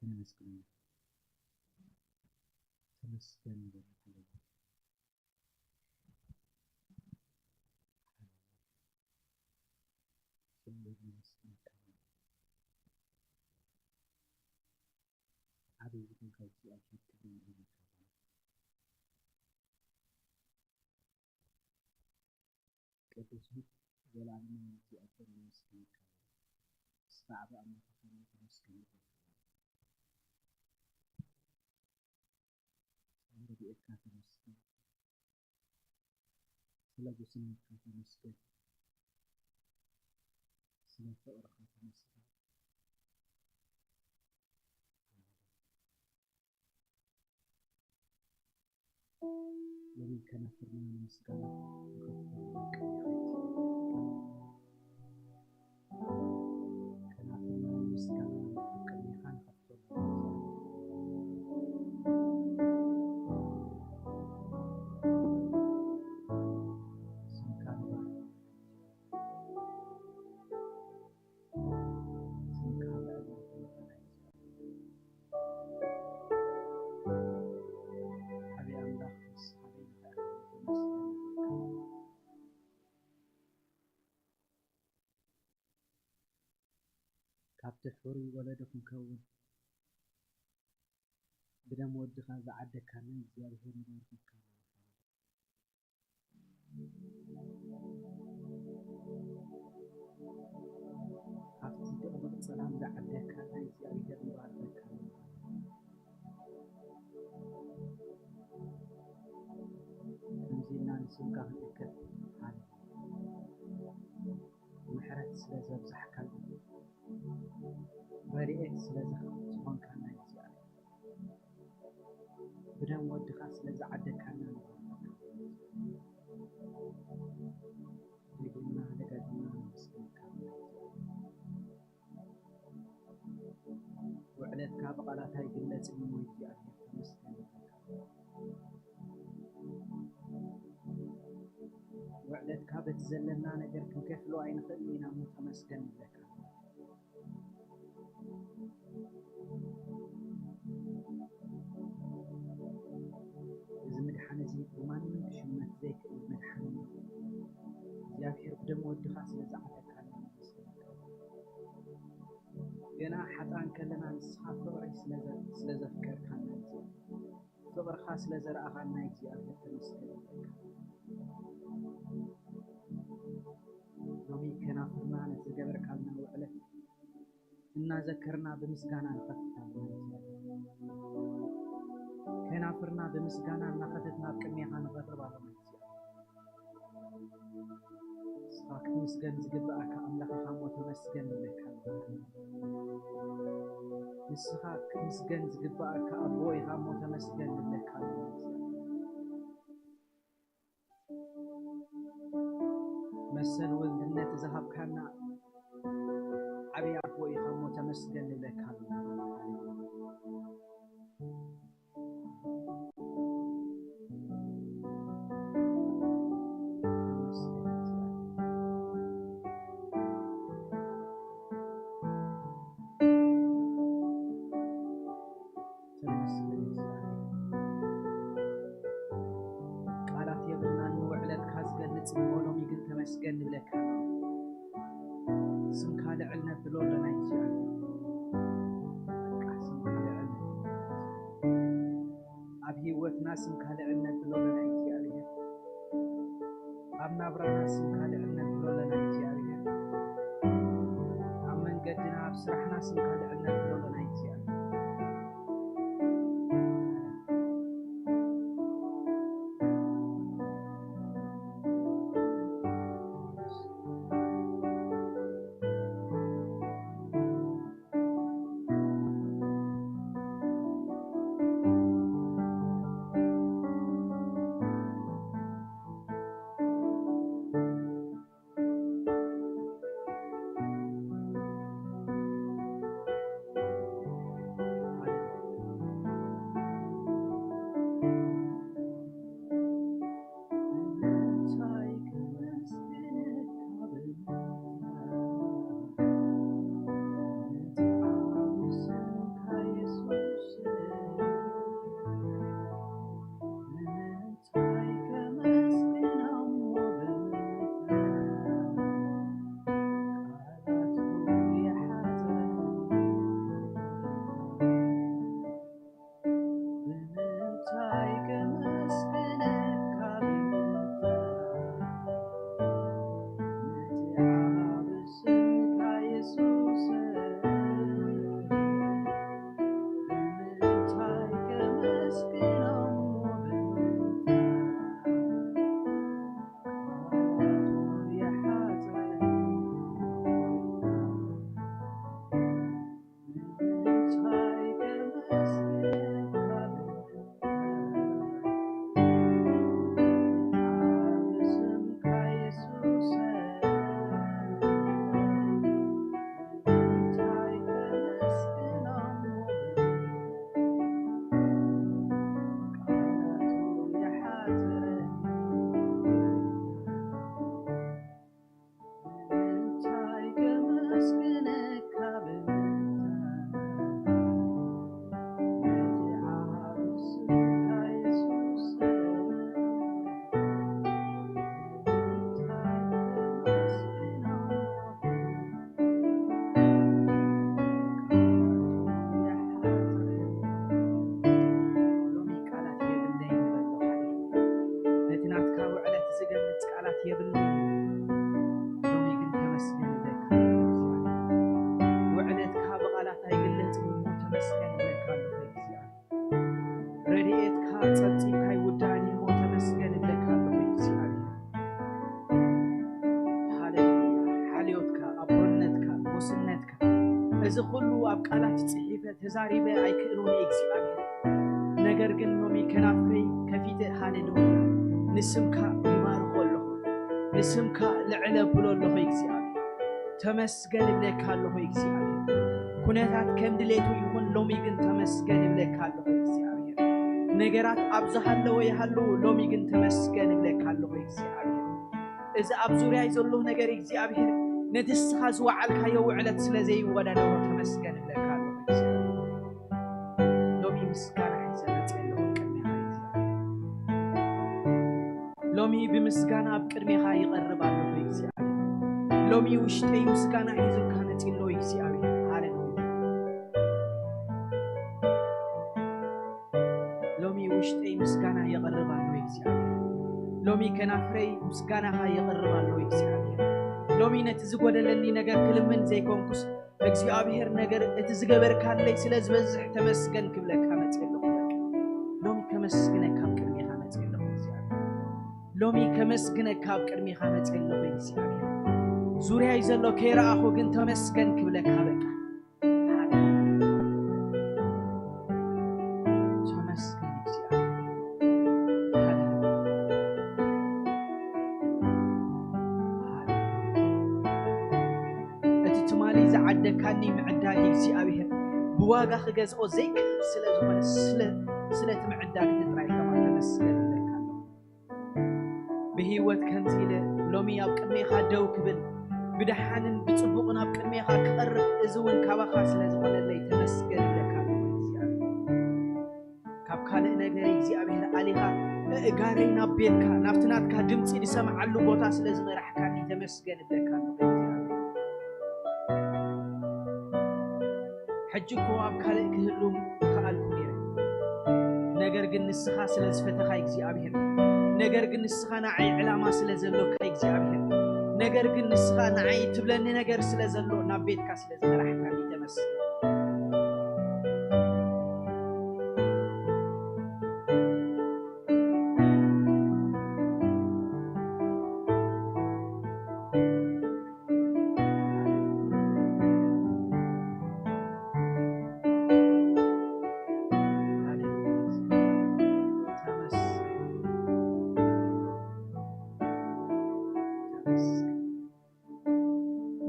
ነመስግነካ። ተመስገን ይበል። ዓብይ ዝኾንካ እግዚኣብሔር ክብሪ ይሁንልካ። ቅዱስን ዘላለማውን እግዚኣብሔር ነመስግነካ። ንስኻ ዓቢ ኣምላኽ ኢኻ፣ ተመስገን ይበል። ስለ ረድኤትካ ተመስገን። ስለ ጉስነትካ ተመስገን። ስለ ፍቕርኻ ተመስገን። ሎሚ ከናፍርና ንምስጋና ንኸፍተሉ ቅድሜኻ። ከናፍርና ንምስጋና ኣብ ቅድሜኻ ንኸፍተሉ። ስምካ ንባርኽ። ስምካ ልዕል ዝበለ ናይ እግዚኣብሔር። ዓቢ ኣምላኽ ንስኻ በይንኻ ኢኻ ተመስገን። ካብቲ ሕሩይ ወለዶ ክንከውን ብደም ወድኻ ዝዓደካና እግዚኣብሔር ይባርኸካ። ካብቲ ድቕድቕ ጸላም ዝዓደካ ናይ እግዚኣብሔር ይባርኸካ። ከምዚ ኢልና ንስምካ ክንእክብ፣ ሃሌ ምሕረት ስለ ዘብዛሕካልና፣ ረድኤት ስለ ዝኾንካና እግዚኣብሔር፣ ብደም ወድኻ ስለ ዝዓደካና ንባርኸካ። ደጊምና ደጋጊምና ነመስግነካ። ውዕለትካ ብቓላት ኣይግለጽን እዩ፣ እግዚኣብሔር ተመስገን ይብለካ። ውዕለትካ በቲ ዘለና ነገር ክንከፍሎ ኣይንኽእልን ኢና እሞ ተመስገን ይብለካ። እዚ ምድሓን እዚ ብማንም ክሽመት ዘይክእል ምድሓን እዩ። እግዚኣብሔር ብደም ወድኻ ስለ ዝዓደካና ነመስግነካ። ገና ሓጥኣን ከለና ንስኻ ፍቕሪ ስለ ዘ-፣ ስለ ዘፍቀርካና፣ ፍቕርኻ ስለ ዘርኣኻና እግዚኣብሔር ተመስገን ይብለካ። ሎሚ ከናፍርና ነቲ ዝገበርካልና ውዕለት እናዘከርና ብምስጋና ንኸፍት ኣለና። ከናፍርና ብምስጋና እናኸፈትና ኣብ ቅድሜኻ ንቐርብ ኣለና። ንስኻ ክትምስገን ዝግብኣካ ኣምላኽ ኢኻ እሞ ተመስገን ንብለካ ኣለና። ንስኻ ክትምስገን ዝግብኣካ ኣቦ ኢኻ እሞ ተመስገን ንብለካ ኣለና። መሰል ውልድነት ዝሃብካና ዓብዪ ኣቦ ኢኻ እሞ ተመስገን ንብለካ ኣለና። ተመስገን እግዚኣብሔር። ቃላት የብልናን ንውዕለትካ ዝገልጽ እሞ ሎሚ ግን ተመስገን ንብለካ ኣለና። ስምካ ልዕል ነብሎ ኣለና እግዚኣብሔር። በቃ ስምካ ልዕል ነብሎ። ኣብ ህይወትና ስምካ ልዕል ነብሎ ኣለና እግዚኣብሔር። ኣብ ናብራና ስምካ ልዕል ነብሎ ኣለና እግዚኣብሔር። ኣብ መንገድና ኣብ ስራሕና ስምካ ልዕል ነብሎ ኣለና እግዚኣብሔር። እዚ ኩሉ ኣብ ቃላት ጽሒፈ ተዛሪበ ኣይክእሎን እየ እግዚኣብሔር። ነገር ግን ሎሚ ከናፍረይ ከፊተ ሃሌሉያ ንስምካ ይባርኾ ኣለኹ፣ ንስምካ ልዕለ ብሎ ኣለኹ እግዚኣብሔር። ተመስገን እብለካ ኣለኹ እግዚኣብሔር። ኩነታት ከም ድሌቱ ይኹን፣ ሎሚ ግን ተመስገን እብለካ ኣለኹ እግዚኣብሔር። ነገራት ኣብ ዝሃለወ ይሃልዉ፣ ሎሚ ግን ተመስገን እብለካ ኣለኹ እግዚኣብሔር። እዚ ኣብ ዙርያይ ዘሎ ነገር እግዚኣብሔር ነቲ ንስኻ ዝወዓልካዮ ውዕለት ስለ ዘይወዳደሮ ተመስገን እብለካ ኣለኹ እግዚኣብሔር። ሎሚ ምስጋና ሒዘ መፅእ ኣለኹ ቅድሜኻ እግዚኣብሔር። ሎሚ ብምስጋና ኣብ ቅድሜኻ ይቐርብ ኣለኹ እግዚኣብሔር። ሎሚ ውሽጠይ ምስጋና ሒዙካ መፂእ ኣሎ እግዚኣብሔር። ሃሌሉያ። ሎሚ ውሽጠይ ምስጋና የቕርብ ኣሎ እግዚኣብሔር። ሎሚ ከናፍረይ ምስጋናኻ የቕርብ ኣሎ እግዚኣብሔር። ሎሚ ነቲ ዝጎደለኒ ነገር ክልምን ዘይኮንኩስ እግዚኣብሔር ነገር እቲ ዝገበርካለይ ስለ ዝበዝሕ ተመስገን ክብለካ መፅእ ኣለኹ። በቃ ሎሚ ከመስግነካ ኣብ ቅድሜኻ መፅእ ኣለኹ እግዚኣብሔር። ሎሚ ከመስግነካ ኣብ ቅድሜኻ መፅእ ኣለኹ እግዚኣብሔር። ዙርያይ ዘሎ ከይረኣኹ ግን ተመስገን ክብለካ በቃ ተመስገን እግዚኣብሔር። ሃሌሉያ። ሃሌሉያ። እቲ ትማሊ ዝዓደግካኒ ምዕዳግ እግዚኣብሔር ብዋጋ ክገዝኦ ዘይክእል ስለ ዝኾነ ስለ ስለቲ ምዕዳግ እቲ ጥራይ ከማ ተመስገን እብለካ ኣለኹ። ብህይወት ከምዚ ኢለ ሎሚ ኣብ ቅድሜኻ ደው ክብል ብደሓንን ብጽቡቕን ኣብ ቅድሜኻ ክቐርብ እዚ እውን ካባኻ ስለ ዝኾነለይ ተመስገን እብለካ ኣለኹ እግዚኣብሔር። ካብ ካልእ ነገር እግዚኣብሔር ኣሊኻ ኣእጋረይ ናብ ቤትካ ናብቲ ናትካ ድምፂ ዝሰምዓሉ ቦታ ስለ ዝመራሕካኒ ተመስገን እብለካ ኣለኹ እግዚኣብሔር። ሕጂ እኮ ኣብ ካልእ ክህሉ ምኽኣልኩ ነይረ። ነገር ግን ንስኻ ስለ ዝፈተኻ እግዚኣብሔር፣ ነገር ግን ንስኻ ንዓይ ዕላማ ስለ ዘሎካ እግዚኣብሔር፣ ነገር ግን ንስኻ ንዓይ ትብለኒ ነገር ስለ ዘሎ ናብ ቤትካ ስለ ዝመራሕካኒ ተመስገን።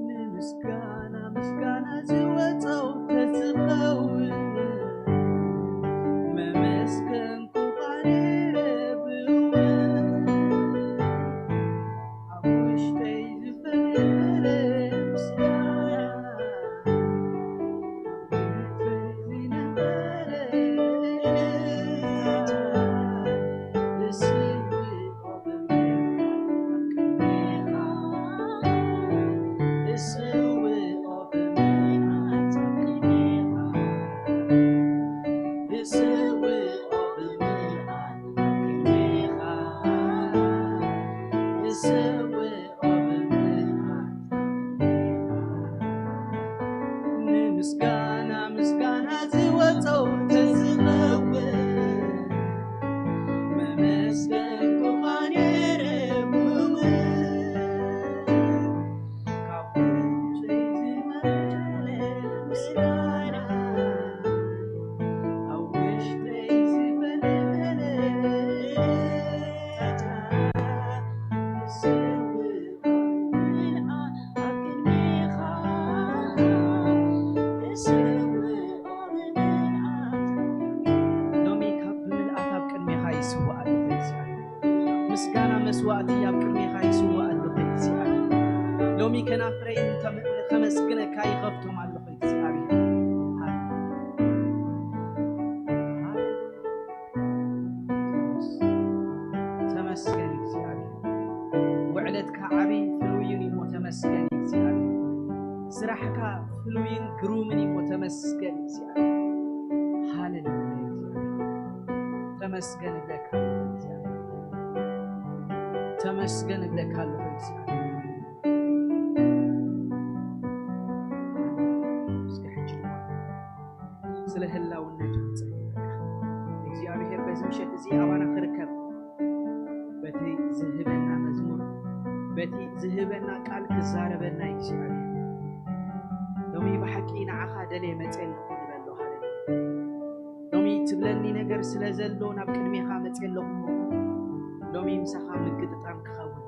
ንምስጋና ምስጋና ዝወፀው ተዝኸውን መመስገንኩኻ ነይረ ብእውን ኣብ ውሽጠይ ዝፈለፈለ ምስጋና ንምስጋና ምስጋና ዝወፀው ተዝኸውን መመስገንኩኻ ነይረ ብእውን ካብ ውሽጠይ ዝመነጨ ምስጋና ኣብ ውሽጠይ ዝፈለፈለ ሎሚ ካብ ብምልኣት ኣብ ቅድሜኻ ይስዋእ ኣለኹ እግዚኣብሔር። ምስጋና መስዋእቲ ኣብ ቅድሜኻ ይስዋእ ኣለኹ እግዚኣብሔር። ሎሚ ከናፍረይ ንተም- ከመስግነካ ይኸፍቶም ኣለኹ እግዚኣብሔር። ተመስገን እግዚኣብሔር። ውዕለትካ ዓብይ ፍሉይን እሞ ተመስገን እግዚኣብሔር። ስራሕካ ፍሉይን ግሩምን እሞ ተመስገን እግዚኣብሔር። ሃሌሉያ እግዚኣብሔር። ተመስገን እብለካ ኣለኹ እግዚኣብሔር። ተመስገን እብለካ ኣለኹ እግዚኣብሔር። እስከ ሕጂ ድማ ስለ ህላውነቱ ንጸልየካ። እግዚኣብሔር በዚ ምሸት እዚ ኣባና ክርከብ፣ በቲ ዝህበና መዝሙር፣ በቲ ዝህበና ቃል ክዛረበና እግዚኣብሔር። ሎሚ ብሓቂ ንዓኻ እየ መፅየ ኣለኹ ንበሎ። ሃሌሉያ። ሎሚ ትብለኒ ነገር ስለ ዘሎ ናብ ቅድሜኻ መፅየ ኣለኹ። ሎሚ ምሳኻ ምግጥጣም ክኸውን፣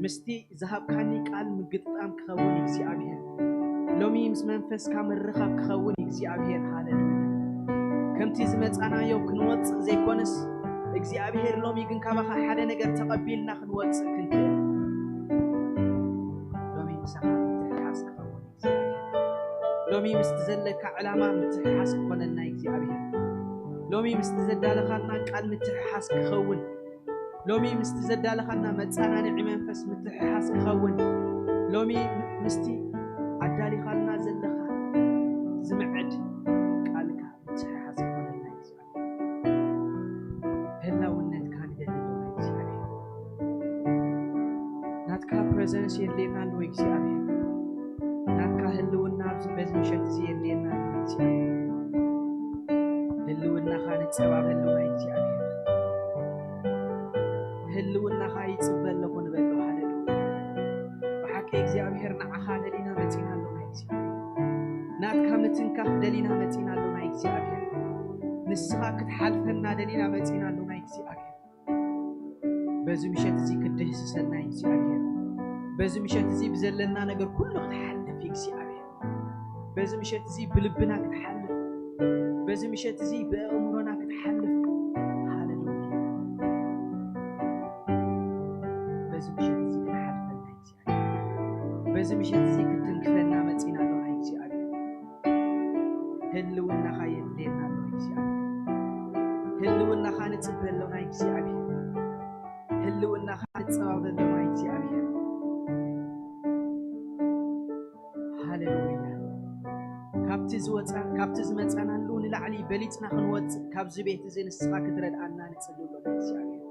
ምስቲ ዝሃብካኒ ቃል ምግጥጣም ክኸውን እግዚኣብሔር። ሎሚ ምስ መንፈስካ ምርኻብ ክኸውን እግዚኣብሔር። ሃሌሉያ። ከምቲ ዝመጻናዮ ክንወጽእ ዘይኮነስ እግዚኣብሔር ሎሚ ግን ካባኻ ሓደ ነገር ተቐቢልና ክንወጽእ ክንክእል። ሎሚ ምሳኻ ምትሕሓዝ ክኸውን እግዚኣብሔር። ሎሚ ምስቲ ዘለካ ዕላማ ምትሕሓዝ ክኾነልና እግዚኣብሔር። ሎሚ ምስቲ ዘዳለኻልና ቃል ምትሕሓዝ ክኸውን። ሎሚ ምስቲ ዘዳለኻና መጸናንዒ መንፈስ ምትሕሓዝ ክኸውን። ሎሚ ምስቲ ኣዳሊኻልና ዘለኻ ዝምዕድ ቃልካ ምትሕሓዝ ክኾነልና እዩ። ህላውነትካ ንደሊ ኣለና እግዚኣብሔር። ናትካ ፕረዘንስ የድልየና ኣሎ እግዚኣብሔር። ናትካ ህልውና ኣብዚ በዚ ምሸት እዚ የድልየና ኣሎ እግዚኣብሔር። ህልውናኻ ንጸባበ ኣለና እግዚኣብሔር። ህልውናኻ ይጽበ ኣለኹ ንበሎ። ሃሌሉያ። ብሓቂ እግዚኣብሔር ንዓኻ ደሊና መጺና ኣለና እግዚኣብሔር። ናትካ ምትንካፍ ደሊና መጺና ኣለና እግዚኣብሔር። ንስኻ ክትሓልፈና ደሊና መጺና ኣለና እግዚኣብሔር። በዚ ምሸት እዚ ክትድህስሰና እግዚኣብሔር። በዚ ምሸት እዚ ብዘለና ነገር ኩሉ ክትሓልፍ እግዚኣብሔር። በዚ ምሸት እዚ ብልብና ክትሓልፍ፣ በዚ ምሸት እዚ ብኣእምሮና ክትሓልፍ። ሃሌሉያ። በዚ ምሸት እዚ ክትሓልፈና እግዚኣብሔር። በዚ ምሸት እዚ ክትንክፈና መጺና ኣለና እግዚኣብሔር። ህልውናኻ የድልየና ኣሎ እግዚኣብሔር። ህልውናኻ ንጽበ ኣለና እግዚኣብሔር። ህልውናኻ ንጸባበ ኣለና እግዚኣብሔር። ሃሌሉያ። ካብቲ ዝወፃ፣ ካብቲ ዝመፃናሉ ንላዕሊ በሊፅና ክንወፅእ ካብዚ ቤት እዚ ንስኻ ክትረድኣና ንፅሊ ኣሎ እግዚኣብሔር።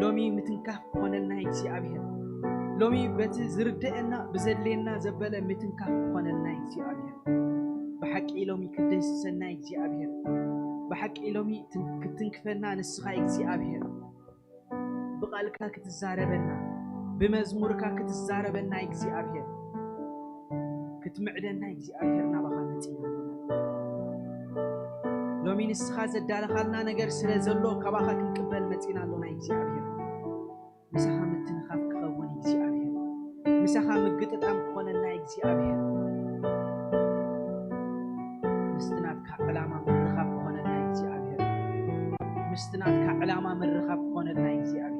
ሎሚ ምትንካፍ ክኾነልና እግዚኣብሔር። ሎሚ በቲ ዝርድአና ብዘድልየና ዘበለ ምትንካፍ ክኾነልና እግዚኣብሔር። ብሓቂ ሎሚ ክደስሰና እግዚኣብሔር። ብሓቂ ሎሚ ትን-፣ ክትንክፈና ንስኻ እግዚኣብሔር። ብቓልካ ክትዛረበና፣ ብመዝሙርካ ክትዛረበና እግዚኣብሔር፣ ክትምዕደና እግዚኣብሔር ናባኻ መጺና ኣሎና። ሎሚ ንስኻ ዘዳለኻልና ነገር ስለ ዘሎ ካባኻ ክንቅበል መጺና ኣሎና እግዚኣብሔር። ምሳኻ ምትንኻፍ ክኸውን እግዚኣብሔር፣ ምሳኻ ምግጥጣም ክኾነና እግዚኣብሔር፣ ምስቲ ናትካ ዕላማ ምርኻብ ክኾነና እግዚኣብሔር፣ ምስቲ ናትካ ዕላማ ምርኻብ ክኾነና እግዚኣብሔር።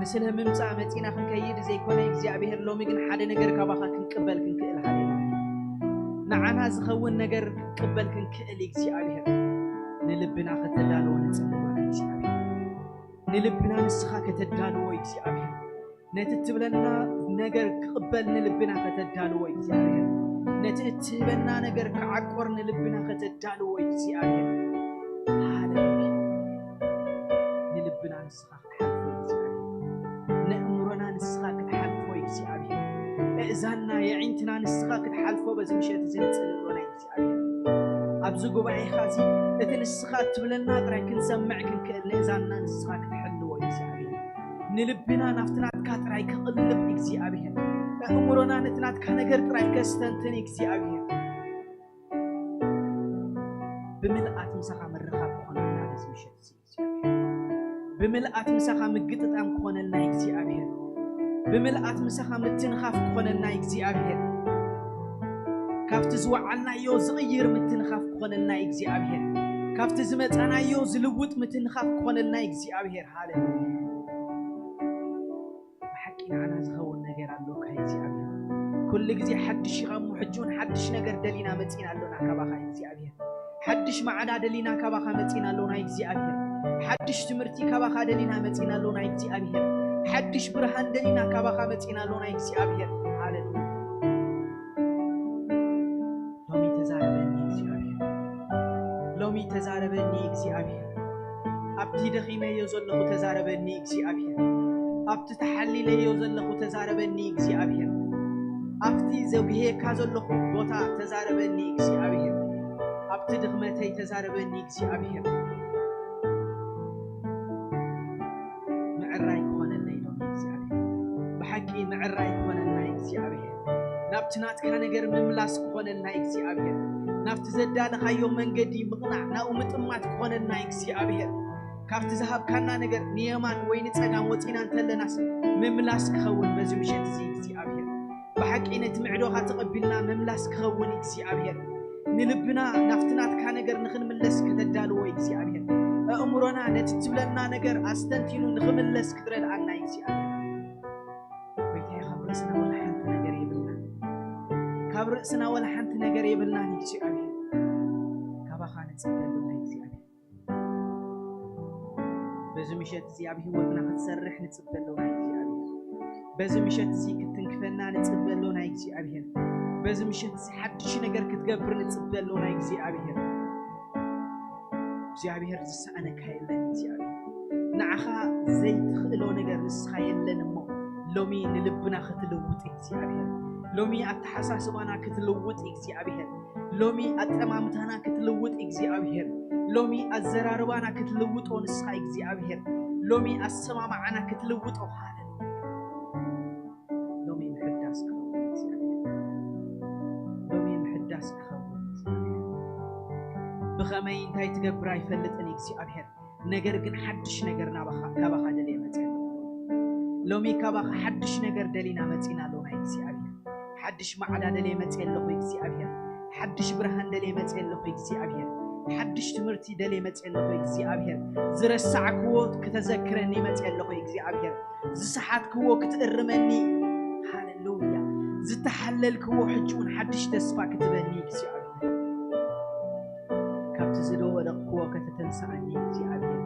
ንስለ ምምጻእ መጺና ክንከይድ ዘይኮነ እግዚኣብሔር፣ ሎሚ ግን ሓደ ነገር ካባኻ ክንቅበል ክንክእል። ሃሌሉያ። ንዓና ዝኸውን ነገር ክንቅበል ክንክእል እግዚኣብሔር፣ ንልብና ከተዳልዎ ንጽሊ ኣለና እግዚኣብሔር። ንልብና ንስኻ ከተዳልዎ እግዚኣብሔር፣ ነቲ እትብለና ነገር ክቕበል ንልብና ከተዳልዎ እግዚኣብሔር፣ ነቲ እትህበና ነገር ክዓቆር ንልብና ከተዳልዎ እግዚኣብሔር። ሃሌሉያ። ንልብና ንስኻ ክትሓልፎ እግዚኣብሔር፣ ነእምሮና ንስኻ ክትሓልፎ እግዚኣብሔር፣ እእዛንና የዒንትና ንስኻ ክትሓልፎ በዚ ምሸት እዚ ንጽሊ ኣሎና እግዚኣብሔር። ኣብዚ ጉባኤኻ እዚ እቲ ንስኻ እትብለና ጥራይ ክንሰምዕ ክንክእል ንእዛንና ንስኻ ክትሕልዎ እግዚኣብሔር። ንልብና ናብቲ ናትካ ጥራይ ክቕልብ እግዚኣብሔር። ኣእምሮና ነቲ ናትካ ነገር ጥራይ ከስተንትን እግዚኣብሔር። ብምልኣት ምሳኻ ምርኻብ ክኾነልና በዚ ምሸት እዚ እግዚኣብሔር። ብምልኣት ምሳኻ ምግጥጣም ክኾነልና እግዚኣብሔር። ብምልኣት ምሳኻ ምትንኻፍ ክኾነልና እግዚኣብሔር። ካብቲ ዝወዓልናዮ ዝቕይር ምትንኻፍ ክኾነልና እግዚኣብሔር። ካብቲ ዝመጻናዮ ዝልውጥ ምትንኻፍ ክኾነልና እግዚኣብሔር። ሃሌሉያ። ብሓቂ ንዓና ዝኸውን ነገር ኣሎካ እግዚኣብሔር። ኩሉ ግዜ ሓድሽ ኢኻ እሞ፣ ሕጂ እውን ሓድሽ ነገር ደሊና መጺና ኣሎና ካባኻ እግዚኣብሔር። ሓድሽ ማዕዳ ደሊና ካባኻ መጺና ኣሎና እግዚኣብሔር። ሓድሽ ትምህርቲ ካባኻ ደሊና መጺና ኣሎና እግዚኣብሔር። ሓድሽ ብርሃን ደሊና ካባኻ መጺና ኣሎና እግዚኣብሔር። ሃሌሉያ። ሎሚ ተዛረበኒ እግዚኣብሔር። ሎሚ ተዛረበኒ እግዚኣብሔር። ኣብቲ ደኺመዮ ዘለኹ ተዛረበኒ እግዚኣብሔር። ኣብቲ ተሓሊለዮ ዘለኹ ተዛረበኒ እግዚኣብሔር። ኣብቲ ዘጉህየካ ዘለኹ ቦታ ተዛረበኒ እግዚኣብሔር። ኣብቲ ድኽመተይ ተዛረበኒ እግዚኣብሔር። ምዕራይ ክኾነለይ ሎሚ እግዚኣብሔር። ብሓቂ ምዕራይ ክኾነልና ኣብቲ ናትካ ነገር ምምላስ ክኾነልና እግዚኣብሔር፣ ናብቲ ዘዳለኻዮ መንገዲ ምቕናዕ ናብኡ ምጥማት ክኾነልና እግዚኣብሔር፣ ካብቲ ዝሃብካና ነገር ንየማን ወይ ንጸጋም ወጺና እንተለናስ ምምላስ ክኸውን በዚ ምሸት እዚ እግዚኣብሔር፣ ብሓቂ ነቲ ምዕዶኻ ተቐቢልና ምምላስ ክኸውን እግዚኣብሔር፣ ንልብና ናብቲ ናትካ ነገር ንኽንምለስ ከተዳልዎ እግዚኣብሔር፣ ኣእምሮና ነቲ ትብለና ነገር ኣስተንቲኑ ንኽምለስ ክትረድኣና እግዚኣብሔር። ጎይታዬ፣ ካብ ርእስና ወላ ሓንቲ ነገር የብልና፣ ካብ ርእስና ወላ ሓንቲ ነገር የብልናን እግዚኣብሔር፣ ካባኻ ንጽበ ኣለና እግዚኣብሔር። በዚ ምሸት እዚ ኣብ ህይወትና ክትሰርሕ ንጽበ ኣለና እግዚኣብሔር። በዚ ምሸት እዚ ክትትንክፈና ንጽበ ኣለና እግዚኣብሔር። በዚ ምሸት እዚ ሓድሽ ነገር ክትገብር ንጽበ ኣለና እግዚኣብሔር። እግዚኣብሔር ዝሰኣነካ የለን እግዚኣብሔር። ንዓኻ ዘይትኽእሎ ነገር ንስኻ የለን እሞ ሎሚ ንልብና ክትልውጥ እግዚኣብሔር። ሎሚ ኣተሓሳስባና ክትልውጥ እግዚኣብሔር። ሎሚ ኣጠማምታና ክትልውጥ እግዚኣብሔር። ሎሚ ኣዘራርባና ክትልውጦ ንስኻ እግዚኣብሔር። ሎሚ ኣሰማማዓና ክትልውጦ ሃለሉያ። ሎሚ ምሕዳስ ክኸውን እግዚኣብሔር። ሎሚ ምሕዳስ ክኸውን እግዚኣብሔር። ብኸመይ እንታይ ትገብር ኣይፈልጥን እግዚኣብሔር። ነገር ግን ሓድሽ ነገር ናባኻ፣ ካባኻ ደልየ መጽእ ኣለኹ። ሎሚ ካባኻ ሓድሽ ነገር ደሊና መጺና ኣለና እግዚኣብሔር። ሓድሽ ማዕዳ ደልየ መጽእ ኣለኹ እግዚኣብሔር። ሓድሽ ብርሃን ደልየ መጽእ ኣለኹ እግዚኣብሔር። ሓድሽ ትምህርቲ ደልየ መጽእ ኣለኹ እግዚኣብሔር። ዝረሳዕክዎ ክተዘክረኒ መጽእ ኣለኹ እግዚኣብሔር። ዝሰሓትክዎ ክትእርመኒ፣ ሃሌሉያ። ዝተሓለልክዎ ሕጂ እውን ሓድሽ ተስፋ ክትበኒ እግዚኣብሔር። ካብቲ ዝደወደቕክዎ ከተተንስኣኒ እግዚኣብሔር።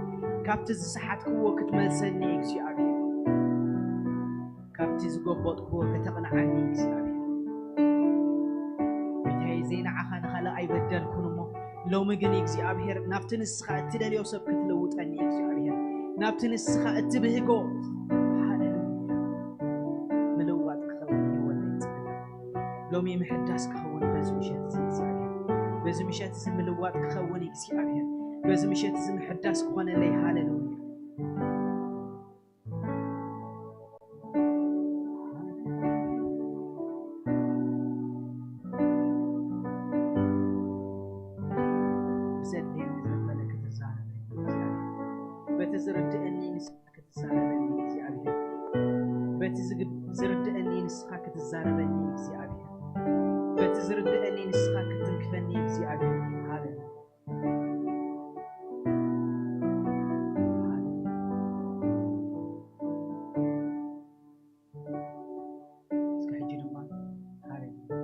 ካብቲ ዝሰሓትክዎ ክትመልሰኒ እግዚኣብሔር። ካብቲ ዝጎበጥክዎ ከተቕንዓኒ እግዚኣብሔር። ጎይታዬ፣ ዘይንዓኻ ንኻልእ ኣይበደልኩን እሞ፣ ሎሚ ግን እግዚኣብሔር ናብቲ ንስኻ እትደልዮ ሰብ ክትልውጠኒ እግዚኣብሔር፣ ናብቲ ንስኻ እትብህጎ፣ ሃሌሉያ፣ ምልዋጥ ክኸውን ህይወተይ ይጽበ። ሎሚ ምሕዳስ ክኸውን በዚ ምሸት እዚ እግዚኣብሔር፣ በዚ ምሸት እዚ ምልዋጥ ክኸውን እግዚኣብሔር፣ በዚ ምሸት እዚ ምሕዳስ ክኾነለይ። ሃሌሉያ። ብዘድልየኒ ዘበለ ክትዛረበኒ እግዚኣብሔር፣ በቲ ዝርድእኒ ንስኻ ክትዛረበኒ እግዚኣብሔር፣ በቲ ዝግ-፣ ዝርድእኒ ንስኻ ክትዛረበኒ እግዚኣብሔር፣ በቲ ዝርድእኒ ንስኻ ክትትንክፈኒ እግዚኣብሔር። ሃሌሉያ። እስከ ሕጂ ድማ ሃሌሉያ፣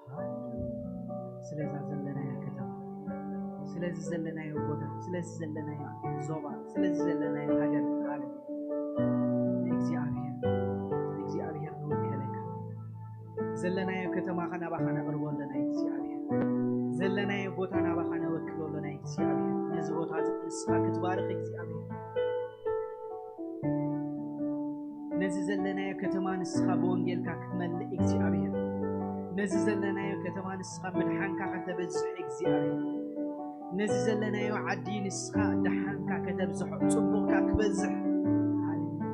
ሃሌሉያ፣ ስለዛ ዘለናያ ከተማ፣ ስለዚ ዘለናዮ ቦታ፣ ስለዚ ዘለናዮ ዞባ፣ ስለዚ ዘለናዮ ሃገር፣ ሃሌሉያ፣ ንእግዚኣብሔር፣ ንእግዚኣብሔር ንውከለካ። ዘለናዮ ከተማ ናባኻ ነቕርቦ ኣለና እግዚኣብሔር። ዘለናዮ ቦታ ናባኻ ነወክሎ ኣለና እግዚኣብሔር። ነዚ ቦታ እዚ ንስኻ ክትባርኽ እግዚኣብሔር። ነዚ ዘለናዮ ከተማ ንስኻ ብወንጌልካ ክትመልእ እግዚኣብሔር። ነዚ ዘለናዮ ከተማ ንስኻ ምድሓንካ ከተበዝሕ እግዚኣብሔር። ነዚ ዘለናዮ ዓዲ ንስኻ ደሓንካ ከተብዝሖ፣ ጽቡቕካ ክበዝሕ። ሃሌሉያ።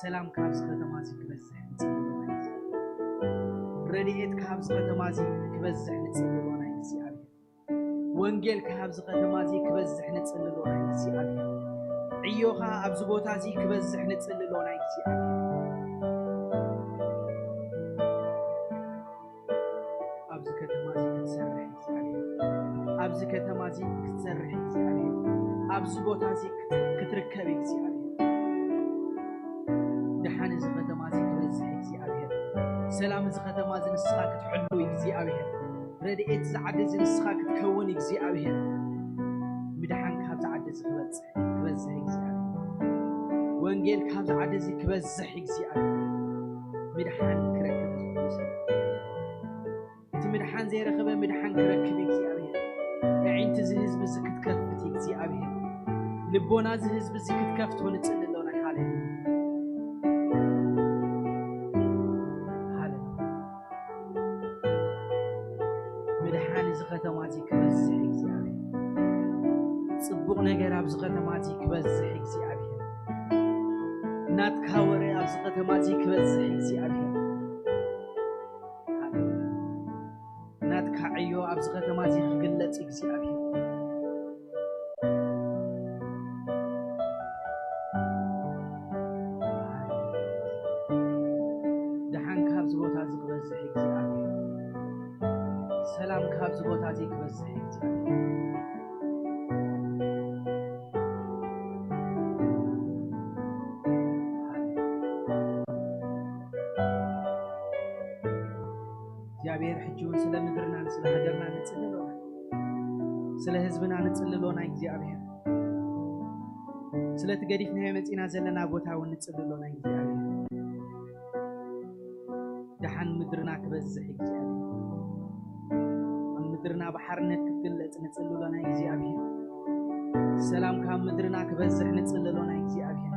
ሰላም ካብዚ ከተማ እዚ ክበዝሕ ንጽሊ ኣለና። ረድኤት ካብዚ ከተማ እዚ ክበዝሕ ንጽሊ ኣለና እግዚኣብሔር። ወንጌል ካብዚ ከተማ እዚ ክበዝሕ ንጽሊ ኣለና እግዚኣብሔር። ዕዮኻ ኣብዚ ቦታ እዚ ክበዝሕ ንጽሊ ኣለና እግዚኣብሔር። ኣብዚ ከተማ እዚ ክትሰርሕ እግዚኣብሔር፣ ኣብዚ ከተማ እዚ ክትሰርሕ እግዚኣብሔር፣ ኣብዚ ቦታ እዚ ክት-፣ ክትርከብ እግዚኣብሔር። ደሓን እዚ ከተማ እዚ ክበዝሕ እግዚኣብሔር፣ ሰላም እዚ ከተማ እዚ ንስኻ ክትሕሉ እግዚኣብሔር፣ ረድኤት እዚ ዓዲ እዚ ንስኻ ክትከውን እግዚኣብሔር፣ ምድሓን ካብዚ ዓዲ እዚ ክበጽሕ፣ ክበዝሕ እግዚኣብሔር፣ ወንጌል ካብዚ ዓዲ እዚ ክበዝሕ እግዚኣብሔር፣ ምድሓን ክረክብ ዝኽእል ሰብ። እቲ ምድሓን ዘይረኸበ ምድሓን ክረክብ እግዚኣብሔር። ኣዒንቲ እዚ ህዝቢ እዚ ክትከፍት እግዚኣብሔር። ልቦና እዚ ህዝቢ እዚ ክትከፍቶ ንጽሊ ኣሎና። ሃሌሉያ። ሃሌሉያ። ምድሓን እዚ ከተማ እዚ ክበዝሕ እግዚኣብሔር። ጽቡቕ ነገር ኣብዚ ከተማ እዚ ክበዝሕ እግዚኣብሔር። ናትካ ወረ ኣብዚ ከተማ እዚ ክበዝሕ እግዚኣብሔር። ናትካ ዕዮ ኣብዚ ከተማ እዚ ክግለጽ እግዚኣብሔር። ደሓን ካብዚ ቦታ እዚ ክበዝሕ እግዚኣብሔር። ሰላም ካብዚ ቦታ እዚ ክበዝሕ እግዚኣብሔር። እግዚኣብሔር ሕጂ እውን ስለ ምድርናን ስለ ሃገርና ንጽሊ ኣሎና። ስለ ህዝብና ንጽሊ ኣሎና እግዚኣብሔር። ስለቲ ገዲፍናዮ መጺና ዘለና ቦታ እውን ንጽሊ ኣሎና እግዚኣብሔር። ደሓን ምድርና ክበዝሕ እግዚኣብሔር። ኣብ ምድርና ብሓርነት ክትግለጽ ንጽሊ ኣሎና እግዚኣብሔር። ሰላም ካብ ምድርና ክበዝሕ ንጽሊ ኣሎና እግዚኣብሔር።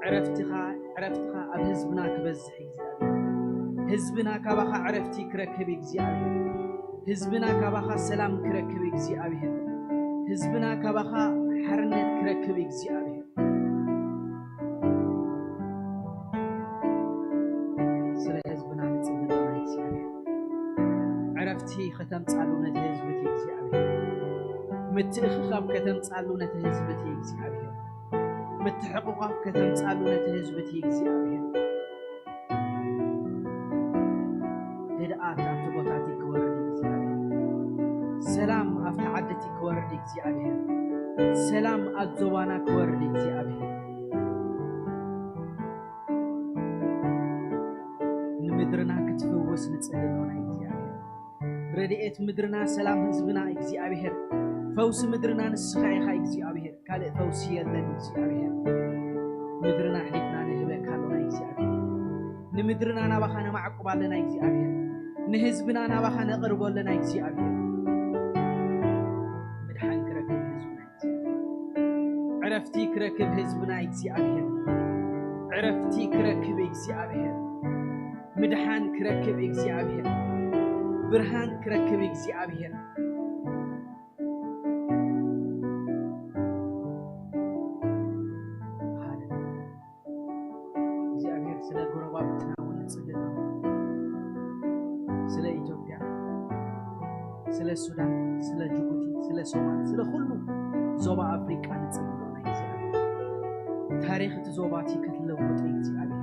ዕረፍትኻ ዕረፍትኻ ኣብ ህዝብና ክበዝሕ እግዚኣብሔር። ህዝብና ካባኻ ዕረፍቲ ክረክብ እግዚኣብሔር። ህዝብና ካባኻ ሰላም ክረክብ እግዚኣብሔር። ህዝብና ካባኻ ሓርነት ክረክብ እግዚኣብሔር። ስለ ህዝብና ንጽሊ ኣሎና እግዚኣብሔር። ዕረፍቲ ከተምጻሉ ነቲ ህዝቢ እቲ እግዚኣብሔር። ምትእኽኻብ ከተምጻሉ ነቲ ህዝቢ እቲ እግዚኣብሔር። ምትሕቑቓፍ ከተምጻሉ ነቲ ህዝቢ እቲ እግዚኣብሔር። ህድኣት ኣብቲ ቦታ እቲ ክወርድ እግዚኣብሔር። ሰላም ኣብቲ ዓዲ እቲ ክወርድ እግዚኣብሔር። ሰላም ኣብ ዞባና ክወርድ እግዚኣብሔር። ንምድርና ክትፍውስ ንጽሊ ኣሎና እግዚኣብሔር። ረድኤት ምድርና፣ ሰላም ህዝብና እግዚኣብሔር። ፈውሲ ምድርና ንስኻ ኢኻ እግዚኣብሔር። ካልእ ፈውሲ የለን እግዚኣብሔር። ምድርና ኣሕሊፍና ንህበካ ኣሎና እግዚኣብሔር። ንምድርና ናባኻ ነማዕቁባ ኣለና እግዚኣብሔር። ንህዝብና ናባኻ ነቕርቦ ኣለና እግዚኣብሔር። ምድሓን ክረክብ ህዝብና እግዚኣብሔር። ዕረፍቲ ክረክብ ህዝብና እግዚኣብሔር። ዕረፍቲ ክረክብ እግዚኣብሔር። ምድሓን ክረክብ እግዚኣብሔር። ብርሃን ክረክብ እግዚኣብሔር። ሃሌሉያ። እግዚኣብሔር ስለ ጎረባብትና እውን ንጽሊ ኣለና። ስለ ኢትዮጵያ፣ ስለ ሱዳን፣ ስለ ጅቡቲ፣ ስለ ሶማል፣ ስለ ኩሉ ዞባ ኣፍሪቃ ንጽሊ ኣለና እግዚኣብሔር። ታሪኽ እቲ ዞባ እቲ ክትለውጦ እግዚኣብሔር።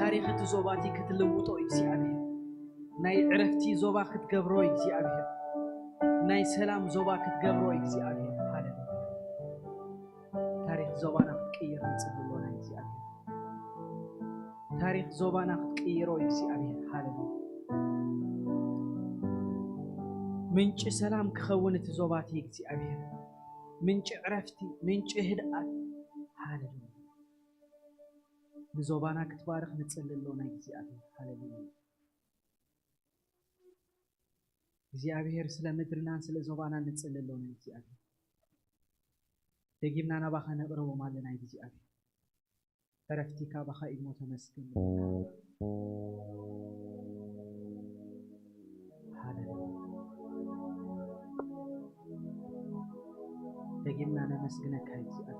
ታሪኽ እቲ ዞባ እቲ ክትልውጦ እግዚኣብሔር። ናይ ዕረፍቲ ዞባ ክትገብሮ እግዚኣብሔር። ናይ ሰላም ዞባ ክትገብሮ እግዚኣብሔር። ሃሌሉያ። ታሪኽ ዞባና ክትቅይር ንጽሊ ኣሎና እግዚኣብሔር። ታሪኽ ዞባና ክትቅይሮ እግዚኣብሔር። ሃሌሉያ። ምንጪ ሰላም ክኸውን እቲ ዞባ እቲ እግዚኣብሔር። ምንጪ ዕረፍቲ፣ ምንጪ ህድኣት። ሃሌሉያ። ንዞባና ክትባርኽ ንጽሊ ኣሎና እግዚኣብሔር። ሃሌሉያ። እግዚኣብሔር ስለ ምድርናን ስለ ዞባናን ንጽሊ ኣሎና እግዚኣብሔር። ደጊምና ናባኻ ነቕርቦም ኣለና እግዚኣብሔር። ዕረፍቲ ካባኻ እዩ እሞ ተመስገን። ሃሌሉያ። ደጊምና ነመስግነካ እግዚኣብሔር።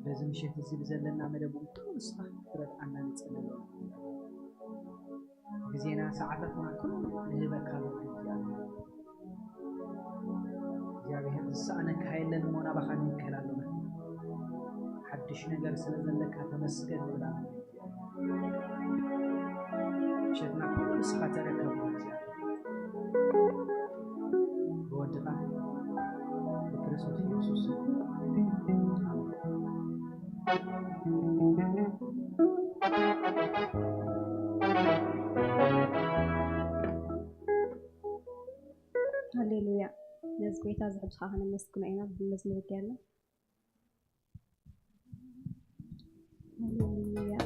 በዚ ምሸት እዚ ብዘለና መደብ እውን ኩሉ ንስኻ ክትረድኣና ንጽሊ ኣሎና። ግዜና ሰዓታትና ኩሉ ንህበካ ኣሎና እግዚኣብሔር። እግዚኣብሔር ዝሰኣነካ የለን እሞ ናባኻ ንእከል ኣሎና። ሓድሽ ነገር ስለ ዘለካ ተመስገን ንብል ኣሎና። ምሸትና ኩሉ ንስኻ ተረከብ እግዚኣብሔር። ብወድኻ ብክርስቶስ ኢየሱስ። ኣሜን። ሃሌሉያ። ነዚ ጎይታ እዚ ሕጂ ከኣ ከነመስግኖ ኢና ብመዝሙር ገርና። ሃሌሉያ።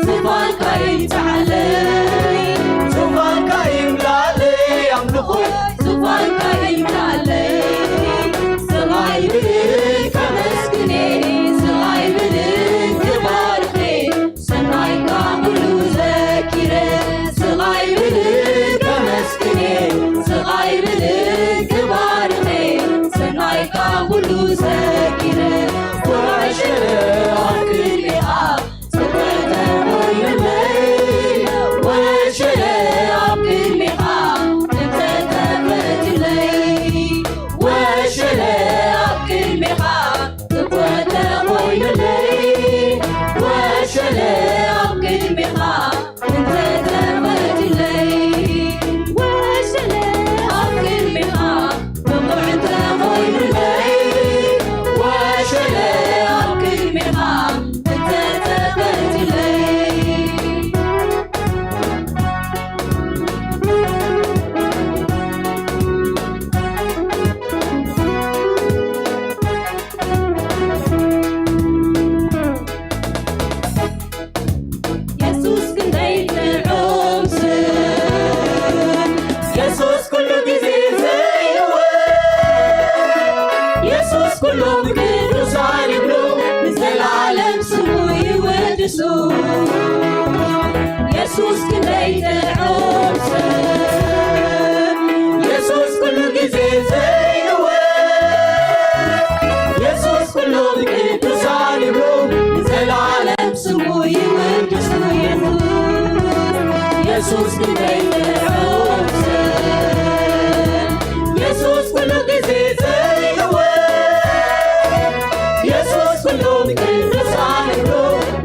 ዙፋንካ ይምጻዓለይ፣ ዙፋንካ ይምጻዓለይ ኣምልኾ፣ ዙፋንካ ይምጻዓለይ። ስቓይ ብልክ ከመስግኔ፣ ስቓይ ብልክ ክባርኬ፣ ሰናይካ ኩሉ ዘኪረ፣ ስቓይ ብልክ ከመስግኔ፣ ስቓይ ብልክ ክባርኬ፣ ሰናይካ ኩሉ ዘኪረ፣ ወሸለ ኣብ ቅድሜኻ ጽብቕቲ ኮይኑለይ፣ ወሸለ ኣብ ቅድሜኻ ጽብቕቲ ተፈትለይ፣ ወሸለ ኣብ ቅድሜኻ ጽብቕቲ ኮይኑለይ፣ ወሸለ ኣብ ቅድሜኻ ጽብቕቲ ተፈትለይ፣ ወሸለ ኣብ ቅድሜኻ ብቑዕ እንተኾይኑለይ፣ ወሸለ ኣብ ቅድሜኻ እንተተፈትለይ። የሱስ ክንደይ ጥዑም ስም፣ የሱስ ኩሉ ግዜ ዘይንወ፣ የሱስ ኩሎም ቅዱሳን ይብሉ፣ ንዘለዓለም ስሙ ይውድሱ። የሱስ ክንደይ ጥዑም ስም፣ የሱስ ኩሉ ግዜ ዘይንወ፣ የሱስ ኩሎም ቅዱሳን ይብሉ፣ ንዘለዓለም ስሙ ይውድሱ። የሱስ፣ የሱስ ክንደይ ጥዑም ስም፣ የሱስ ኩሉ ግዜ ዘይንወ፣ የሱስ ኩሎም ቅዱሳን ይብሉ፣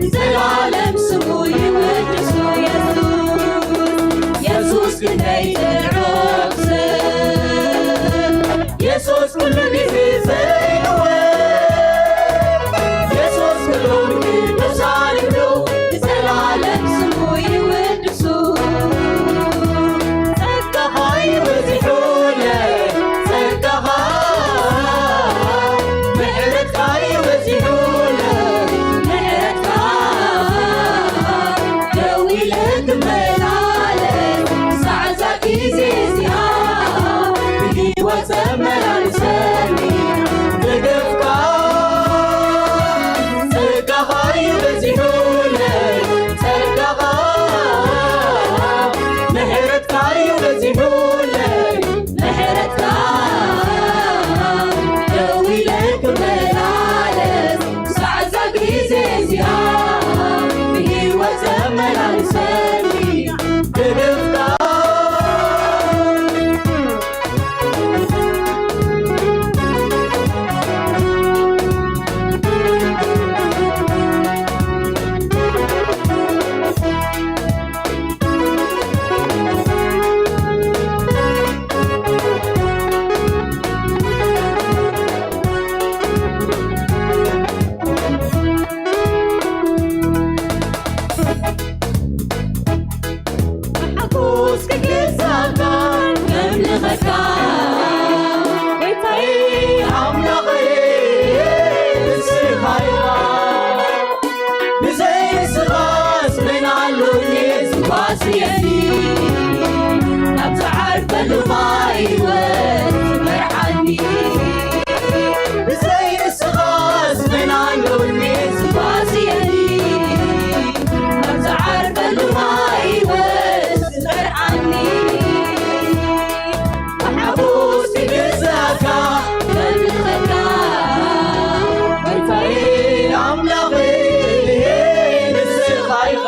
ንዘለዓለም ስሙ ይውድሱ። የሱስ፣ የሱስ ክንደይ ጥዑም ስም፣ የሱስ ኩሉ ግዜ ዘይንወ፣ የሱስ ኩሎም ቅዱሳን ይብሉ፣ ንዘለዓለም ስሙ ይውድሱ። ጸጋኻ እዩ በዚሑለይ፣ ጸጋኻ፣ ምሕረትካ እዩ በዚሑለይ፣ ምሕረትካ፣ ደው ኢለ ክመላለስ፣ ሳዕ እዛ ግዜ እዚኣ፣ ብህይወት ተመላልሰኒ፣ ደገፍካ፣ ጸጋኻ እዩ በዚሑለይ፣ ጸጋኻ፣ ምሕረትካ እዩ በዚሑለይ፣ ምሕረትካ፣ ደው ኢለ ክመላለስ፣ ሳዕ እዛ ግዜ እዚኣ፣ ብህይወት ተመላልሰኒ፣ ደገፍካ። ሓጎስ ክግዛእካ፣ ከምልኸካ፣ ጎይታዬ ኣምላኸይ፣ ንስኻ ኢኻ። ብዘይ ንስኻስ መን ኣሎኒ ዝጓስየኒ? ናብ ዝዓርፈሉ ማይ ህይወት ዝመርሓኒ። ብዘይ ንስኻስ መን ኣሎኒ ዝጓስየኒ? ኣብ ዝዓርፈሉ ማይ ህይወት ዝመርሓኒ። ብሓጎስ ክግዛእካ፣ ከምልኸካ፣ ጎይታዬ ኣምላኸይ፣ ንስኻ ኢኻ።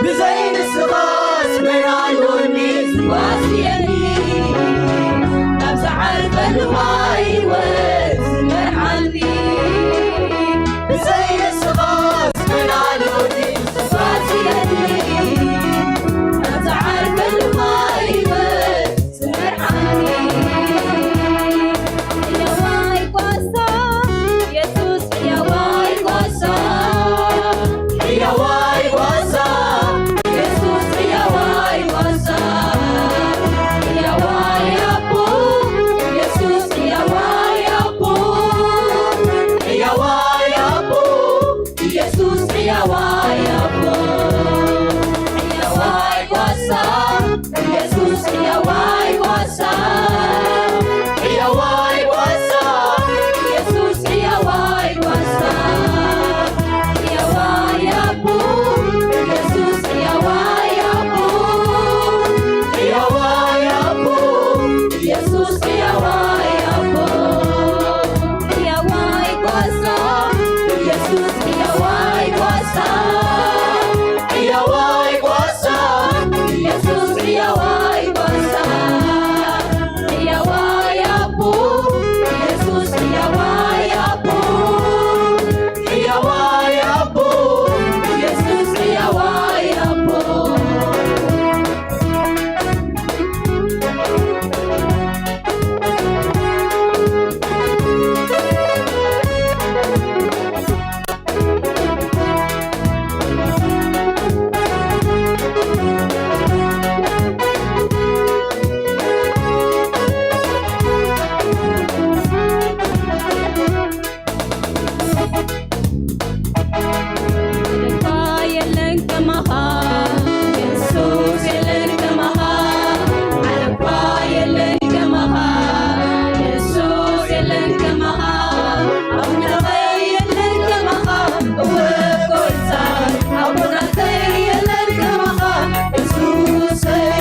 ብዘይ ንስኻስ መን ኣሎኒ ዝጓስየኒ? ሕያዋይ ጓሳ ኢየሱስ፣ ሕያዋይ ጓሳ፣ ሕያዋይ ጓሳ ኢየሱስ፣ ሕያዋይ ጓሳ፣ ሕያዋይ ኣቦ ኢየሱስ፣ ሕያዋይ ኣቦ፣ ሕያዋይ ኣቦ ኢየሱስ፣ ሕያዋይ ኣቦ፣ ሕያዋይ ጓሳ ኢየሱስ፣ ሕያዋይ ጓሳ፣ ሕያዋይ ጓሳ ኢየሱስ፣ ሕያዋይ ጓሳ፣ ሕያዋይ ኣቦ ኢየሱስ፣ ሕያዋይ ኣቦ፣ ሕያዋይ ኣቦ ኢየሱስ፣ ሕያዋይ ኣቦ። ዓለባ የለን ከማኻ፣ የሱስ የለን ከማኻ፣ ዓለባ የለን ከማኻ፣ የሱስ የለን ከማኻ፣ ኣምላኸይ የለን ከማኻ፣ እወ ጎይታይ፣ ኣቦናተይ የለን ከማኻ፣ የሱሰይ፣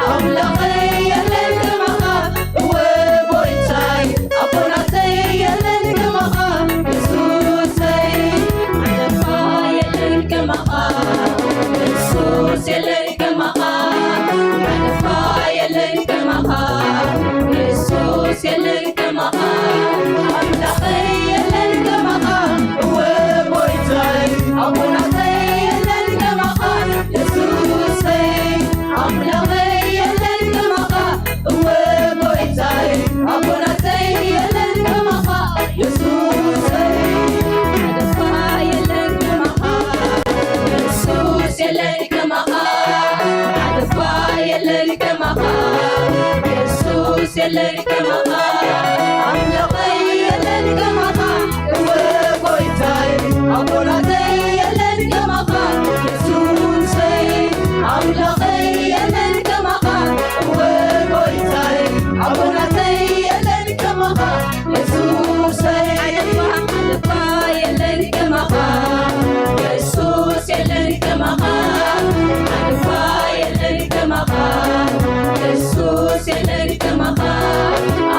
ኣምላኸይ የለን ከማኻ፣ እወ ጎይታይ፣ ኣቦናተይ የለን ከማኻ፣ የሱሰይ፣ ዓለባ የለን ከማኻ፣ የሱስ የለን ከማኻ፣ ዓለባ የለን ከማኻ፣ የሱስ የለን ከማኻ፣ ኣምላኸይ የለን ከማኻ፣ እወ ጎይታይ፣ ኣቦናተይ የለን ከማኻ፣ የሱሰይ፣ ኣምላኸይ የለን ከማኻ፣ እወ ጎይታይ፣ ኣቦናተይ የለን ከማኻ፣ የሱሰይ፣ ዓለባ የለን ከማኻ፣ የሱስ የለን ከማኻ፣ ዓለባ የለን ከማኻ፣ የሱስ የለን ከማኻ፣ ኣምላኸይ የለን ከማኻ፣ እወ ጎይታይ፣ ኣቦናተይ የለን ከማኻ፣ የሱሰይ፣ ኣምላኸይ የለን ከማኻ፣ እወ ጎይታይ፣ ኣቦናተይ የለን ከማኻ፣ የሱሰይ፣ ዓለባ የለን ከማኻ፣ የሱስ የለን ከማኻ፣ ዓለባ የለን ከማኻ፣ የሱስ የለን ከማኻ፣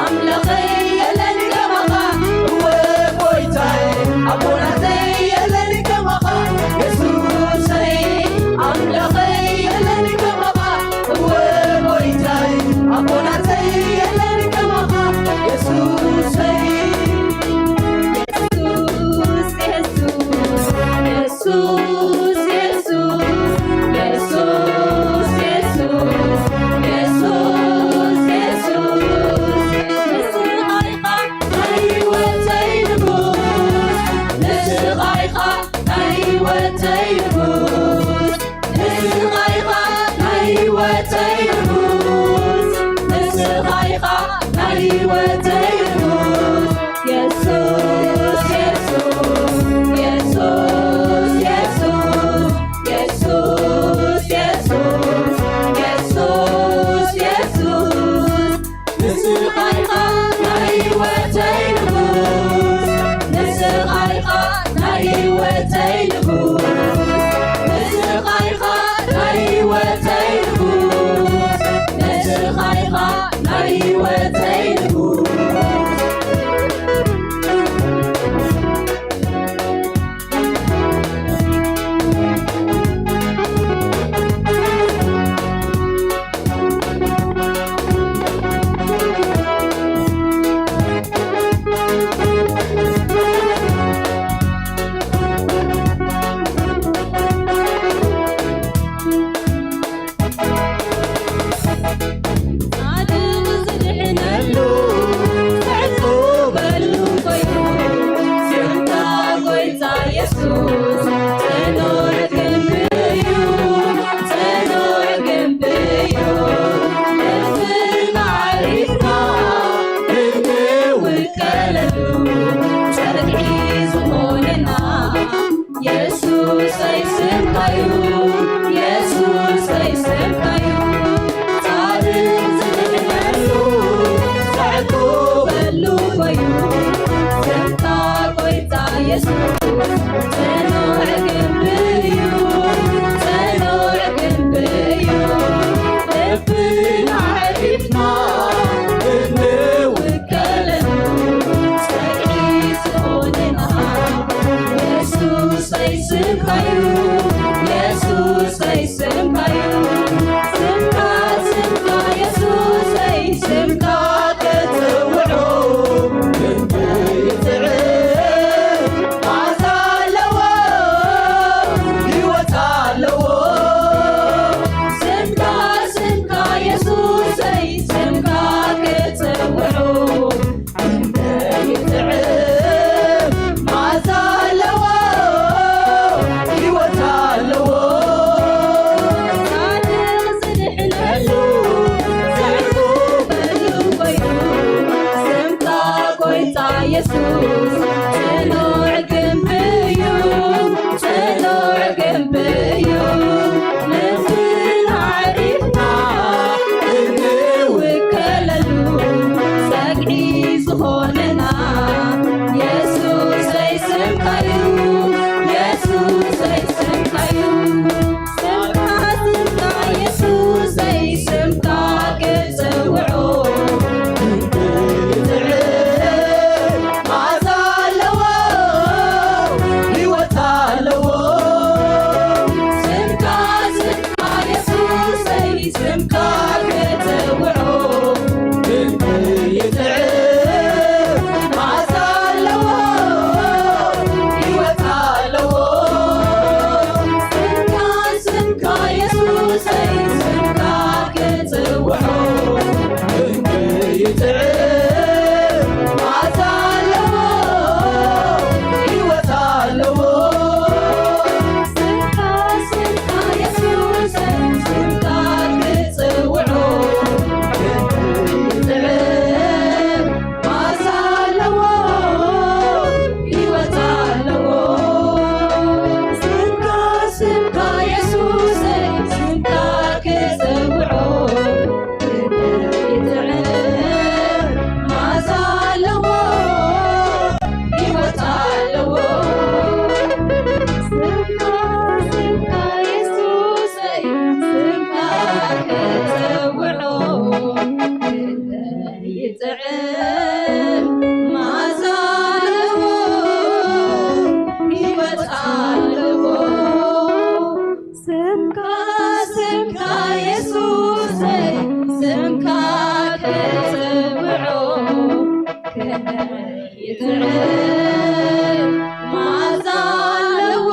ኣምላኸይ የለን ከማኻ፣ እወ ጎይታይ፣ ኣቦናተይ የለን ከማኻ፣ የሱሰይ፣ ኣምላኸይ የለን ከማኻ፣ እወ ጎይታይ፣ ኣቦናተይ የለን ከማኻ፣ የሱሰይ። የሱስ፣ የሱስ፣ የሱስ፣ የሱስ፣ የሱስ፣ የሱስ፣ የሱስ፣ ንስኻ ኢኻ ናይ ህይወተይ ንጉስ፣ ንስኻ ኢኻ ናይ ህይወተይ ንጉስ፣ ንስኻ ኢኻ ናይ ህይወተይ ንጉስ፣ ንስኻ ኢኻ ናይ ህይወተይ ንጉስ፣ የሱስ፣ የሱስ፣ የሱስ፣ የሱስ፣ የሱስ፣ የሱስ፣ የሱስ፣ ንስኻ ኢኻ ናይ ህይወተይ ንጉስ፣ ንስኻ ኢኻ ናይ ህይወተይ ንጉስ፣ ንስኻ ኢኻ ናይ ህይወተይ ንጉስ፣ ንስኻ ኢኻ ናይ ህይወተይ ንጉስ። እዩ፣ የሱሰይ ስምካዩ፣ ጻድቕ ዝድሕነሉ፣ ዘዕቁበሉ ኮይኑ፣ ስምካ ጎይታ የሱስ፣ ጽኑዕ ግንቢ እዩ፣ ጽኑዕ ግንቢ እዩ። ልብና ዓሪፍና እንውከለሉ፣ ጸግዒ ዝኾነና፣ የሱሰይ ስምካዩ፣ የሱሰይ ስምካዩ፣ ስምካ፣ ስምካ የሱሰይ፣ ስምካ ክጽውዖ ክንደይ ይጥዕም፣ መዓዛ ኣለዎ፣ ህይወት ኣለዎ። ስምካ፣ ስምካ የሱሰይ፣ ስምካ ክጽውዖ ይጥዕም፣ መዓዛ ኣለዎ፣ ህይወት ኣለዎ። ጻድቕ ዝድሕነሉ፣ ዘዕቁበሉ ኮይኑ፣ ስምካ ጎይታ የሱስ፣ ጽኑዕ ግንቢ እዩ፣ ጽኑዕ ግንቢ እዩ። ልብና ዓሪፍና እንውከለሉ፣ ጸግዒ ዝኾነና፣ የሱሰይ ስምካዩ፣ የሱሰይ ስምካዩ። ስምካ፣ ስምካ የሱሰይ፣ ስምካ ክጽውዖ ይጥዕም፣ መዓዛ ኣለዎ፣ ህይወት ኣለዎ። ስምካ፣ ስምካ የሱሰይ፣ ስምካ ክጽውዖ ይጥዕም፣ መዓዛ ኣለዎ፣ ህይወት ኣለዎ። ስምካ፣ ስምካ የሱሰይ፣ ስምካ ክጽውዖ ይጥዕም፣ መዓዛ ኣለዎ፣ ህይወት ኣለዎ። ስምካ፣ ስምካ የሱሰይ፣ ስምካ ክጽውዖ ይጥዕም፣ መዓዛ ኣለዎ፣ ህይወት ኣለዎ። ስምካ፣ ስምካ የሱሰይ፣ ስምካ ክጽውዖ ይጥዕም፣ መዓዛ ኣለዎ፣ ህይወት ኣለዎ። ስምካ፣ ስምካ የሱሰይ፣ ስምካ ክጽውዖ ይጥዕም፣ መዓዛ ኣለዎ፣ ህይወት ኣለዎ። ስምካ፣ ስምካ የሱሰይ፣ ስምካ ክጽውዖ ይጥዕም፣ መዓዛ ኣለዎ፣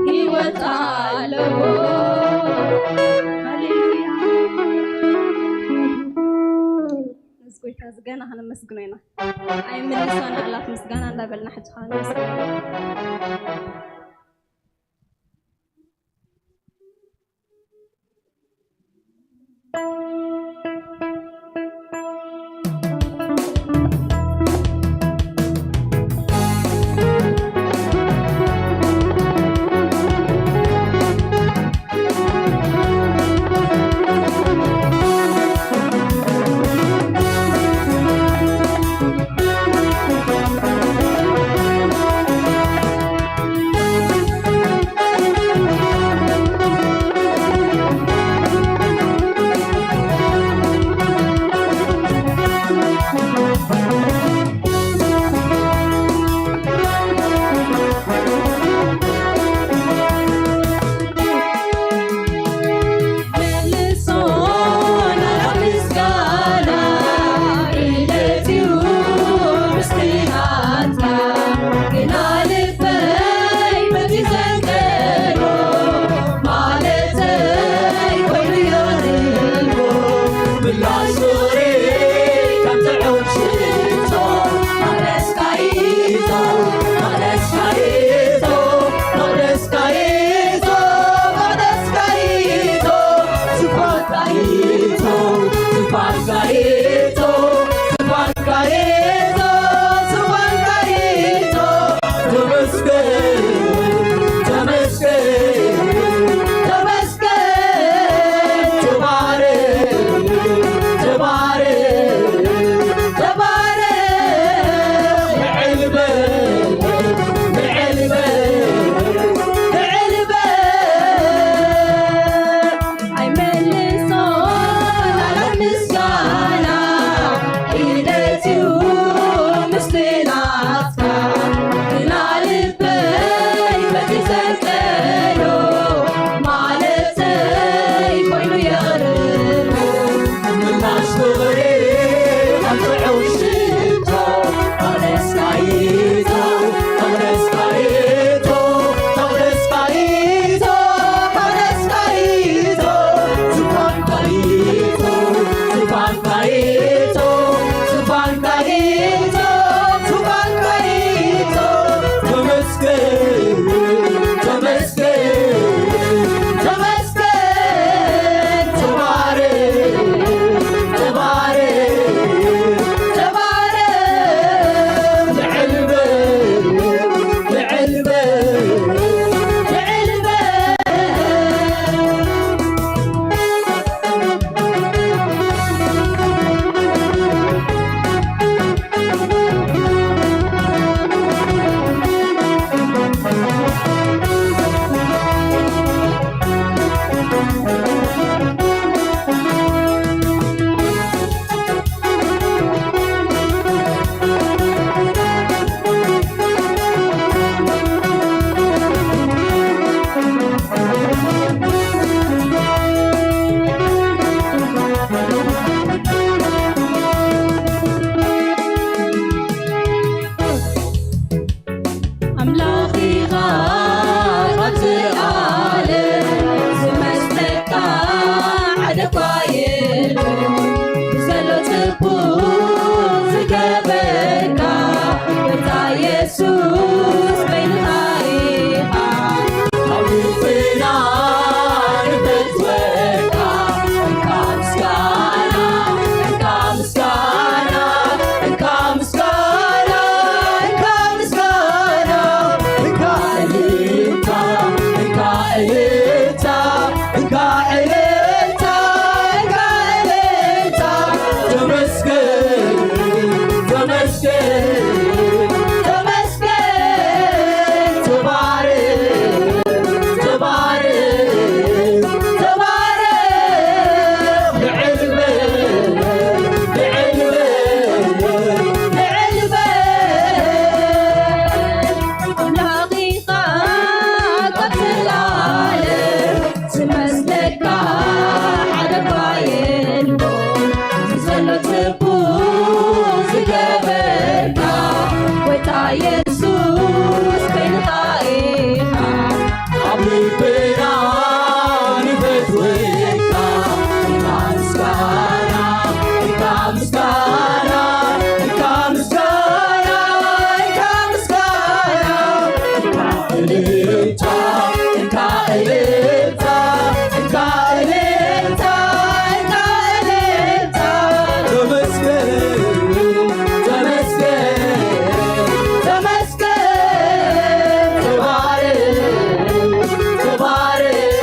ህይወት ኣለዎ። ሃሌሉያ። ነዚ ጎይታ እዚ ገና ከነመስግኖ ኢና። ኣይምልሳን ቃላት ምስጋና እንዳበልና ሕጂ ከኣ ነመስግኖ። እልልታ፣ እንካ እልልታ፣ እንካ እልልታ። ተመስገን፣ ተመስገን፣ ተመስገን። ተባረክ፣ ተባረክ፣ ተባረክ። ልዕል በል፣ ልዕል በል፣ ልዕል በል። ኣምላኽ ኢኻ ካብ ዘላለም ዝመስለካ ሓደ እኳ የልቦን። ዘሎ ጽቡቕ ዝገበርካ ጎይታ የሱስ ኮይንኻ ኢኻ። ኣብ ልብና ንፈትወካ፣ እንካ ምስጋና፣ እንካ ምስጋና፣ እንካ ምስጋና፣ እንካ ምስጋና። እንካ እልልታ፣ እንካ እልልታ፣ እንካ እልልታ፣ እንካ እልልታ። ተመስገን፣ ተመስገን፣ ተመስገን። ተባረክ፣ ተባረክ፣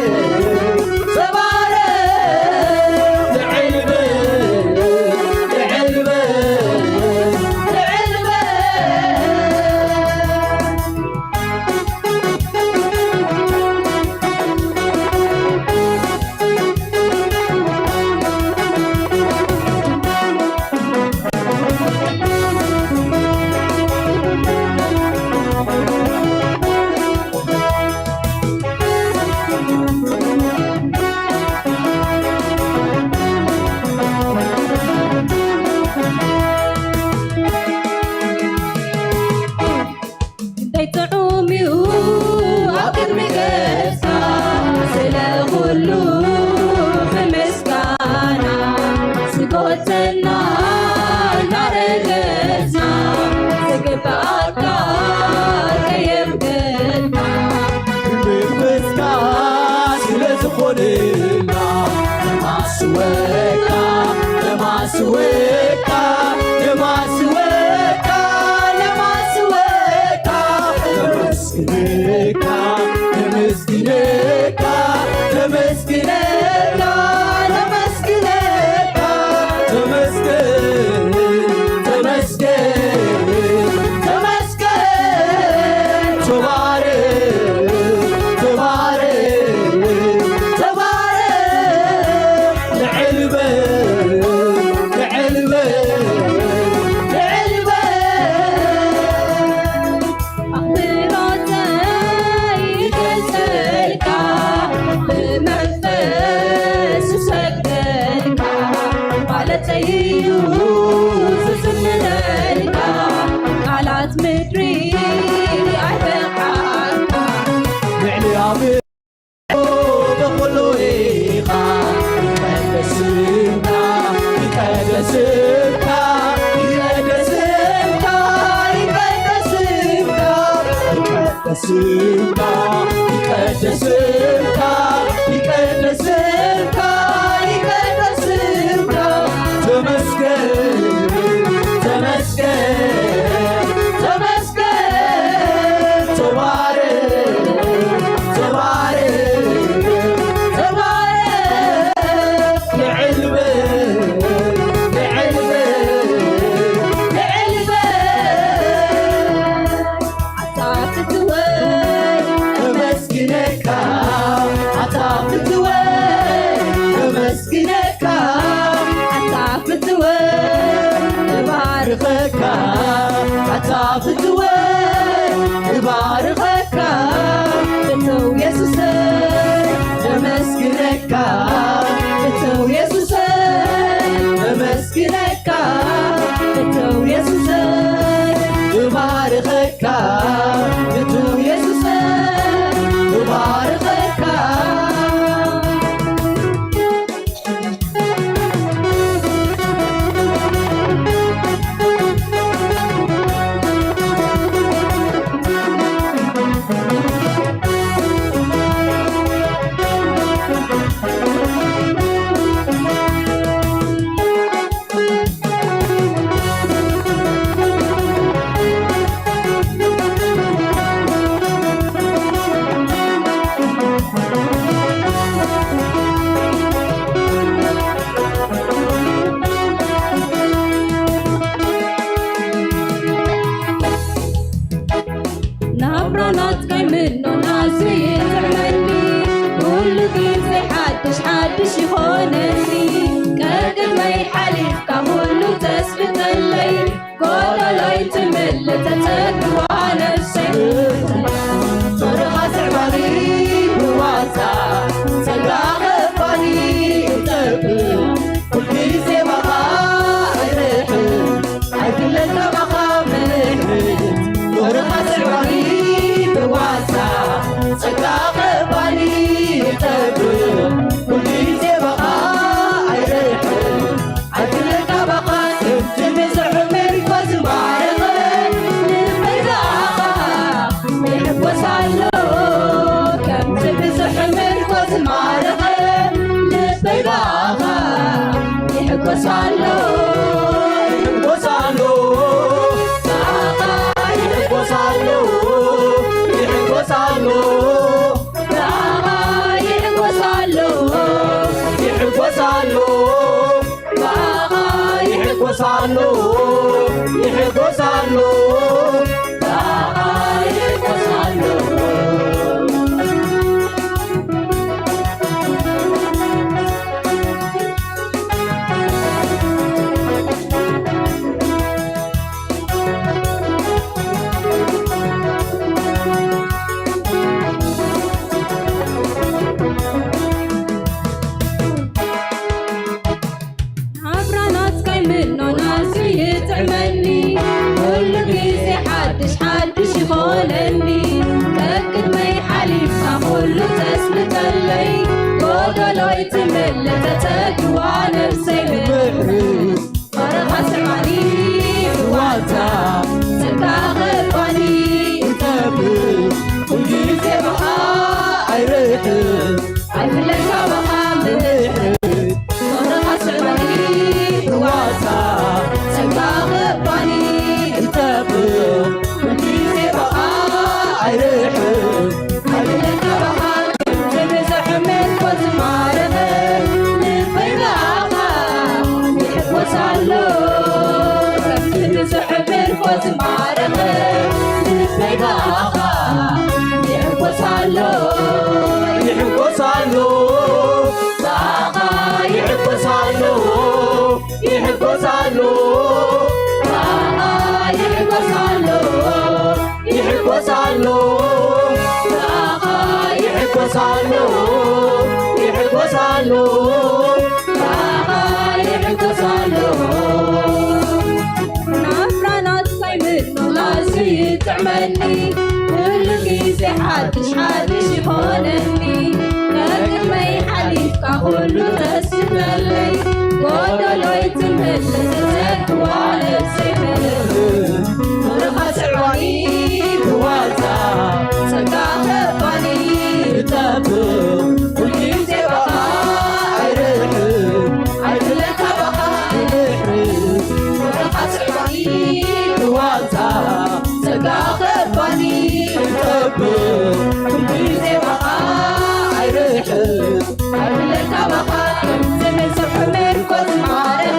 ተባረክ። ልዕል በል፣ ልዕል በል፣ ልዕል በል። እንታይ ጥዑም እዩ ኣብ ቅድሚ ገጽካ፣ ስለ ኩሉ ብምስጋና፣ ዝጎተና እናረገጽና፣ ዝግብኣካ ከየምገድካ። መንፈስካ ስለ ዝኾነና፣ ነማስወካ፣ ነማስወካ፣ ነማስወካ፣ ነማስወካ። ነመስግነካ፣ ነመስግነካ፣ ነመስግነካ፣ ነመስግነካ። ተመስገን፣ ተመስገን፣ ተመስገን። ተባረክ፣ ተባረክ፣ ተባረክ። ልዕል በል፣ ልዕል በል፣ ልዕል በል። ኣኽብሮተይ ይገልጸልካ፣ ብመንፈስ ይሰግደልካ፣ ማለተይ እዩ ዝዝምረልካ፣ ቃላት ምድሪ ኣይበቕዓልካ። ልዕሊ ኣብ በኩሉ ኢኻ ይቀደስ ስምካ፣ ይቀደስ ስምካ፣ ይቀደስ ስምካ፣ ይቀደስ ስምካ፣ ይቀደስ ስምካ፣ ይቀደስ ስምካ፣ ይቀደስ ስምካ፣ ይቀደስ ስምካ። ተመስገን፣ ተመስገን፣ ተመስገን። ተባረክ፣ ተባረክ፣ ተባረክ። ልዕል በል፣ ልዕል በል፣ ልዕል በል። ኣታ ፍትወይ ከመስግነካ፣ ግዜ ሓድሽ ሓድሽ ይኾነኒ። ቀቅድመይ ሓሊፍካ ኩሉ ተስብተለይ። ጎደሎይ ትምልእ ተጸግዋ ነፍሰይ። ጾርኻ ስዕባኒ ብዋዛ ጸጋ ኸፋኒ እጠብብ። ኩልግዜ ባኻ ኣይርሕም ኣይፍለካ ባኻ ምሕረት። ጾርኻ ስዕባኒ ብዋዛ ጸጋ ኸፋኒ እጠብብ። ኩልግዜ ባኻ ኣይርሕም ኣይፍለካ ባኻ። ከምቲ ብዙሕ ምርኮ ዝማረኸ ልበይ ባኻ ይሕጎስ ኣሎ። ከምቲ ብዙሕ ምርኮ ዝማረኸ ልበይ ባኻ ይሕጎስ ኣሎ። ይሕጎስ ኣሎ። ባኻ ይሕጎስ ኣሎ። ይሕጎስ ኣሎ። ባኻ ይሕጎስ ኣሎ። ይሕጎስ ኣሎ። ባኻ ይሕጎስ ኣሎ። ይሕጎስ ኣሎ። ባኻ ይሕጎስ ኣሎ። ናብራ ናትካይ ምኖን ኣዝዩ ይጥዕመኒ። ኩሉ ግዜ ሓድሽ ሓድሽ ይኾነኒ። ቀቅድመይ ሓሊፍካ ኩሉ ተስብተለይ። ጎደሎይ ትምልእ ተጸግዋ ነፍሰይ ብፍቕሪ። ጾርኻ ስዕባኒ ብዋዛ ጸጋ ኸፋኒ እጠብብ። ኩልግዜ ባኻ ኣይርሕም ኣይፍለካ ባኻ ምሕረት። ጾርኻ ስዕባኒ ብዋዛ ጸጋ ኸፋኒ እጠብብ። ኩልግዜ ባኻ ኣይርሕም ኣይፍለካ ባኻ። ከምቲ ብዙሕ ምርኮ ዝማረኸ ልበይ ባኻ ይሕጎስ ኣሎ። ከምቲ ብዙሕ ምርኮ ዝማረኸ ልበይ ባኻ ይሕጎስ ኣሎ። ይሕጎስ ኣሎ። ባኻ ይሕጎስ ኣሎ። ይሕጎስ ኣሎ። ባኻ ይሕጎስ ኣሎ። ይሕጎስ ኣሎ። ባኻ ይሕጎስ ኣሎ። ይሕጎስ ኣሎ። ባኻ ይሕጎስ ኣሎ። ናፍራ ናትካይ ምኖ ኣዝዩ ይጥዕመኒ። ኩሉ ግዜ ሓድሽ ሓድሽ ይኾነኒ። ቀቅድመይ ሓሊፍካ ኩሉ ተስበለይ። ጎደሎይ ትምልእ ተዘግዋ ነፍሰይ ምሕረት። ጾርኻ ስዕባኒ ብዋዛ ጸጋ ኸፋኒ እጠብብ። ኩልግዜ ባኻ ኣይርሕም ኣይፍለካ ባኻ ምሕረት። ጾርኻ ስዕባኒ ብዋዛ ጸጋ ኸፋኒ እጠብብ። ኩልግዜ ባኻ ኣይርሕም ኣይፍለካ ባኻ። ከምቲ ብዙሕ ምርኮ ዝማረኸ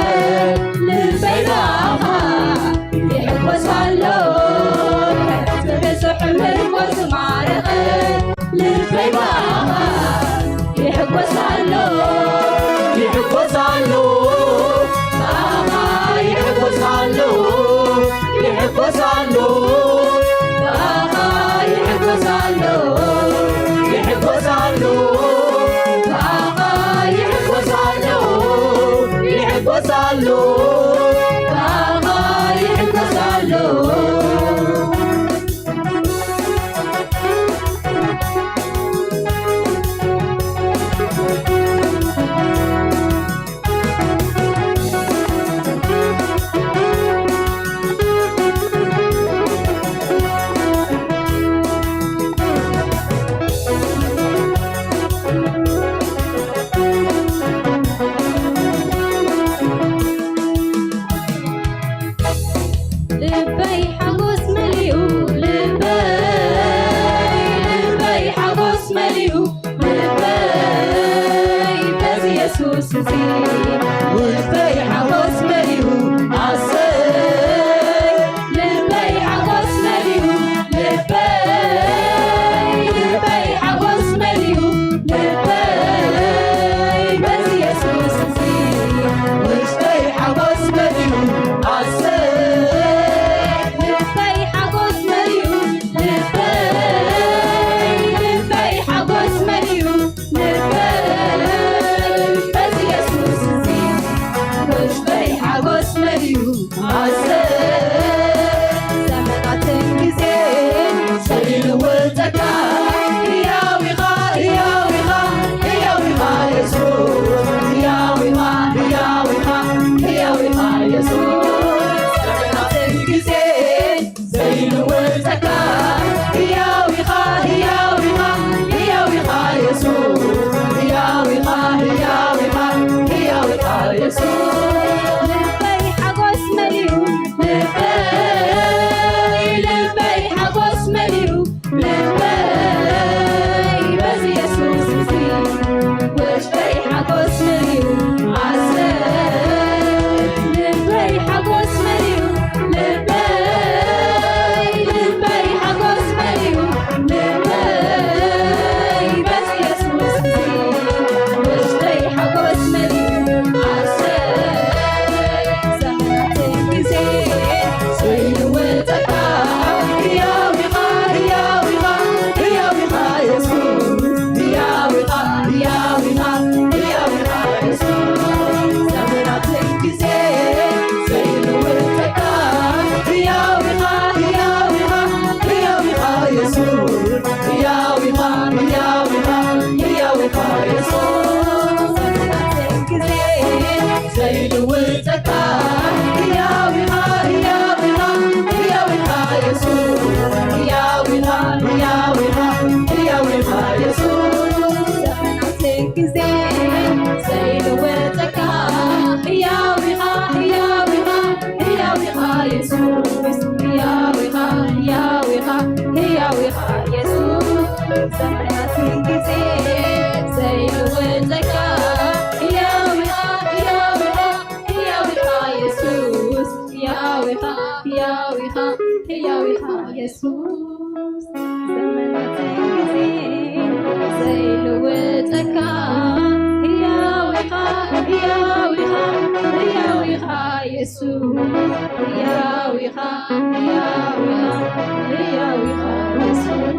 ኢየሱስ ዘመናትን ግዜን ዘይልወጠካ፣ ሕያው ኢኻ፣ ሕያው ኢኻ፣ ሕያው ኢኻ ኢየሱስ። ሕያው ኢኻ፣ ሕያው ኢኻ፣ ሕያው ኢኻ ኢየሱስ።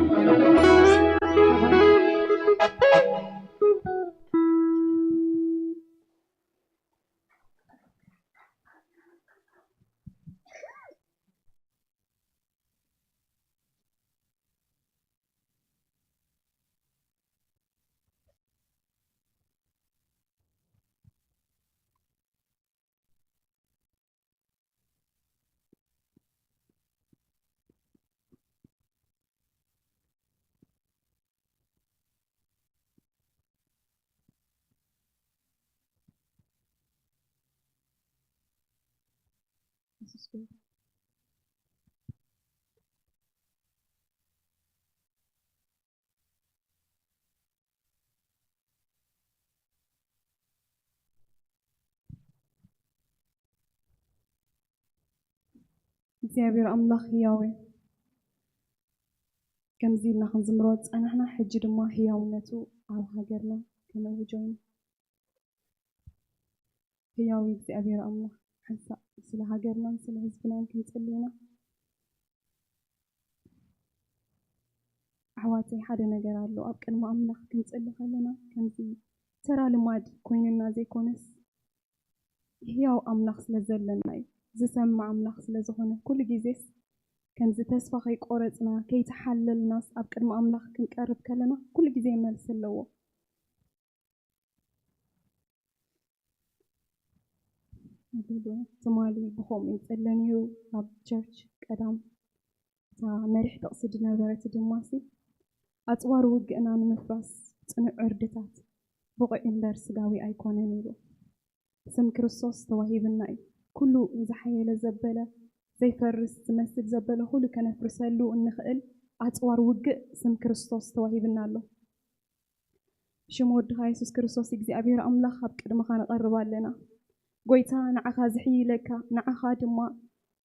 እግዚኣብሔር ኣምላኽ ህያው እዩ። ከምዚ ኢልና ክንዝምሮ ዝጸናሕና፣ ሕጂ ድማ ህያውነቱ ኣብ ሃገርና ከነውጆ ኢና። ህያው እግዚኣብሔር ኣምላኽ፣ ሓንሳእ ስለ ሃገርናን ስለ ህዝብናን ክንጽሊ ኢና። ኣሕዋተይ፣ ሓደ ነገር ኣሎ። ኣብ ቅድሚ ኣምላኽ ክንጽሊ ከለና፣ ከምዚ ተራ ልማድ ኮይንና ዘይኮነስ፣ ህያው ኣምላኽ ስለ ዘለና እዩ። ዝሰምዕ ኣምላኽ ስለ ዝኾነ፣ ኩሉ ግዜስ ከምዚ ተስፋ ከይቆረጽና፣ ከይተሓለልናስ ኣብ ቅድሚ ኣምላኽ ክንቀርብ ከለና፣ ኩሉ ግዜ መልሲ ኣለዎ። ትማሊ ብኸምኡ ይጽለ ነይሩ። ኣብ ቸርች ቀዳም እታ መሪሕ ጥቕሲ ዝነበረት ድማ ሲ፣ ኣጽዋር ውግእና ንምፍራስ ጽኑዕ ዕርድታት ብቑዕ እምበር ስጋዊ ኣይኮነን ኢሉ። ስም ክርስቶስ ተዋሂብና እዩ። ኩሉ ዝሓየለ ዘበለ፣ ዘይፈርስ ዝመስል ዘበለ ኩሉ ከነፍርሰሉ እንኽእል ኣጽዋር ውግእ ስም ክርስቶስ ተዋሂብና ኣሎ። ሽም ወድኻ የሱስ ክርስቶስ እግዚኣብሔር ኣምላኽ ኣብ ቅድመኻ ንቐርብ ኣለና። ጎይታ ንዓኻ ዝሕይለካ፣ ንዓኻ ድማ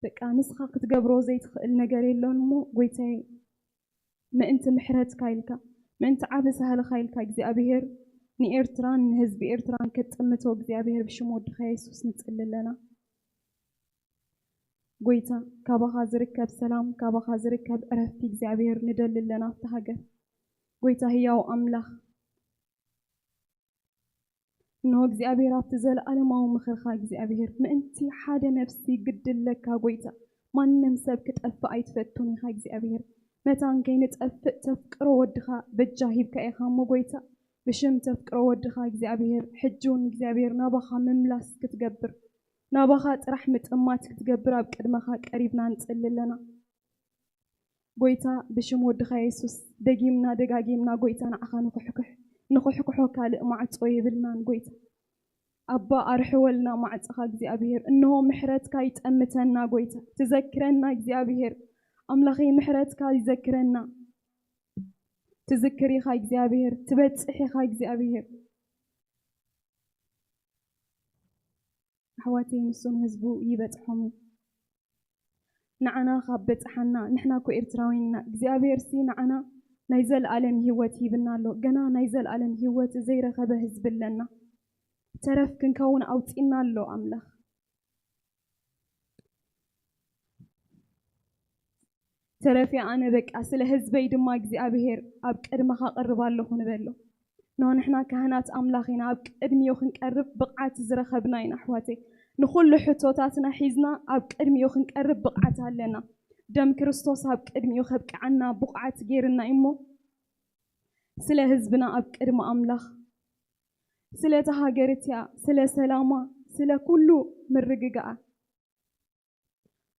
በቃ ንስኻ ክትገብሮ ዘይትኽእል ነገር የሎን እሞ ጎይታዬ ምእንቲ ምሕረትካ ኢልካ፣ ምእንቲ ዓቢ ሳህልኻ ኢልካ እግዚኣብሔር ንኤርትራን ንህዝቢ ኤርትራን ክትጥምቶ እግዚኣብሔር ብሽም ወድኻ የሱስ ንጽሊ ኣለና። ጎይታ ካባኻ ዝርከብ ሰላም፣ ካባኻ ዝርከብ ዕረፍቲ እግዚኣብሔር ንደሊ ኣለና ኣብቲ ሃገር። ጎይታ ህያው ኣምላኽ እንሆ እግዚኣብሔር ኣብቲ ዘለኣለማዊ ምኽርኻ እግዚኣብሔር ምእንቲ ሓደ ነፍሲ ግዲ ኣለካ ጎይታ። ማንም ሰብ ክጠፍእ ኣይትፈቱን ኢኻ እግዚኣብሔር። መታን ከይንጠፍእ ተፍቅሮ ወድኻ በጃ ሂብካ ኢኻ እሞ ጎይታ፣ ብሽም ተፍቅሮ ወድኻ እግዚኣብሔር ሕጂ እውን እግዚኣብሔር ናባኻ ምምላስ ክትገብር፣ ናባኻ ጥራሕ ምጥማት ክትገብር ኣብ ቅድመኻ ቀሪብና ንጽሊ ኣለና። ጎይታ ብሽም ወድኻ የሱስ ደጊምና ደጋጊምና ጎይታ ንዓኻ ንኹሕኩሕ ንኹሕኩሖ ካልእ ማዕጾ የብልናን ጎይታ። ኣባ ኣርሕወልና ማዕጾኻ እግዚኣብሔር። እንሆ ምሕረትካ ይጠምተና ጎይታ። ትዘክረና እግዚኣብሔር። ኣምላኸይ ምሕረትካ ይዘክረና። ትዝክር ኢኻ እግዚኣብሔር። ትበጽሕ ኢኻ እግዚኣብሔር። ኣሕዋተይ ንሱ ንህዝቡ ይበጽሖም እዩ። ንዓና ካብ በጽሓና ንሕና እኮ ኤርትራውያን ኢና። እግዚኣብሔር ሲ ንዓና ናይ ዘለኣለም ህይወት ሂብና ኣሎ። ገና ናይ ዘለኣለም ህይወት ዘይረኸበ ህዝቢ ኣለና። ተረፍ ክንከውን ኣውጺና ኣሎ ኣምላኽ። ተረፊ ኣነ በቃ ስለ ህዝበይ ድማ እግዚኣብሔር ኣብ ቅድመኻ ቀርብ ኣለኹ ንበሎ። ኖ ንሕና ካህናት ኣምላኽ ኢና፣ ኣብ ቅድሚኡ ክንቀርብ ብቕዓት ዝረኸብና ኢና ኣሕዋተይ። ንኹሉ ሕቶታትና ሒዝና ኣብ ቅድሚኡ ክንቀርብ ብቕዓት ኣለና። ደም ክርስቶስ ኣብ ቅድሚኡ ከብቅዓና ብቑዓት ገይርና እሞ ስለ ህዝብና ኣብ ቅድሚ ኣምላኽ፣ ስለ እታ ሃገር እቲኣ፣ ስለ ሰላማ፣ ስለ ኩሉ ምርግጋኣ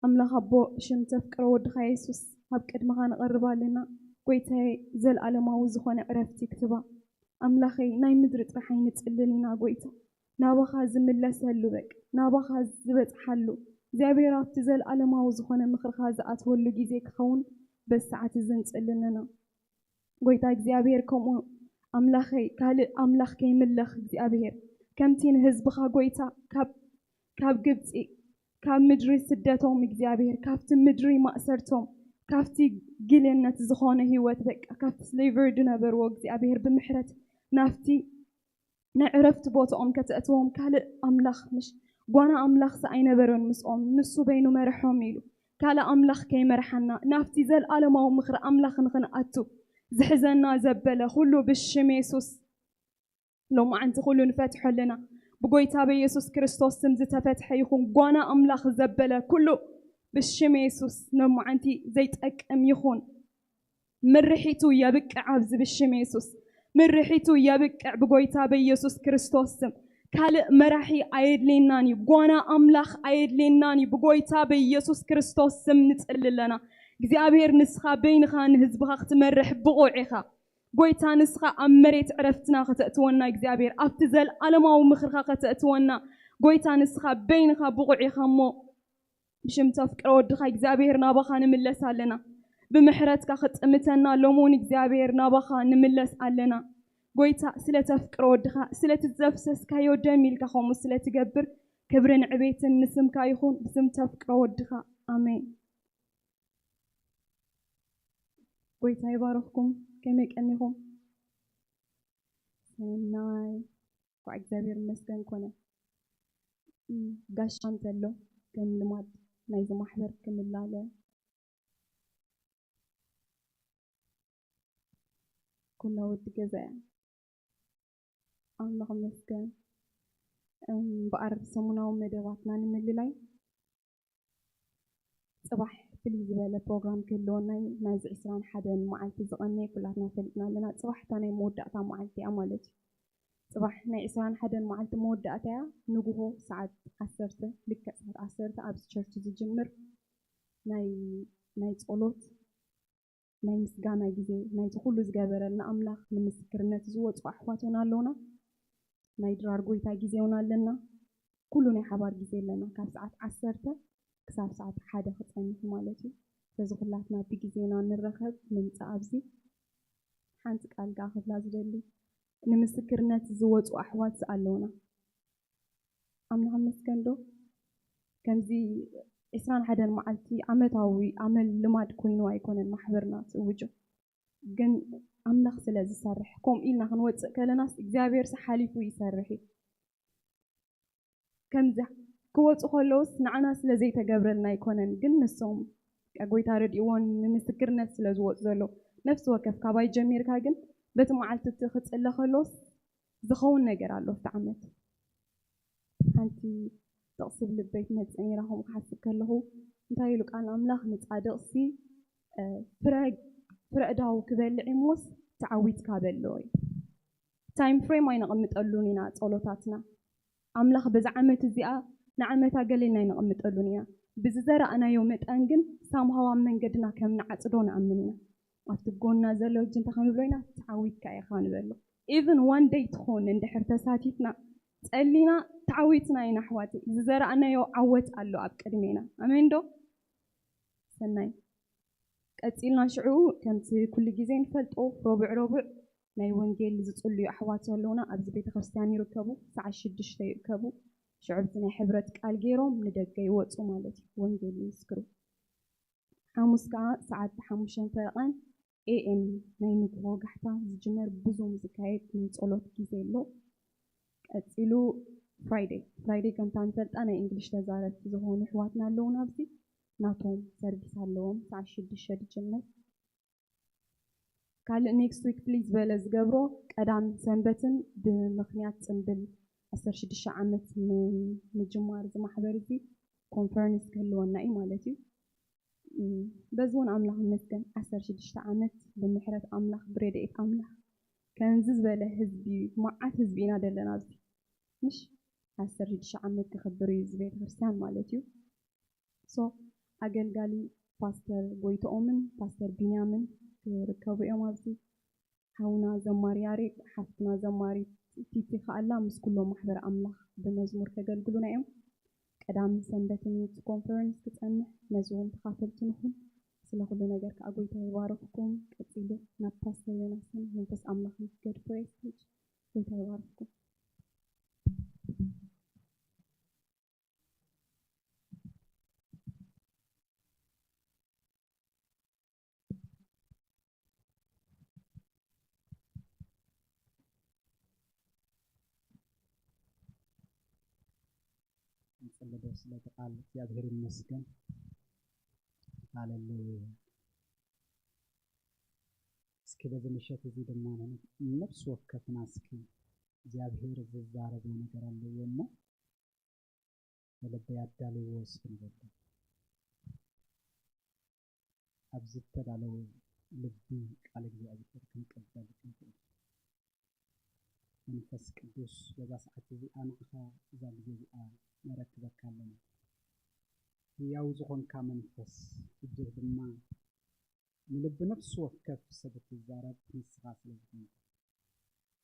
ኣምላኽ ኣቦ ብሽም ተፍቅሮ ወድኻ የሱስ ኣብ ቅድመኻ ንቐርብ ኣለና። ጎይታዬ ዘለኣለማዊ ዝኾነ ዕረፍቲ ክትባ ኣምላኸይ ናይ ምድሪ ጥራሕ ኣይንጽልን ኢና ጎይታ ናባኻ ዝምለሰሉ በቅ ናባኻ ዝበጽሓሉ እግዚኣብሔር ኣብቲ ዘለኣለማዊ ዝኾነ ምኽርኻ ዝኣትወሉ ግዜ ክኸውን በዚ ሰዓት እዚ ንጽሊ ኣለና። ጎይታ እግዚኣብሔር ከምኡ ኣምላኸይ ካልእ ኣምላኽ ከይምለኽ እግዚኣብሔር ከምቲ ንህዝብኻ ጎይታ ካብ ካብ ግብፂ ካብ ምድሪ ስደቶም እግዚኣብሔር ካብቲ ምድሪ ማእሰርቶም ካብቲ ጊልነት ዝኾነ ህይወት፣ በቃ ካብቲ ስሌቨሪ ዝነበርዎ እግዚኣብሔር ብምሕረት ናብቲ ናይ ዕረፍቲ ቦታኦም ከተእትዎም ካልእ ኣምላኽ፣ ምሽ ጓና ኣምላኽስ ኣይነበረን ምስኦም፣ ንሱ በይኑ መርሖም ኢሉ ካልእ ኣምላኽ ከይመርሓና ናብቲ ዘለኣለማዊ ምኽሪ ኣምላኽ ንኽንኣቱ ዝሕዘና ዘበለ ኩሉ ብሽም የሱስ ሎማዓንቲ ኩሉ ንፈትሖ ኣለና። ብጎይታ በየሱስ ክርስቶስ ስም ዝተፈትሐ ይኹን። ጓና ኣምላኽ ዘበለ ኩሉ ብሽም የሱስ ሎማዓንቲ ዘይጠቅም ይኹን። ምርሒቱ የብቅዕ ኣብዚ ብሽም የሱስ። ምርሒቱ የብቅዕ ብጎይታ በየሱስ ክርስቶስ ስም። ካልእ መራሒ ኣየድልየናን እዩ። ጓና ኣምላኽ ኣየድልየናን እዩ። ብጎይታ በየሱስ ክርስቶስ ስም ንጽሊ ኣለና። እግዚኣብሔር ንስኻ በይንኻ ንህዝብኻ ክትመርሕ ብቑዕ ኢኻ። ጎይታ ንስኻ ኣብ መሬት ዕረፍትና ከተእትወና እግዚኣብሔር ኣብቲ ዘለኣለማዊ ምኽርኻ ከተእትወና ጎይታ ንስኻ በይንኻ ብቑዕ ኢኻ እሞ ብሽም ተፍቅሮ ወድኻ እግዚኣብሔር ናባኻ ንምለስ ኣለና። ብምሕረትካ ክጥምተና ሎሚ እውን እግዚኣብሔር ናባኻ ንምለስ ኣለና። ጎይታ ስለ ተፍቅሮ ወድኻ ስለቲ ዘፍሰስካዮ ደም ኢልካ ከምኡ ስለ ትገብር ክብርን ዕቤትን ንስምካ ይኹን ብስም ተፍቅሮ ወድኻ ኣሜን። ጎይታ ይባርኽኩም። ከመይ ቀኒኹም? ሰናይ። ኳዕ እግዚኣብሔር ይመስገን ኮነ። እም፣ ጋሻ እንተሎ ከም ልማድ ናይዚ ማሕበር ክምላለ ኩላ ወዲ ገዛ እያ። ኣምላኽ ይመስገን። እም፣ እምበኣር ሰሙናዊ መደባትና ንምልላይ ጽባሕ ፍልይ ዝበለ ፕሮግራም ክህልወና እዩ። ናይዚ ዕስራን ሓደን መዓልቲ ዝቐነየ ኩላትና ፈሊጥና ኣለና። ጽባሕ እታ ናይ መወዳእታ መዓልቲ እያ ማለት እዩ። ጽባሕ ናይ ዕስራን ሓደን መዓልቲ መወዳእታ እያ። ንግሆ ሰዓት ዓሰርተ፣ ልክዕ ሰዓት ዓሰርተ ኣብዚ ቸርች ዝጅምር ናይ፣ ናይ ጸሎት ናይ ምስጋና ግዜ፣ ናይቲ ኩሉ ዝገበረልና ኣምላኽ ንምስክርነት ዝወጹ ኣሕዋት እውን ኣለውና። ናይ ድራር ጎይታ ግዜ እውን ኣለና። ኩሉ ናይ ሓባር ግዜ ኣለና። ካብ ሰዓት ዓሰርተ ክሳብ ሰዓት ሓደ ክጸንሕ ማለት እዩ። ስለዚ ኩላትና ብግዜና ንረኸብ፣ ንምጻእ ኣብዚ። ሓንቲ ቃል ከኣ ክብላ ዝደሊ፣ ንምስክርነት ዝወጹ ኣሕዋት ኣለውና። ኣምላኽ ይመስገን ዶ? ከምዚ ዕስራን ሓደን መዓልቲ ዓመታዊ ኣመል ልማድ ኮይኑ ኣይኮነን ማሕበርና ትእውጆ። ግን ኣምላኽ ስለ ዝሰርሕ፣ ከምኡ ኢልና ክንወጽእ ከለናስ እግዚኣብሔርስ ሓሊፉ ይሰርሕ እዩ። ከምዚ ክወጹ ከለውስ ንዓና ስለ ዘይተገብረልና ኣይኮነን፣ ግን ንሶም በቃ ጎይታ ረድእዎን ንምስክርነት ስለ ዝወጹ ዘለዉ። ነፍሲ ወከፍ ካባይ ጀሚርካ ግን በቲ መዓልቲ እቲ ክጽለ ከሎስ ዝኸውን ነገር ኣሎ ኣብቲ ዓመት። ሓንቲ ጥቕሲ ኣብ ልበይ ትመጽእ ነይራ፣ ከምኡ ክሓስብ ከለኹ፣ እንታይ ኢሉ ቃል ኣምላኽ፣ "ንጻድቕሲ፣ እ፣ ፍረ፣ ፍረ እዳዉ ክበልዕ እሞስ ተዓዊትካ በሎ" እዩ። ታይም ፍሬም ኣይነቐምጠሉን ኢና ጸሎታትና። ኣምላኽ በዛ ዓመት እዚኣ ንዓመታ ገለ ኢልና ኣይነቐምጠሉን ኢና። ብዝዘራእናዮ መጠን ግን ሳምሃው ኣብ መንገድና ከም ንዓጽዶ ንኣምን ኢና። ኣብቲ ጎንና ዘሎ ሕጂ እንታይ ክንብሎ ኢና? ተዓዊትካ ኢኻ ንበሎ። ኢቭን ዋን ደይ ትኾን እንድሕር ተሳቲፍና፣ ጸሊና፣ ተዓዊትና ኢና ኣሕዋተይ። ዝዘራእናዮ ዓወት ኣሎ ኣብ ቅድሜና። ኣሜን ዶ? ሰናይ። ቀጺልና ሽዑ ከምቲ ኩሉ ግዜ ንፈልጦ፣ ረቡዕ ረቡዕ ናይ ወንጌል ዝጽልዩ ኣሕዋት ኣለዉና። ኣብዚ ቤተ ክርስቲያን ይርከቡ፣ ሰዓት ሽዱሽተ ይእከቡ። ሽዑ ኣብቲ ናይ ሕብረት ቃል ገይሮም ንደገ ይወጹ ማለት እዩ፣ ወንጌል ይምስክሩ። ሓሙስ ከኣ ሰዓት ሓሙሽተ ፈረቓን ኤ ኤም ናይ ንግሆ ጋሕታ ዝጅመር ብዙም ዝካየድ ናይ ጸሎት ግዜ ኣሎ። ቀጺሉ ፍራይደይ፣ ፍራይደይ ከምታ ንፈልጣ ናይ እንግሊሽ ተዛረብቲ ዝኾኑ ኣሕዋትና ኣለዉና ኣብዚ፣ ናቶም ሰርቪስ ኣለዎም፣ ሰዓት ሽዱሽተ ዝጅምር። ካልእ ኔክስት ዊክ ፍልይ ዝበለ ዝገብሮ ቀዳምን ሰንበትን ብምኽንያት ጽምብል ዓሰርተ ሽዱሽተ ዓመት ም-፣ ምጅማር እዚ ማሕበር እዚ ኮንፈረንስ ክህልወና እዩ ማለት እዩ። እም፣ በዚ እውን ኣምላኽ ይመስገን፣ ዓሰርተ ሽዱሽተ ዓመት ብምሕረት ኣምላኽ፣ ብረድኤት ኣምላኽ፣ ከምዚ ዝበለ ህዝቢ፣ መዓት ህዝቢ ኢና ዘለና ኣብዚ። ምሽ ዓሰርተ ሽዱሽተ ዓመት ክኽብር እዩ እዚ ቤተክርስትያን ማለት እዩ። ሶ፣ ኣገልጋሊ ፓስተር ጎይትኦምን ፓስተር ቢንያምን ክርከቡ እዮም ኣብዚ። ሓውና ዘማሪ ያሬድ፣ ሓፍትና ዘማሪት ቲቲ ከኣላ ምስ ኩሎም ማሕበር ኣምላኽ ብመዝሙር ከገልግሉና እዮም። ቀዳምን ሰንበትን ዩት ኮንፈረንስ ክጸንሕ፣ ነዚ እውን ተኻፈልቲ ንኹን። ስለ ኩሉ ነገር ከኣ ጎይታ ይባርኽኩም። ቀጺሉ ናብ ፓስተር ዮናስን መንፈስ ኣምላኽን ክገድፎ እየ ስቴጅ። ጎይታ ይባርኽኩም። ክቕጽል ዶ ስለቲ ቃል እግዚኣብሔር ይመስገን። ሃሌሉያ። እስኪ በዚ ምሸት እዚ ድማ ነፍሲ ወከፍና እስኪ እግዚኣብሔር ዝዛረቦ ነገር ኣለዎ እሞ ንልበይ ኣዳልዎ እስኪ ንበል። ኣብ ዝተዳለወ ልቢ ቃል እግዚኣብሔር ክንቅበል ክንክእል። መንፈስ ቅዱስ በዛ ሰዓት እዚኣ ንዓኻ እዛ ግዜ እዚኣ ነረክበካ ኣለና። ህያው ዝኾንካ መንፈስ እጅህ ድማ ንልቢ ነፍሲ ወከፍ ሰብ እትዛረብ ንስኻ ስለ ዝኾንካ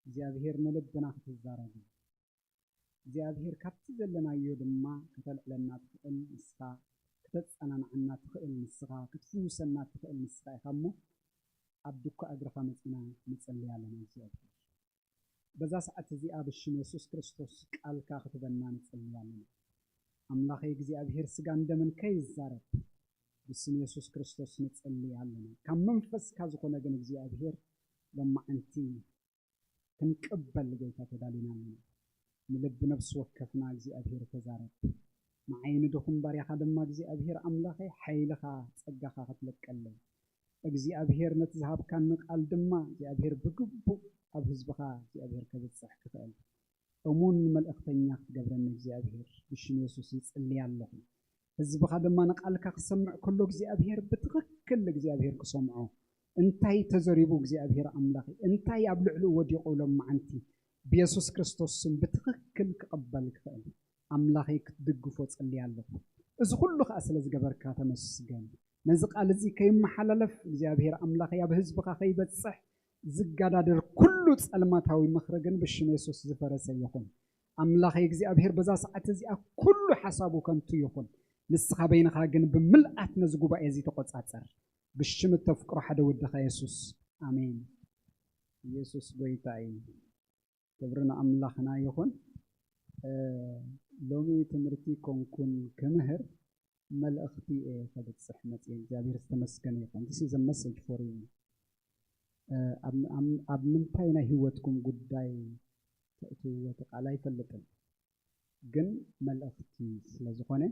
እግዚኣብሔር ንልብና ክትዛረብ እዩ። እግዚኣብሔር ካብቲ ዘለናዮ ድማ ከተልዕለና ትኽእል ንስኻ፣ ክተጸናንዓና ትኽእል ንስኻ፣ ክትፍውሰና ትኽእል ንስኻ ኢኻ እሞ ኣብ ድኳ እግርኻ መጺና ንጽሊ ኣለና እግዚኣብሔር። በዛ ሰዓት እዚኣ ብሽም የሱስ ክርስቶስ ቃልካ ክትበና ንጽሊ ኣለና። ኣምላኸይ እግዚኣብሔር ስጋን ደምን ከይዛረብ ብስም የሱስ ክርስቶስ ንጽሊ ኣለና። ካብ መንፈስካ ዝኾነ ግን እግዚኣብሔር ሎማዓንቲ ክንቅበል ጌታ ተዳሊና ኣለና። ንልቢ ነፍሲ ወከፍና እግዚኣብሔር ተዛረብ። ንዓይ ንድኹም ባርያኻ ድማ እግዚኣብሔር ኣምላኸይ ሓይልኻ ጸጋኻ ክትለቀለይ እግዚኣብሔር ነቲ ዝሃብካኒ ቃል ድማ እግዚኣብሔር ብግቡእ ኣብ ህዝብኻ እግዚኣብሔር ከብጽሕ ክኽእል እሙን መልእኽተኛ ክትገብረኒ እግዚኣብሔር ብሽም የሱስ ይጽሊ ኣለኹ። ህዝብኻ ድማ ንቃልካ ክሰምዕ ከሎ እግዚኣብሔር ብትኽክል እግዚኣብሔር ክሰምዖ እንታይ ተዘሪቡ እግዚኣብሔር ኣምላኽ እንታይ ኣብ ልዕሊኡ ወዲቑ ሎም መዓንቲ ብየሱስ ክርስቶስ ስም ብትኽክል ክቕበል ክኽእል ኣምላኸይ ክትድግፎ ጽሊ ኣለኹ። እዚ ኩሉ ከዓ ስለ ዝገበርካ ተመስገን። ነዚ ቃል እዚ ከይመሓላለፍ እግዚኣብሔር ኣምላኸይ ኣብ ህዝብኻ ከይበጽሕ ዝጋዳደር ኩሉ ጸልማታዊ ምኽሪ ግን ብሽም የሱስ ዝፈረሰ ይኹን። ኣምላኸይ እግዚኣብሔር በዛ ሰዓት እዚኣ ኩሉ ሓሳቡ ከንቱ ይኹን። ንስኻ በይንኻ ግን ብምልኣት ነዚ ጉባኤ እዚ ተቆጻጸር። ብሽም እተፍቅሮ ሓደ ወድኻ የሱስ ኣሜን። ኢየሱስ ጎይታ እዩ። ክብሪ ንኣምላኽና ይኹን። ሎሚ ትምህርቲ ኮንኩን ክምህር መልእኽቲ እየ ከብፅሕ መፅየ። እግዚኣብሔር ዝተመስገነ ይኹን። This is a message for you. ኣብ ምንታይ ናይ ህይወትኩም ጉዳይ ተእትውዎ እቲ ቃል ኣይፈልጥን፣ ግን መልእኽቲ ስለ ዝኾነ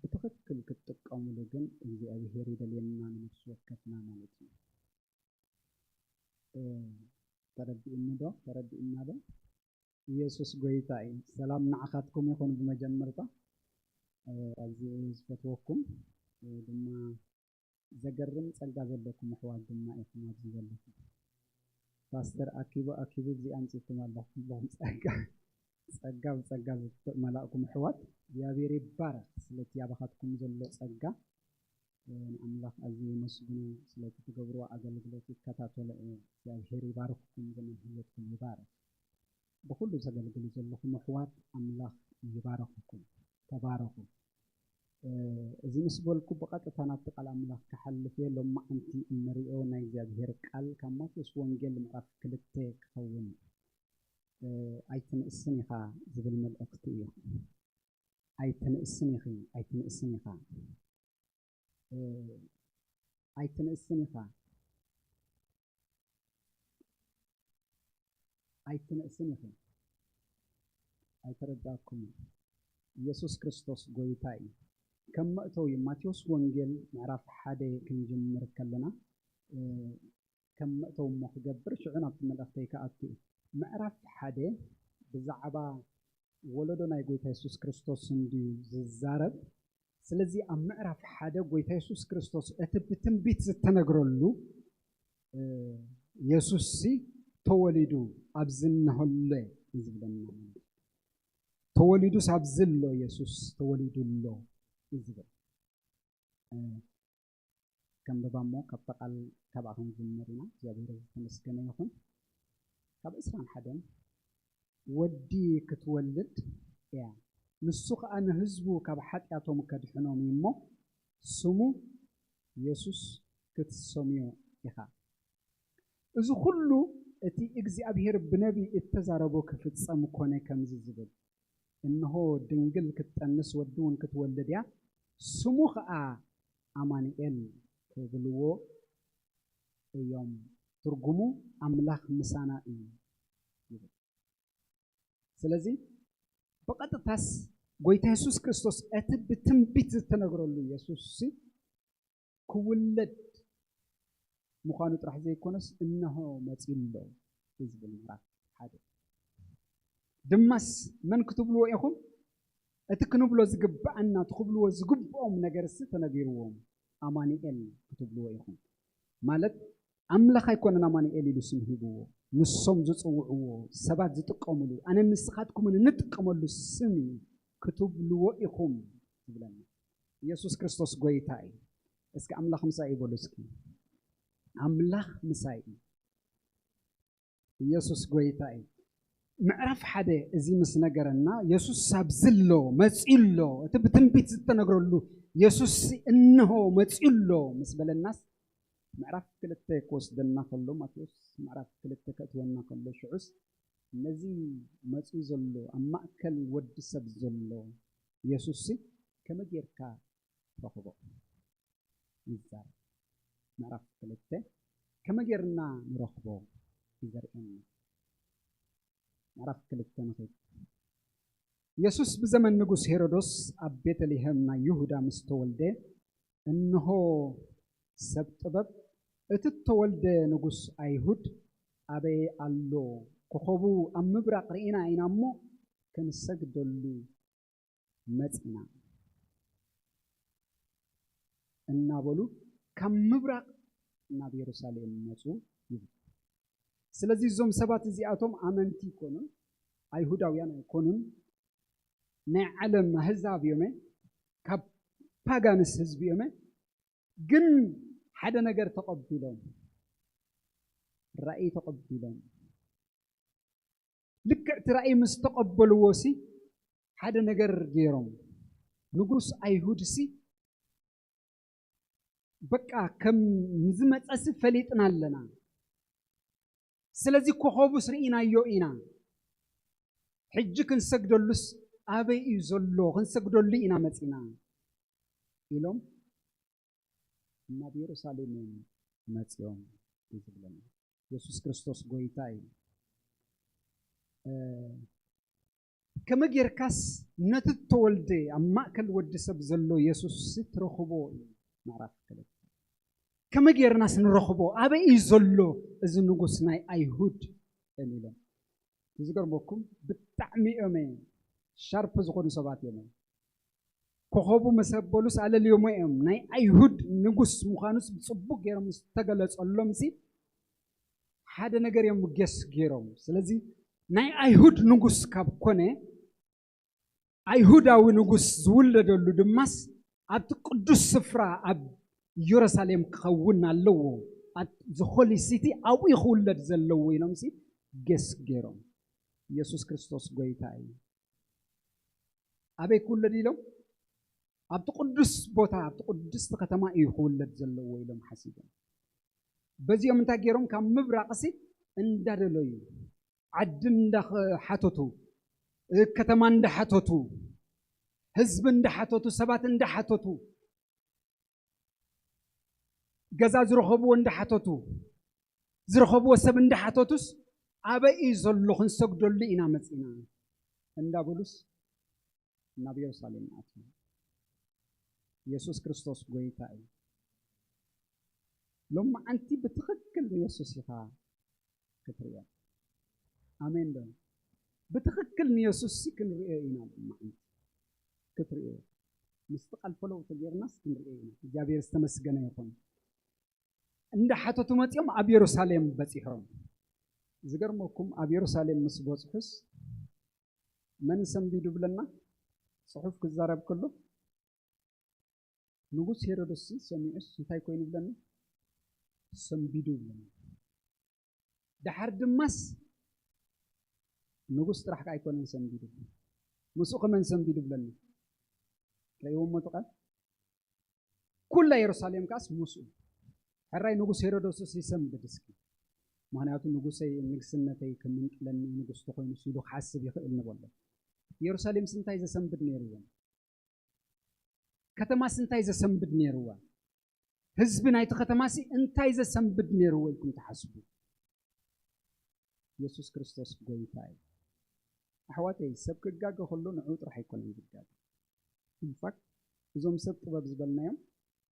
ብትኽክል ክትጥቀሙሉ ግን እግዚኣብሔር ይደልየና ንነፍሲ ወከፍና ማለት እዩ። ተረዲእኒ ዶ? ተረዲእና ዶ? ኢየሱስ ጎይታ እዩ። ሰላም ንዓኻትኩም ይኹን። ብመጀመርታ ኣዝየ ዝፈትወኩም ድማ ዘገርም ጸጋ ዘለኩም ኣሕዋት ድማ ኢኹም ኣብዚ ዘለኹም። ፓስተር ኣኪቡ ኣኪቡ እዚ ኣምጺእኩም ኣለኹም ጸጋ ጸጋ ብጸጋ ዝተመላእኩም ኣሕዋት እግዚኣብሔር ይባረኽ ስለቲ ኣባኻትኩም ዘሎ ጸጋ። ንኣምላኽ ኣዝየ የመስግኖ ስለቲ ትገብርዎ ኣገልግሎት ይከታተሎ እየ። እግዚኣብሔር ይባርኽኩም ዘመን ህይወትኩም ይባርኽ። ብኹሉ ዘገልግሉ ዘለኹም ኣሕዋት ኣምላኽ ይባርኽኩም። ተባረኹ። እዚ ምስ በልኩ ብቐጥታ ናብቲ ቃል ኣምላኽ ክሓልፍ እየ። ሎማዓንቲ እንሪኦ ናይ እግዚኣብሔር ቃል ካብ ማቴዎስ ወንጌል ምዕራፍ ክልተ ክኸውን እዩ። ኣይትንእስን ኢኻ ዝብል መልእኽቲ እዩ። ኣይትንእስን ኢኺ፣ ኣይትንእስን ኢኻ። ኣይትንእስን ኢኻ። ኣይትንእስን ኢኺ። ኣይተረዳእኩምን። ኢየሱስ ክርስቶስ ጎይታ እዩ። ከም መእተዊ ማቴዎስ ወንጌል ምዕራፍ ሓደ ክንጅምር ከለና ከም መእተዊ እሞ ክገብር ሽዑ ናብቲ መልእኽተይ ክኣቱ እዩ። ምዕራፍ ሓደ ብዛዕባ ወለዶ ናይ ጎይታ የሱስ ክርስቶስ እንድዩ ዝዛረብ። ስለዚ ኣብ ምዕራፍ ሓደ ጎይታ የሱስ ክርስቶስ እቲ ብትንቢት ዝተነግረሉ የሱስ ሲ ተወሊዱ ኣብዚ እነሆሎ እዩ ዝብለና ማለት እዩ። ተወሊዱስ ኣብዚ ኣሎ የሱስ ተወሊዱ ኣሎ እዩ ዝብል። ከንብባ እሞ ካብታ ቃል ካብኣ ክንጅምር ኢና። እግዚኣብሔር ዝተመስገነ ይኹን። ካብ ዕስራን ሓደን ወዲ ክትወልድ እያ፣ ንሱ ኸኣ ንህዝቡ ካብ ሓጢኣቶም ከድሕኖም እዩ እሞ ስሙ የሱስ ክትሰምዮ ኢኻ። እዚ ኹሉ እቲ እግዚኣብሔር ብነቢይ እተዛረቦ ክፍጸም ኮነ ከምዚ ዝብል፣ እንሆ ድንግል ክትጠንስ ወዲ እውን ክትወልድ እያ፣ ስሙ ኸኣ ኣማኑኤል ክብልዎ እዮም፣ ትርጉሙ ኣምላኽ ምሳና እዩ ይብል። ስለዚ ብቐጥታስ ጎይታ የሱስ ክርስቶስ እቲ ብትንቢት ዝተነግረሉ የሱስ ሲ ክውለድ ምዃኑ ጥራሕ ዘይኮነስ፣ እነሆ መጺኡ ኣሎ እዩ ዝብል ምዕራፍ ሓደ። ድማስ መን ክትብልዎ ኢኹም? እቲ ክንብሎ ዝግብኣና፣ እቲ ክብልዎ ዝግብኦም ነገርሲ ተነጊርዎም። ኣማኑኤል ክትብልዎ ኢኹም። ማለት ኣምላኽ ኣይኮነን ኣማኑኤል ኢሉ ስም ሂብዎ። ንሶም ዝጽውዕዎ፣ ሰባት ዝጥቀምሉ፣ ኣነን ንስኻትኩምን እንጥቀመሉ ስም እዩ ክትብልዎ ኢኹም ዝብለና። ኢየሱስ ክርስቶስ ጎይታ እዩ። እስኪ ኣምላኽ ምሳይ እዩ በሉ እስኪ። ኣምላኽ ምሳይ እዩ። ኢየሱስ ጎይታ እዩ። ምዕራፍ ሓደ እዚ ምስ ነገረና፣ የሱስ ኣብዚ ኣሎ፣ መጺኡ ኣሎ፣ እቲ ብትንቢት ዝተነግረሉ የሱስ እንሆ መጺኡ ኣሎ ምስ በለናስ፣ ምዕራፍ ክልተ ክወስደና ከሎ፣ ማቴዎስ ምዕራፍ ክልተ ከእትወና ከሎ፣ ሽዑስ ነዚ መጺኡ ዘሎ፣ ኣብ ማእከል ወዲ ሰብ ዘሎ የሱስሲ ከመይ ጌርካ ትረኽቦ? ይዛረብ። ምዕራፍ ክልተ ከመይ ጌርና ንረኽቦ እዩ ዘርእየና። ምዕራፍ ክልተ ንኺድ። የሱስ ብዘመን ንጉስ ሄሮዶስ ኣብ ቤተልሔም ናይ ይሁዳ ምስ ተወልደ፣ እንሆ ሰብ ጥበብ፣ እቲ እተወልደ ንጉስ ኣይሁድ ኣበይ ኣሎ? ኮኸቡ ኣብ ምብራቕ ርኢና ኢና እሞ ክንሰግደሉ መጺና እናበሉ ካብ ምብራቕ ናብ የሩሳሌም መጹ ይብል። ስለዚ እዞም ሰባት እዚኣቶም ኣመንቲ ኣይኮኑን፣ ኣይሁዳውያን ኣይኮኑን፣ ናይ ዓለም ኣህዛብ እዮም፣ ካብ ፓጋንስ ህዝቢ እዮም። ግን ሓደ ነገር ተቐቢሎም፣ ራእይ ተቐቢሎም። ልክዕ እቲ ራእይ ምስ ተቐበልዎ ሲ ሓደ ነገር ገይሮም። ንጉስ ኣይሁድ ሲ በቃ ከም ዝመጸ ሲ ፈሊጥና ኣለና። ስለዚ ኮኸቡስ ርኢናዮ ኢና። ሕጂ ክንሰግደሉስ ኣበይ እዩ ዘሎ? ክንሰግደሉ ኢና መጺና ኢሎም ናብ የሩሳሌም እዮም መጺኦም እዩ ዝብለና። የሱስ ክርስቶስ ጎይታ እዩ። እ፣ ከመይ ጌርካስ ነቲ እተወልደ ኣብ ማእከል ወዲ ሰብ ዘሎ የሱስ ትረኽቦ እዩ። ምዕራፍ ክልተ። ከመይ ጌርናስ ንረኽቦ? ኣበይ እዩ ዘሎ እዚ ንጉስ ናይ ኣይሁድ እዮም ኢሎም። ዝገርመኩም ብጣዕሚ እዮም ሻርፕ ዝኾኑ ሰባት እዮም። ኮኸቡ ምስ ኣበሉስ ኣለልዮሞ እዮም። ናይ ኣይሁድ ንጉስ ምዃኑስ ብጽቡቕ ገይሮም ምስ ተገለጸሎም ሲ ሓደ ነገር እዮም ጌስ ገይሮም። ስለዚ ናይ ኣይሁድ ንጉስ ካብ ኮነ፣ ኣይሁዳዊ ንጉስ ዝውለደሉ ድማስ ኣብቲ ቅዱስ ስፍራ ኣብ ኢየሩሳሌም ክኸውን ኣለዎ። ኣብ the holy city ኣብኡ ክውለድ ዘለዎ ኢሎም ሲ ጌስ ገይሮም። ኢየሱስ ክርስቶስ ጎይታ እዩ። ኣበይ ክውለድ ኢሎም? ኣብቲ ቅዱስ ቦታ፣ ኣብቲ ቅድስቲ ከተማ እዩ ክውለድ ዘለዎ ኢሎም ሓሲቦም። በዚኦም እንታይ ገይሮም? ካብ ምብራቕሲ እንዳደለዩ፣ ዓዲ እንዳሓተቱ፣ እ፣ ከተማ እንዳሓተቱ፣ ህዝቢ እንዳሓተቱ፣ ሰባት እንዳሓተቱ፣ ገዛ ዝረኸብዎ እንዳሓተቱ፣ ዝረኸብዎ ሰብ እንዳሓተቱስ ኣበይ እዩ ዘሎ? ክንሰግደሉ ኢና መጺና እንዳበሉስ ናብ የሩሳሌም ኣትዩ። ኢየሱስ ክርስቶስ ጎይታ እዩ። ሎማዓንቲ ብትኽክል ንየሱስ ኢኻ ክትርእዮ። ኣሜን ዶ? ብትኽክል ንየሱስ ሲ ክንርእዮ ኢና ሎማዓንቲ ክትርእዮ። ምስቲ ቃል ፈለው ተጌርናስ ክንርእዮ ኢና። እግዚኣብሔር ዝተመስገነ ይኹን። እንዳሓተቱ መጺኦም ኣብ የሩሳሌም በጺሖም። ዝገርመኩም ኣብ የሩሳሌም ምስ በጽሑስ መን ሰንቢዱ ብለና? ጽሑፍ ክዛረብ ከሎ ንጉስ ሄሮድስ ሰሚዑስ እንታይ ኮይኑ ብለና? ሰንቢዱ ብለና። ደሓር ድማስ ንጉስ ጥራሕ ከኣ ኣይኮነን ሰንቢዱ። ምስኡ ከመን ሰንቢዱ ብለና? ረእይዎም እቲ ቃል። ኩላ የሩሳሌም ከኣስ ምስኡ። ሕራይ ንጉስ ሄሮዶስስ ይሰንብድ እስኪ። ምኽንያቱ ንጉሰይ፣ ንግስነተይ ክምንጥለኒ ንጉስ ተኾይኑስ ኢሉ ክሓስብ ይኽእል ንበሎ። የሩሳሌምስ እንታይ ዘሰንብድ ነይርዎም? ከተማስ እንታይ ዘሰንብድ ነይርዋ? ህዝቢ ናይቲ ከተማሲ እንታይ ዘሰንብድ ነይርዎ ኢልኩም ትሓስቡ? የሱስ ክርስቶስ ጎይታ እዩ። ኣሕዋተይ፣ ሰብ ክጋገ ከሎ ንዑ ጥራሕ ኣይኮነን ዝጋገ። ኢንፋክት እዞም ሰብ ጥበብ ዝበልናዮም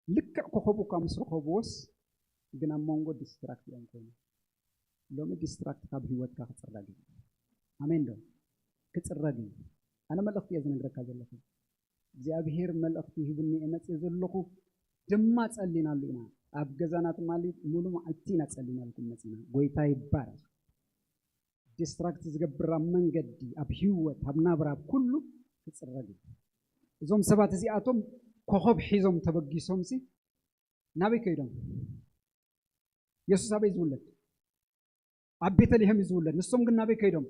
ልክዕ ኮኸቡ እኳ ምስ ረኸብዎስ ግን ኣብ መንጎ ዲስትራክት እዮም ኮይኑ። ሎሚ ዲስትራክት ካብ ህይወትካ ክፅረግ እዩ። ኣሜን ዶ? ክፅረግ እዩ። ኣነ መልእኽቲ እየ ዝነግረካ ዘለኹ። እግዚኣብሔር መልእኽቲ ሂቡኒ እየ መፅእ ዘለኹ። ድማ ጸሊናሉ ኢና። ኣብ ገዛና ትማሊ ሙሉ መዓልቲ ኢና ጸሊናልኩም መጺና። ጎይታ ይባረኽ። ዲስትራክት ዝገብር ኣብ መንገዲ፣ ኣብ ህይወት፣ ኣብ ናብራ፣ ኣብ ኩሉ ክጽረግ እዩ። እዞም ሰባት እዚኣቶም ኮኸብ ሒዞም ተበጊሶም ሲ ናበይ ከይዶም? የሱስ ኣበይ ዝውለድ? ኣብ ቤተልሔም እዩ ዝውለድ። ንሶም ግን ናበይ ከይዶም?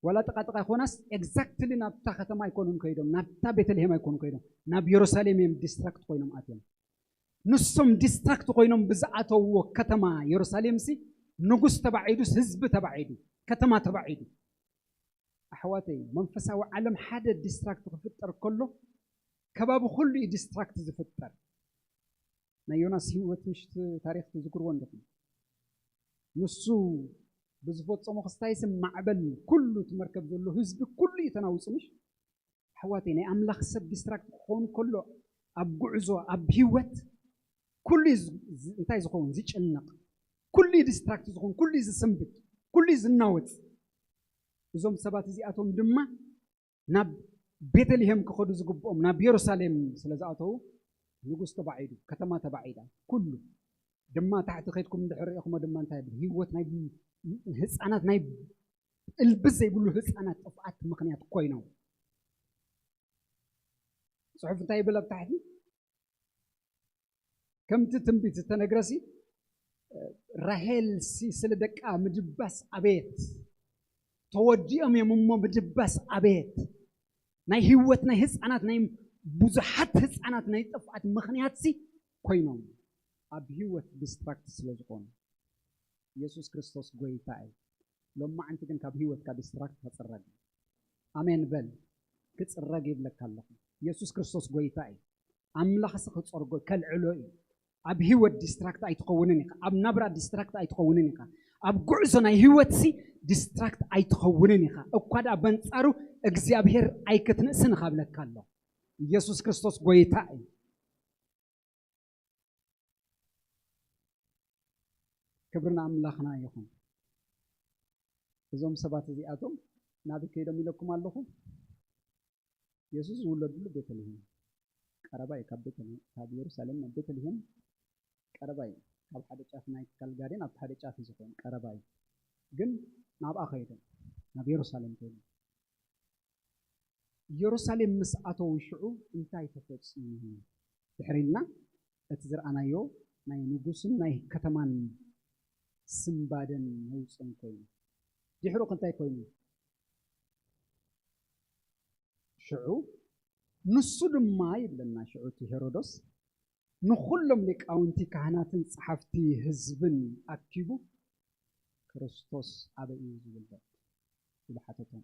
ዋላ ጥቓ ጥቓ ይኾናስ ኤግዛክትሊ ናብታ ከተማ ኣይኮኑን ከይዶም፣ ናብታ ቤተልሔም ኣይኮኑን ከይዶም፣ ናብ የሩሳሌም እዮም ዲስትራክት ኮይኖም ኣትዮም። ንሶም ዲስትራክት ኮይኖም ብዝኣተውዎ ከተማ የሩሳሌም ሲ ንጉስ ተባዒዱስ ህዝቢ ተባዒዱ፣ ከተማ ተባዒዱ። ኣሕዋተይ፣ መንፈሳዊ ዓለም ሓደ ዲስትራክት ክፍጠር ከሎ ከባቢ ኩሉ እዩ ዲስትራክት ዝፍጠር። ናይ ዮናስ ህይወት ምሽት ታሪክ ትዝክርዎ እንዲኹም? ንሱ ብዝፈጸሞ ክስታይ ስም ማዕበል ኩሉ እቲ መርከብ ዘሎ ህዝቢ ኩሉ እዩ ተናዊጹ። ምሽ ኣሕዋተይ፣ ናይ ኣምላኽ ሰብ ዲስትራክት ክኸውን ከሎ ኣብ ጉዕዞ ኣብ ህይወት ኩሉ እዩ ዝ- ዝ- እንታይ ዝኸውን ዝጭነቕ፣ ኩሉ እዩ ዲስትራክት ዝኸውን፣ ኩሉ እዩ ዝስንብድ፣ ኩሉ እዩ ዝናወጽ። እዞም ሰባት እዚኣቶም ድማ ናብ ቤተልሔም ክኸዱ ዝግብኦም ናብ የሩሳሌም ስለ ዝኣተዉ ንጉስ ተባዒዱ፣ ከተማ ተባዒዳ፣ ኩሉ ድማ ታሕቲ ከድኩም እንድሕር ርኢኹሞ ድማ እንታይ ይብል? ህይወት ናይ ህፃናት ናይ እልቢ ዘይብሉ ህፃናት ጥፍኣት ምኽንያት ኮይኖም። ጽሑፍ እንታይ ይብል ኣብ ታሕቲ? ከምቲ ትንቢት ዝተነግረሲ ራሄል ሲ ስለ ደቃ ምድባስ ኣቤት፣ ተወዲኦም እዮም እሞ ምድባስ ኣቤት። ናይ ህይወት ናይ ህፃናት ናይ ብዙሓት ህፃናት ናይ ጥፍኣት ምኽንያት ሲ ኮይኖም ኣብ ህይወት ዲስትራክት ስለ ዝኾኑ። ኢየሱስ ክርስቶስ ጎይታ እዩ። ሎማዓንቲ ግን ካብ ህይወትካ ዲስትራክት ከፅረግ። ኣሜን በል። ክፅረግ ይብለካ ኣለኹ። ኢየሱስ ክርስቶስ ጎይታ እዩ። ኣምላኽሲ ክፀርጎ ከልዕሎ እዩ። ኣብ ህይወት ዲስትራክት ኣይትኸውንን ኢኻ። ኣብ ናብራ ዲስትራክት ኣይትኸውንን ኢኻ። ኣብ ጉዕዞ ናይ ህይወትሲ ዲስትራክት ኣይትኸውንን ኢኻ። እኳ ደኣ በንጻሩ እግዚኣብሔር ኣይክትንእስን ኢኻ ብለካ ኣሎ። ኢየሱስ ክርስቶስ ጎይታ እዩ። ክብሪ ንኣምላኽና ይኹን። እዞም ሰባት እዚኣቶም ናበይ ከይዶም ኢለኩም ኣለኹ? የሱስ ዝውለድሉ ቤተልሔም ቀረባ እዩ። ካብ ቤተልሔም፣ ካብ የሩሳሌም ናብ ቤተልሔም ቀረባ እዩ። ካብ ሓደ ጫፍ ናይ ካልጋሪ ናብ ሓደ ጫፍ እዩ ዝኸውን፣ ቀረባ እዩ። ግን ናብኣ ከይዶም፣ ናብ የሩሳሌም ከይዶም። የሩሳሌም ምስ ኣተዉ ሽዑ እንታይ ተፈጺሙ? ድሕሪ ኢልና እቲ ዝረኣናዮ ናይ ንጉስን ናይ ከተማን ስንባደን ነውጽን ኮይኑ። ድሕሩ ከ እንታይ ኮይኑ? ሽዑ ንሱ ድማ ይብለና፣ ሽዑ እቲ ሄሮዶስ ንኹሎም ሊቃውንቲ ካህናትን ጸሓፍቲ ህዝብን ኣኪቡ፣ "ክርስቶስ ኣበይ እዩ ዝውለድ?" ኢሉ ሓተቶም።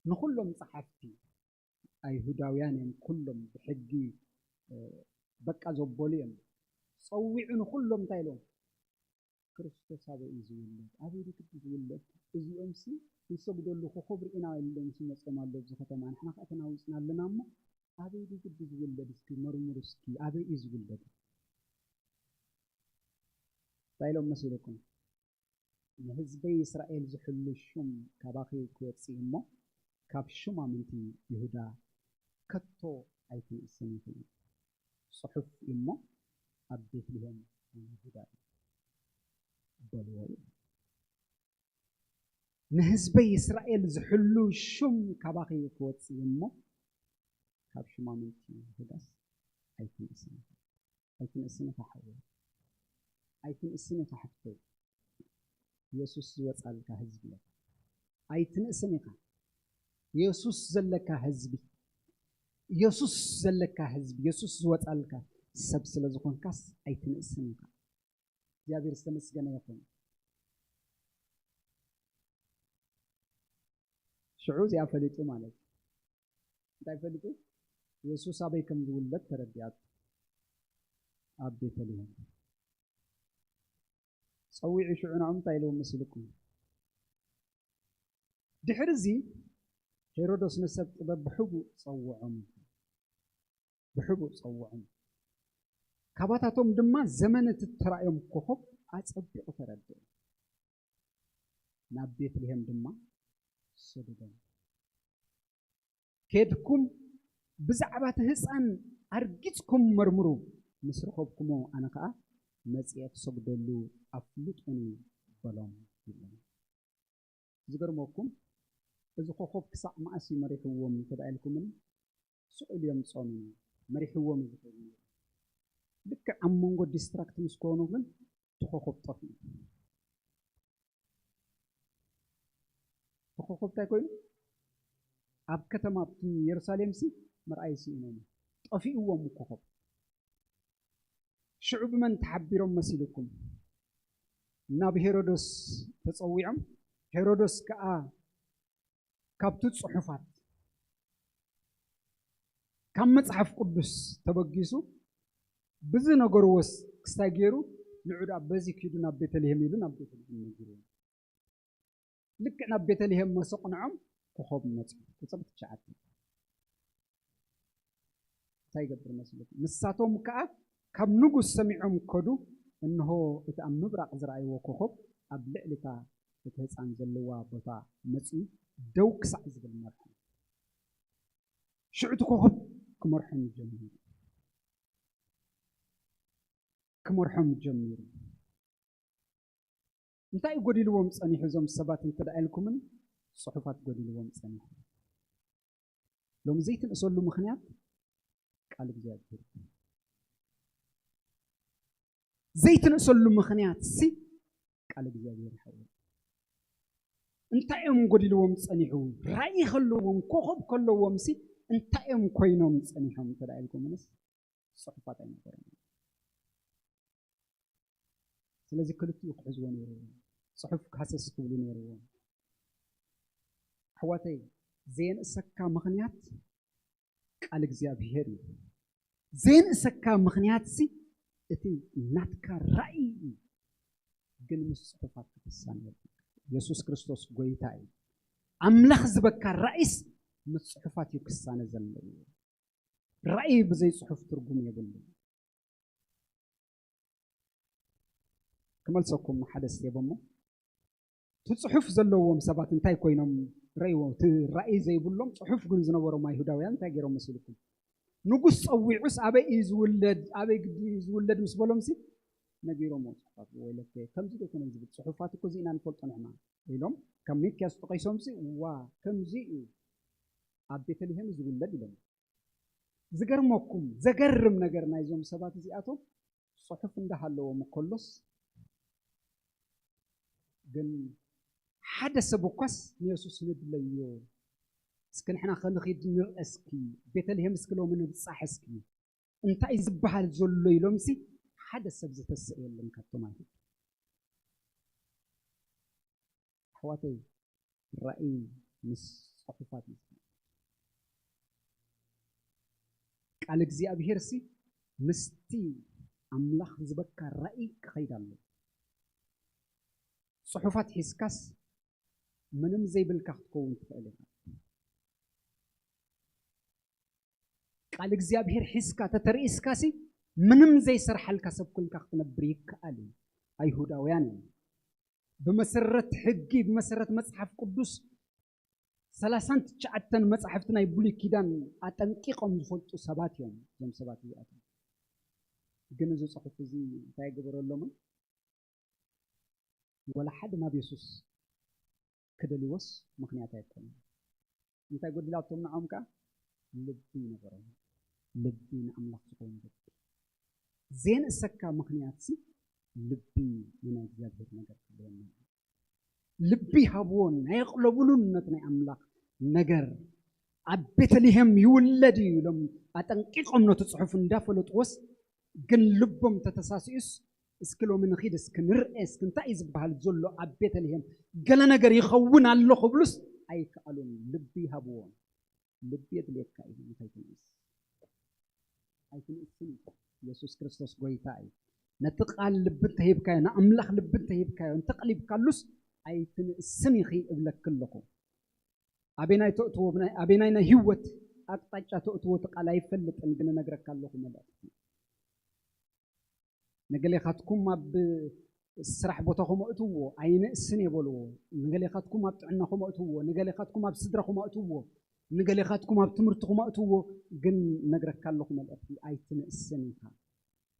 ንኹሎም ጸሓፍቲ ኣይሁዳውያን እዮም፣ ኩሎም ብሕጊ፣ እ፣ በቃ ዘበሉ እዮም። ጸዊዑ ንኹሎም እንታይ ኢሎም? "ክርስቶስ ኣበይ እዩ ዝውለድ? ኣበይ ድዩ ግዲ ዝውለድ? እዚኦምሲ ንሰግደሉ ኮኾብ ርኢና ኢሎም ሲመጾም ኣሎ ኣብዚ ከተማ፣ ንሕና ከኣ ተናዊጽና ኣለና እሞ ኣበይ ድዩ ግዲ ዝውለድ? እስኪ መርምሩ እስኪ፣ ኣበይ እዩ ዝውለድ?" እንታይ ኢሎም መሲልኩም? "ንህዝበይ እስራኤል ዝሕሉ ሹም ካባኺ ክወጽእ እሞ ካብ ሹማምንቲ ይሁዳ ከቶ ኣይትንእስን ኢኺ። ጽሑፍ እሞ ኣብ ቤትልሔም ይሁዳ እዩ በልዎ" እዩ። "ንህዝበይ እስራኤል ዝሕሉ ሹም ካባኺ ክወጽእ እሞ ካብ ሹማምንቲ ይሁዳስ ኣይትንእስን ኢኺ። ኣይትንእስን ኢኻ ሓወይ። ኣይትንእስን ኢኻ ሓፍተይ። የሱስ ዝወጻልካ ህዝቢ ኢኻ። ኣይትንእስን ኢኻ። የሱስ ዘለካ ህዝቢ፣ የሱስ ዘለካ ህዝቢ፣ የሱስ ዝወጻልካ ሰብ ስለ ዝኾንካስ ኣይትንእስን ኢኻ። እግዚኣብሔር ዝተመስገነ ይኹን። ሽዑ እዚኣ ፈሊጡ ማለት እዩ። እንታይ ፈሊጡ? የሱስ ኣበይ ከም ዝውለድ ተረዲኣቱ። ኣብ ቤተልሔም። ጸዊዑ ሽዑ ንዕኦም እንታይ ኢልዎም መሲልኩም? ድሕሪ እዚ ሄሮዶስ ንሰብ ጥበብ ብሕቡእ ጸውዖም፣ ብሕቡእ ጸውዖም። ካባታቶም ድማ ዘመን እቲ እተራእዮም ኮኸብ ኣጸቢቑ ተረድኦም። ናብ ቤትልሄም ድማ ሰደዶም። "ኬድኩም ብዛዕባ እቲ ህፃን ኣርጊፅኩም መርምሩ፣ ምስ ረኸብኩሞ ኣነ ኸዓ መፂአ ክሰግደሉ ኣፍልጡኒ" በሎም ይብለና። ዝገርመኩም፣ እዚ ኮኸብ ክሳዕ መኣስ እዩ መሪሕዎም እንተደኣ ኢልኩምኒ፣ ስቕ ኢሉ እዮም ጾም መሪሕዎም እዩ ዝኸውን። ልክዕ ኣብ መንጎ ዲስትራክት ምስ ኮኑ ግን እቲ ኮኸብ ጠፊኡ። እቲ ኮኸብ እንታይ ኮይኑ? ኣብ ከተማ ኣብቲ የሩሳሌም ሲ ምርኣይ ስኢኖም፣ ጠፊእዎም ኮኸብ። ሽዑ ብመን ተሓቢሮም መሲልኩም? ናብ ሄሮዶስ ተጸዊዖም። ሄሮዶስ ከኣ ካብቲ ጽሑፋት፣ ካብ መጽሓፍ ቅዱስ ተበጊሱ ብዝነገርዎስ ክስታይ ገይሩ፣ ንዑ ደኣ በዚ ኪዱ ናብ ቤተልሔም ኢሉ ናብ ቤተልሔም ነጊርዎ። ልክዕ ናብ ቤተልሔም መሰቕንዖም ኮኸብ መጽኡ። ቁጽሪ ትሽዓተ። እንታይ ይገብር መስለኩም? ንሳቶም ከኣ ካብ ንጉስ ሰሚዖም ከዱ፣ እንሆ እቲ ኣብ ምብራቕ ዝረኣይዎ ኮኸብ ኣብ ልዕሊ እታ እቲ ህፃን ዘለዋ ቦታ መጺኡ ደው ክሳዕ ዝብል መርሖም። ሽዑ እቲ ኮኸብ ክመርሖም ጀሚሩ። ክመርሖም ጀሚሩ። እንታይ እዩ ጎዲልዎም ጸኒሑ እዞም ሰባት እንተ ደኣ ኢልኩምኒ፣ ጽሑፋት ጎዲልዎም ጸኒሑ። ሎሚ ዘይትንእሰሉ ምኽንያት ቃል እግዚኣብሔር። ዘይትንእሰሉ ምኽንያት ሲ ቃል እግዚኣብሔር ይሓወል። እንታይ እዮም ጎዲልዎም ጸኒሑ? ራእይ ከለዎም፣ ኮኸብ ከለዎም ሲ እንታይ እዮም ኮይኖም ጸኒሖም እንተ ደኣ ኢልኩምንስ፣ ጽሑፋት ኣይነበሮም። ስለዚ ክልቲኡ ክሕዝዎ ነይርዎ። ጽሑፍ ሃሰስ ክብሉ ነይርዎም። ኣሕዋተይ፣ ዘየንእሰካ ምኽንያት ቃል እግዚኣብሔር እዩ። ዘየንእሰካ ምኽንያት ሲ እቲ ናትካ ራእይ እዩ። ግን ምስ ጽሑፋት ክትሳነ የብልካ። የሱስ ክርስቶስ ጎይታ እዩ። ኣምላኽ ዝበካ ራእይስ ምስ ጽሑፋት እዩ ክሳነ ዘለዎ። ራእይ ብዘይ ጽሑፍ ትርጉም የብሉን። ክመልሰኩም ሓደ ስቴብ እሞ፣ እቲ ጽሑፍ ዘለዎም ሰባት እንታይ ኮይኖም ረእይዎ? እቲ ራእይ ዘይብሎም ጽሑፍ ግን ዝነበሮም ኣይሁዳውያን እንታይ ገይሮም መሲልኩም? ንጉስ ጸዊዑስ ኣበይ እዩ ዝውለድ? ኣበይ ግዲ እዩ ዝውለድ ምስ በሎም ሲ ነጊሮም ጽሑፋት። "ወይለከ፣ ከምዚ ዶ ይኮነ ዝብል ጽሑፋት እኮ እዚ ኢና ንፈልጦ ንሕና" ኢሎም ካብ ሚክያስ ጠቂሶም ሲ "ዋ፣ ከምዚ እዩ ኣብ ቤተልሔም ዝውለድ" ኢሎም። ዝገርመኩም፣ ዘገርም ነገር ናይዞም ሰባት እዚኣቶም ጽሑፍ እንዳሃለዎም ከሎስ ግን ሓደ ሰብ እኳስ ንየሱስ ንድለዮ፣ እስኪ ንሕና ከንኺድ ንርአ እስኪ፣ ቤተልሔም እስኪ ሎሚ ንብጻሕ እስኪ፣ እንታይ ዝበሃል ዘሎ ኢሎምሲ ሓደ ሰብ ዝተሰእ የለን ካብቶም ኣይሁድ። ኣሕዋተይ፣ ራእይ ምስ ጽሑፋት እዩ ዝኸይድ። ቃል እግዚኣብሔር ሲ ምስቲ ኣምላኽ ዝበካ ራእይ ክኸይድ ኣለዎ። ጽሑፋት ሒዝካስ ምንም ዘይብልካ ክትከውን ትኽእል ኢኻ። ቃል እግዚኣብሔር ሒዝካ ተተርኢስካ ሲ ምንም ዘይሰርሓልካ ሰብ ኮንካ ክትነብር ይከኣል እዩ። ኣይሁዳውያን እዮም። ብመሰረት ሕጊ፣ ብመሰረት መጽሓፍ ቅዱስ ሰላሳን ትሽዓተን መጻሕፍቲ ናይ ብሉይ ኪዳን ኣጠንቂቖም ዝፈልጡ ሰባት እዮም እዞም ሰባት እዚኣቶም። ግን እዚ ጽሑፍ እዚ እንታይ ይግበረሎምን? ወላ ሓደ ናብ የሱስ ክደልዎስ ምኽንያት ኣይኮነን። እንታይ ጎዲላቶም ንዖም ከኣ? ልቢ ይነበሮም። ልቢ ንኣምላኽ ዝኸውን ልቢ። ዘየንእሰካ ምኽንያትሲ ልቢ ንናይ እግዚኣብሔር ነገር ክህልወና። ልቢ ሃብዎ፣ ናይ ኣቕለብሉን ነቲ ናይ ኣምላኽ ነገር። ኣብ ቤተልሔም ይውለድ እዩ ኢሎም ኣጠንቂቖም ነቲ ጽሑፍ እንዳፈለጥዎስ፣ ግን ልቦም ተተሳሲኡስ፣ እስኪ ሎሚ ንኺድ እስኪ ንርአ እስኪ እንታይ እዩ ዝበሃል ዘሎ ኣብ ቤተልሔም፣ ገለ ነገር ይኸውን ኣሎ ክብሉስ ኣይከኣሉን። ልቢ ሃብዎ። ልቢ የድልየካ እዩ፣ ንኸይትንእስ። ኣይትንእስን። የሱስ ክርስቶስ ጎይታ እዩ። ነቲ ቃል ልቢ እንተሂብካዮ፣ ንኣምላኽ ልቢ እንተሂብካዮ፣ እንተቕሊብካሉስ ኣይትንእስን ኢኺ እብለኪ ኣለኹ። ኣበናይ ተእትዎ ኣበናይ ናይ ህይወት ኣቅጣጫ ተእትዎ እቲ ቃል ኣይፈልጥን፣ ግን እነግረካ ኣለኹ መልእክቲ። ንገሌኻትኩም ኣብ ስራሕ ቦታኹም ኣእትዎ፣ ኣይንእስን እየ በልዎ። ንገሌኻትኩም ኣብ ጥዕናኹም ኣእትዎ፣ ንገሌኻትኩም ኣብ ስድራኹም ኣእትዎ፣ ንገሌኻትኩም ኣብ ትምህርትኹም ኣእትዎ። ግን ነግረካ ኣለኹ መልእኽቲ፣ ኣይትንእስን ኢኻ።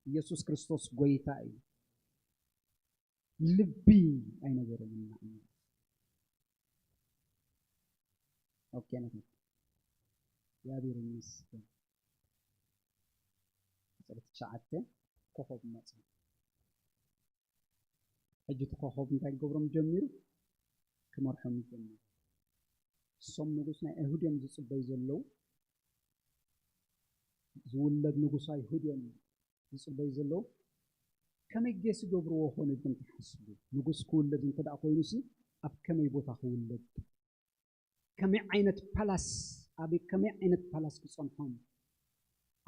ኢየሱስ ክርስቶስ ጎይታ እዩ። ልቢ ኣይነበሮምን ንኣምላኽ። ኦኬ፣ ነቲ እግዚኣብሔር ይመስገን። ቁፅሪ ትሽዓተ ኮኸብ መፁ። ሕጂ እቲ ኮኸብ እንታይ ክገብሮም ጀሚሩ? ክመርሖም ይጀምር። እሶም ንጉስ ናይ ኣይሁድ እዮም ዝፅበዩ ዘለዉ። ዝውለድ ንጉስ ኣይሁድ እዮም ዝፅበዩ ዘለዉ። ከመይ ጌስ ይገብርዎ ኾን ኢልኩም ትሓስቡ? ንጉስ ክውለድ እንተ ደኣ ኮይኑሲ ኣብ ከመይ ቦታ ክውለድ? ከመይ ዓይነት ፓላስ፣ ኣብ ከመይ ዓይነት ፓላስ ክጸንሖም፣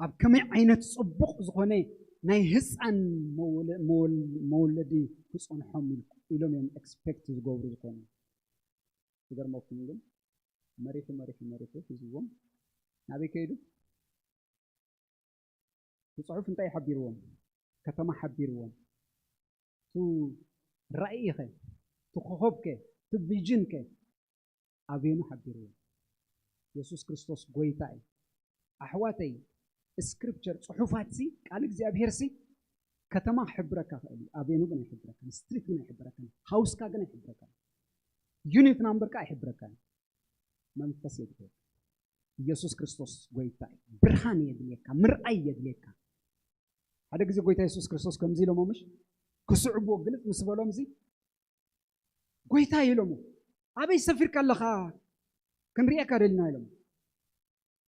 ኣብ ከመይ ዓይነት ጽቡቕ ዝኾነ ናይ ህፃን መወለ- መወል- መወለዲ ክጸንሖም ኢል- ኢሎም እዮም ኤክስፔክት ዝገብሩ ዝኾኑ። ዝገርመኩም ግን መሪሑ መሪሑ መሪሑ ሒዝዎም ናበይ ከይዱ? እቲ ጽሑፍ እንታይ ሓቢርዎም? ከተማ ሓቢርዎም። እቲ ራእይ ከ፣ እቲ ኮኸብ ከ፣ እቲ ቪዥን ከ ኣበየኑ ሓቢርዎም? የሱስ ክርስቶስ ጎይታ እዩ። ኣሕዋተይ፣ ስክሪፕቸር፣ ጽሑፋትሲ፣ ቃል እግዚኣብሔርሲ ከተማ ክሕብረካ ክእል እዩ። ኣበየኑ ግን ኣይሕብረካን። ስትሪት ግን ኣይሕብረካን። ሃውስካ ግን ኣይሕብረካን። ዩኒት ናምበርካ ኣይሕብረካን። መንፈስ የድልየካ። ኢየሱስ ክርስቶስ ጎይታ እዩ። ብርሃን የድልየካ፣ ምርኣይ የድልየካ። ሓደ ግዜ ጎይታ የሱስ ክርስቶስ ከምዚ ኢሎሞ፣ ምሽ ክስዕብዎ ግልጽ ምስ በሎም፣ እዚ ጎይታ ኢሎሞ፣ ኣበይ ሰፊርካ ኣለኻ? ክንሪኤካ ደልና ኢሎም።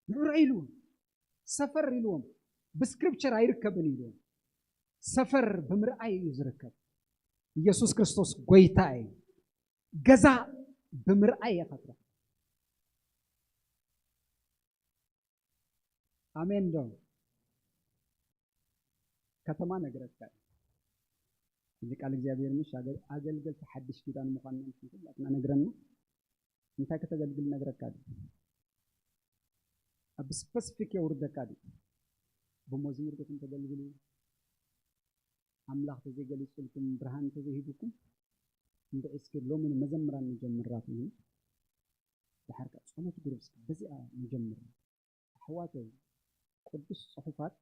ንዑ ርኣይ ኢልዎም። ሰፈር ኢልዎም። ብስክሪፕቸር ኣይርከብን ኢልዎም። ሰፈር ብምርኣይ እዩ ዝርከብ። ኢየሱስ ክርስቶስ ጎይታ እዩ። ገዛ ብምርኣይ ኢኻ ትረኽቦ። ኣሜን ዶ? ከተማ ነግረካ እዩ። እዚ ቃል እግዚኣብሔር ምሽ ኣገ- ኣገልገልቲ ሓድሽ ኪዳን ምዃንና ንሕና ኩላትና ነግረና። እንታይ ከተገልግል ነግረካ ድዩ? ኣብ ስፐሲፊክ የውርደካ ድዩ? ብመዝሙር ዲኹም ተገልግሉ? ኣምላኽ ተዘይገሊጹልኩም፣ ብርሃን እንተዘይሂቡኩም፣ እንድዒ እስኪ ሎሚ ንመዘምራን ንጀምር ራእሲ። ድሓር ከኣ ጸሎት ግሩፕ እስኪ በዚኣ ንጀምር። ኣሕዋተይ፣ ቅዱስ ጽሑፋት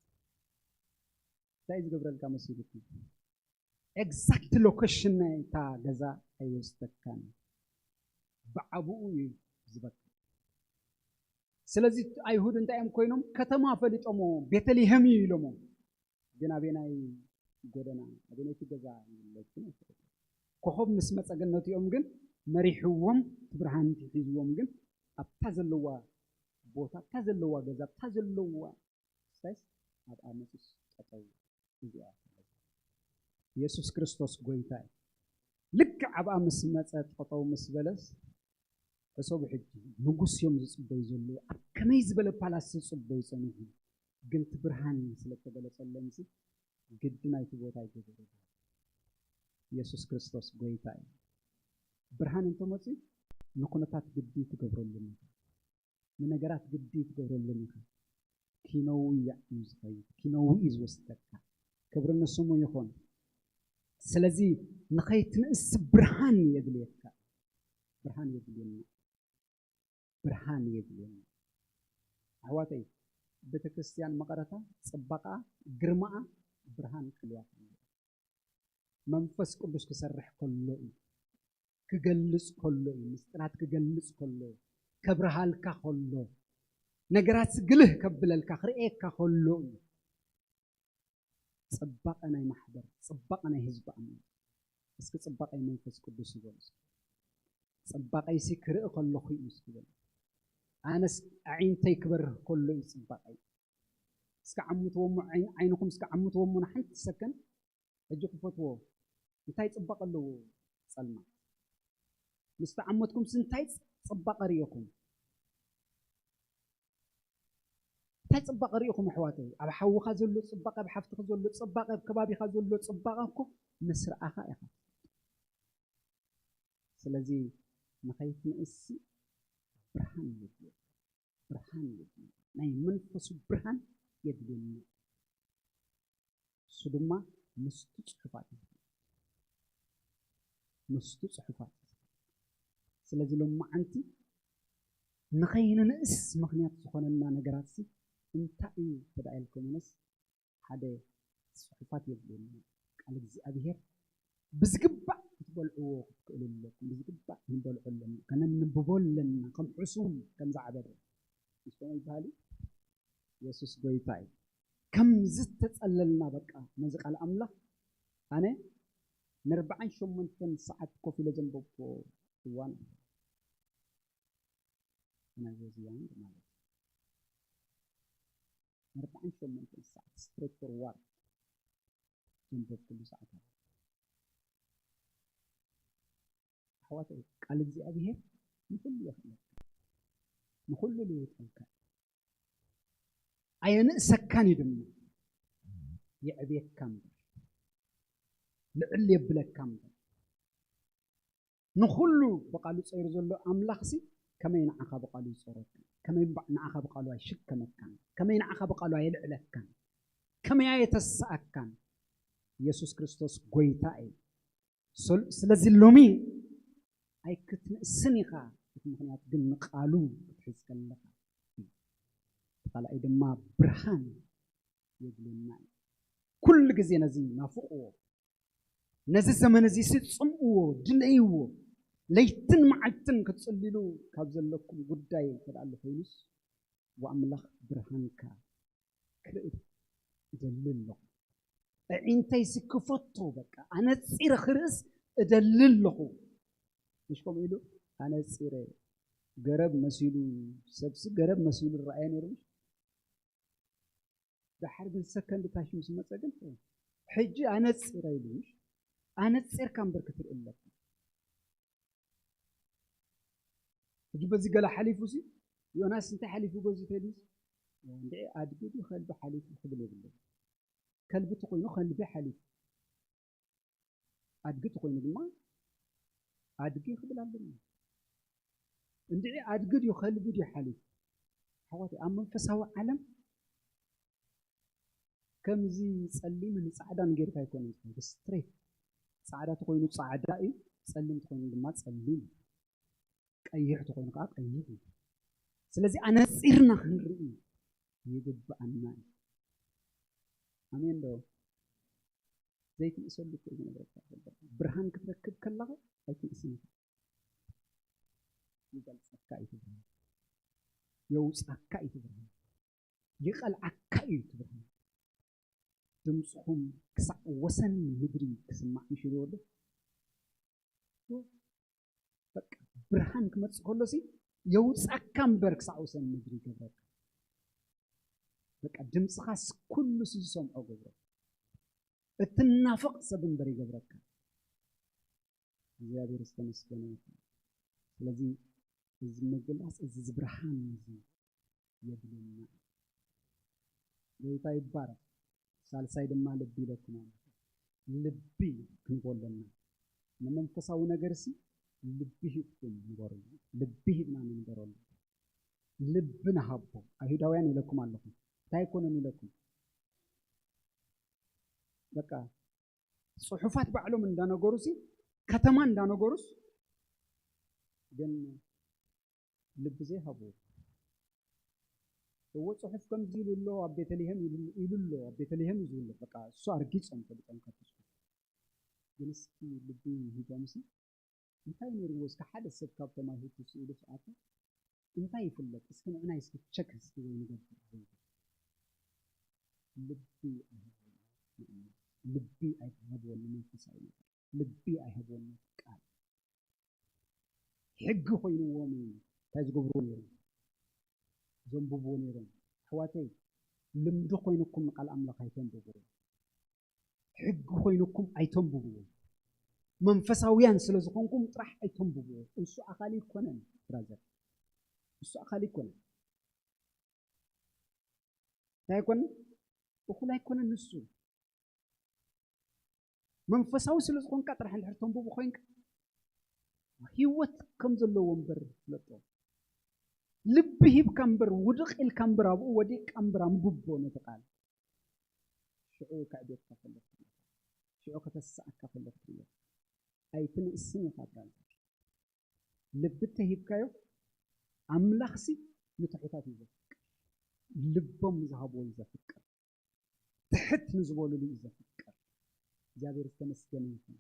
እንታይ ዝገብረልካ መሲልኩም? ኤግዛክት ሎኬሽን ናይታ ገዛ ኣይወስደካን፣ ብዓብኡ እዩ ዝበካ። ስለዚ ኣይሁድ እንታይ እዮም ኮይኖም? ከተማ ፈሊጦሞ፣ ቤተልሔም እዩ ኢሎሞ። ግን ኣበናይ ጎደና፣ ኣበናይቲ ገዛ ይብለኩም ኣይፈልጡን። ኮኸብ ምስ መጸ ግን ነቲኦም ግን መሪሕዎም፣ እቲ ብርሃን ሒዝዎም ግን ኣብታ ዘለዋ ቦታ፣ ኣብታ ዘለዋ ገዛ፣ ኣብታ ዘለዋ ስታይስ ኣብኣ መጺስ ጠጠው። እዚኣ ኢየሱስ ክርስቶስ ጎይታ እዩ። ልክዕ ኣብኣ ምስ መጸ ጠጠው ምስ በለስ፣ ሕሰቡ ሕጂ፣ ንጉስ እዮም ዝጽበዩ ዘለዉ። ኣብ ከመይ ዝበለ ፓላስ ዝጽበዩ ጸኒሑ፣ ግን እቲ ብርሃን ስለ እተገለጸሎም ሲ ግዲ ናይቲ ቦታ ይገበሩ። ኢየሱስ ክርስቶስ ጎይታ እዩ። ብርሃን እንተመጽኡ ንኩነታት ግዲ ትገብረሉን ኢኻ። ንነገራት ግዲ ትገብረሉን ኢኻ። ኪነውያዕ እዩ ዝኸይድ፣ ኪነው እዩ ዝወስደካ። ክብሪ ንስሙ ይኹን። ስለዚ ንኸይትንእስ ብርሃን የድልየካ። ብርሃን የድልየና። ብርሃን የድልየና። ኣሕዋተይ፣ ቤተ ክርስቲያን መቐረታ፣ ጽባቐኣ፣ ግርማኣ ብርሃን ክልዋ። መንፈስ ቅዱስ ክሰርሕ ከሎ እዩ። ክገልጽ ከሎ እዩ። ምስጢራት ክገልጽ ከሎ እዩ። ከብርሃልካ ከሎ፣ ነገራት ግልህ ከብለልካ፣ ክርእየካ ከሎ እዩ። ጽባቐ ናይ ማሕበር፣ ጽባቐ ናይ ህዝቢ ኣምላኽ። እስኪ ጽባቐይ መንፈስ ቅዱስ ይበሉ። ጽባቐይሲ ክርኢ ከለኹ እዩ እስኪ በሉ። ኣነስ ኣዒንተይ ክበርህ ከሎ እዩ ጽባቐይ። እስኪ ዓምትዎ እሞ፣ ዓይን-፣ ዓይንኹም እስኪ ዓምትዎ እሞ ንሓንቲ ሰከንድ። ሕጂ ክፈትዎ። እንታይ ጽባቐ ኣለዎ ጸልማት? ምስ ተዓመትኩምስ እንታይ ጽ-፣ ጽባቐ ርኢኹም? እንታይ ጽባቐ ርኢኹም ኣሕዋተይ? ኣብ ሓውኻ ዘሎ ጽባቐ፣ ኣብ ሓፍትኻ ዘሎ ጽባቐ፣ ኣብ ከባቢኻ ዘሎ ጽባቐ እኮ ምስ ረኣኻ ኢኻ። ስለዚ ንኸይትንእሲ ብርሃን የድልየካ። ብርሃን የድልየካ። ናይ መንፈሱ ብርሃን የድልየና። እሱ ድማ ምስቲ ጽሑፋት እዩ። ምስቲ ጽሑፋት እዩ። ስለዚ ሎማዓንቲ ንኸይንንእስ ምኽንያት ዝኾነና ነገራት ሲ እንታይ እዩ ተዳ ኢልኩምንስ ሓደ ጽሑፋት የድልየና። ቃል እግዚኣብሔር ብዝግባእ ክትበልዕዎ ክትክእሉ ኣለኩም። ብዝግባእ ክንበልዖ ኣለና፣ ከነንብቦ ኣለና፣ ከም ሕሱም ከም ዝዓበደ ምስ ከመይ ይበሃል እዩ? የሱስ ጎይታ እዩ። ከም ዝተጸለልና በቃ ነዚ ቃል ኣምላኽ ኣነ ንርብዓን ሸሞንተን ሰዓት ኮፍ ኢለ ዘንበብኩዎ እዋን ኣሎ። ናይ በዚ እዋን ማለት እዩ። ንርብዓን ሸሞንተን ሰዓት ስትሬት ፎርዋርድ ዘንበብኩሉ ሰዓት ኣሎ። ኣሕዋተይ፣ ቃል እግዚኣብሔር ንኹሉ የኽእለካ፣ ንኹሉ ልውጠልካ። ኣየንእሰካን እዩ ድማ፣ የዕብየካ እምበር፣ ልዕል የብለካ እምበር። ንኹሉ ብቓሉ ጸይሩ ዘሎ ኣምላኽሲ ከመይ ንዓኻ ብቓሉ ይጸረካ? ከመይ እምባ-፣ ንዓኻ ብቓሉ ኣይሽከመካን? ከመይ ንዓኻ ብቓሉ ኣየልዕለካን? ከመይ ኣየተስኣካን? የሱስ ክርስቶስ ጎይታ እዩ። ሶል-፣ ስለዚ ሎሚ ኣይክትንእስን ኢኻ። እቲ ምኽንያት ግን ንቓሉ ክትሕዝ ከለኻ እዩ። እቲ ካልኣይ ድማ ብርሃን የድልየና እዩ። ኩሉ ግዜ ነዚ ናፍቕዎ። ነዚ ዘመን እዚ ሲ ጽምእዎ፣ ድለይዎ። ለይትን መዓልትን ክትጽልሉ ካብ ዘለኩም ጉዳይ እንተ ደኣ ኣሎ ኮይኑስ፣ ወኣምላኽ ብርሃንካ ክርኢ እደሊ ኣለኹ። ኣዒንተይሲ ክፈቶ፣ በቃ፣ ኣነጺረ ክርእስ እደሊ ኣለኹ። ምሽ ከምኡ ኢሉ፣ ኣነጺረ፣ ገረብ መሲሉ፣ ሰብሲ ገረብ መሲሉ ይረኣዮ ነይሩ። ምሽ? ደሓር ግን ሰከንድ ታሽ ምስ መጸ ግን፣ ሕጂ ኣነጺረ ኢሉ፣ ምሽ? ኣነጺርካ እምበር ክትርኢ ኣለካ። ሕጂ በዚ ገለ ሓሊፉ ሲ፣ ዮናስ እንታይ ሓሊፉ በዚ ተድዩስ? እንድዒ ኣድጊ ድዩ ከልቢ ሓሊፉ ክብል የብሉን። ከልቢ ተኾይኑ ከልቢ ሓሊፉ። ኣድጊ ተኾይኑ ድማ ኣድጊ ክብል ኣለኒ። እንድዒ ኣድጊ ድዩ ከልቢ ድዩ ሓሊፉ? ኣሕዋተይ፣ ኣብ መንፈሳዊ ዓለም ከምዚ ጸሊምን ጻዕዳን ጌርካ ኣይኮነን ዝኸይድ፣ ስትሬት። ጻዕዳ ተኾይኑ ጻዕዳ እዩ፣ ጸሊም ተኾይኑ ድማ ጸሊም እዩ፣ ቀይሕ ተኾይኑ ከዓ ቀይሕ እዩ። ስለዚ ኣነጺርና ክንርኢ ይግብኣና እዩ። ኣሜን ዶ? ዘይትንእሰሉ እኮ እዩ ዝነግረካ ዘሎ። ብርሃን ክትረክብ ከለኻ ኣይትንእስን ኢኻ። ይገልጸካ እዩ እቲ ብርሃን። የውጻካ እዩ እቲ ብርሃን። ይቐልዓካ እዩ እቲ ብርሃን። ድምፅኹም ክሳዕ ወሰን ምድሪ ክስማዕ ምሽ ኢልዎ ኣሎ። በቃ ብርሃን ክመፅእ ከሎ ሲ የውፃካ እምበር ክሳዕ ወሰን ምድሪ ይገብረካ። በቃ ድምፅኻስ ኩሉ ሲ ዝሰምዖ ገብሮ። እትናፍቕ ሰብ እምበር ይገብረካ። እግዚኣብሔር ዝተመስገነ ይኹን። ስለዚ እዚ ምግላፅ፣ እዚ ብርሃን እዚ የድልየና። ጎይታ ይባረክ። ሳልሳይ ድማ ልቢ ኢለኩም ኣለኹ። ልቢ ክንቦ ኣለና። ንመንፈሳዊ ነገር ሲ ልቢ ሂብኩም ንበሩ። ልቢ ሂብና ንንበረሉ። ልቢ ንሃቦ። ኣይሁዳውያን ኢለኩም ኣለኹ። እንታይ ኣይኮነን ኢለኩም? በቃ ጽሑፋት ባዕሎም እንዳነገሩ ሲ፣ ከተማ እንዳነገሩስ ግን ልቢ ዘይሃቡ። እዎ ጽሑፍ ከምዚ ኢሉ ኣሎ ኣብ ቤተልሔም ኢሉ፣ ኢሉ ኣሎ ኣብ ቤተልሔም እዩ ዝብሎ። በቃ እሱ ኣርጊጾም ፈሊጦም ካብቲ ጽሑፍ። ግን እስኪ ልቢ ሂቦም ሲ እንታይ ነይርዎ እስኪ ሓደ ሰብ ካብቶም ኣይሁድ ትስኢሉ ሰኣቱ እንታይ ይፍለጥ? እስኪ ንዕና እስኪ ቸክ እስኪ ወይ ንገብር። ልቢ ኣይሃብዎም። ልቢ ኣይሃብዎም መንፈሳዊ ነገር። ልቢ ኣይሃብዎም ቃል። ሕጊ ኮይንዎም እዩ። እንታይ ዝገብርዎ ነይሮም? ዘንብብዎ ነይሮም። ኣሕዋተይ፣ ልምዲ ኮይንኩም ንቃል ኣምላኽ ኣይተንብብዎ። ሕጊ ኮይንኩም ኣይተንብብዎ። መንፈሳውያን ስለ ዝኾንኩም ጥራሕ ኣይተንብብዎ። እሱ ኣኻሊ ኣይኮነን ብራዘር። እሱ ኣኻሊ ኣይኮነን። እንታይ ኣይኮነን? እኹል ኣይኮነን ንሱ። መንፈሳዊ ስለ ዝኾንካ ጥራሕ እንድሕር ተንብቦ ኮይንካ ህይወት ከም ዘለዎ እምበር ፍለጦ። ልቢ ሂብካ እምበር፣ ውድቕ ኢልካ እምበር፣ ኣብኡ ወዲቕካ እምበር፣ ኣንብቦ ነቲ ቃል። ሽዑ ከዕብየካ ከሎ ክትሪኦ፣ ሽዑ ከተስኣካ ከሎ ክትሪኦ፣ ኣይትንእስን ኢኻ ብራዘር። ልቢ እንተሂብካዮ፣ ኣምላኽሲ ንትሑታት እዩ ዘፍቅር፣ ልቦም ዝሃብዎ እዩ ዘፍቅር፣ ትሕት ንዝበሉሉ እዩ ዘፍቅር። እግዚኣብሔር ዝተመስገነ ይኹን።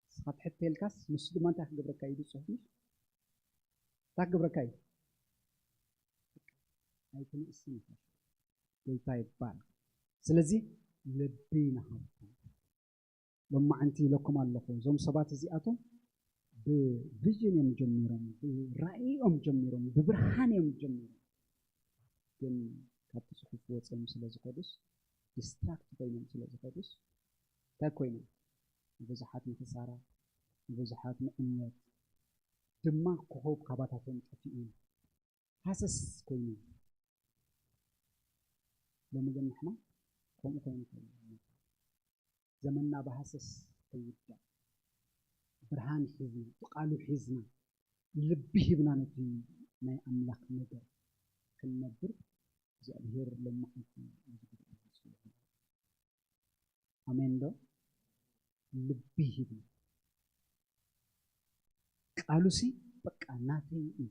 ንስኻ ትሕት ተልካስ ንሱ ድማ እንታይ ክገብረካ እዩ? ጽሑፍ ምሽ እንታይ ክገብረካ እዩ? ኣይትንእስን ኢኻ። ጎይታ ይባረክ። ስለዚ ልቢ ንሃብኩም። ሎማዓንቲ ኢለኩም ኣለኹ፣ እዞም ሰባት እዚኣቶም ብቪዥን እዮም ጀሚሮም፣ ብራእዮም ጀሚሮም፣ ብብርሃን እዮም ጀሚሮም። ግን ካብቲ ጽሑፍ ወፂኦም ስለ ዝኸዱስ፣ ዲስትራክት ኮይኖም ስለ ዝኸዱስ፣ እንታይ ኮይኖም? ንብዙሓት ንክሳራ፣ ንብዙሓት ንዕንወት ድማ ኮኾብ ካባታቶም ጠፊኡ ሃሰስ ኮይኑ። ሎሚ ግን ንሕና ከምኡ ኮይኑ ኮይኑ ዘመንና ብሃሰስ ከይውዳእ ብርሃን ሒዝና፣ ብቃሉ ሒዝና፣ ልቢ ሂብና ነቲ ናይ ኣምላኽ ነገር ክንነብር እግዚኣብሔር ሎማዓንቲ ኣብዚ ጉባኤ ይጽውዕ። ኣሜን ዶ? ልቢ ሂብና። ቃሉሲ በቃ ናተይ እዩ።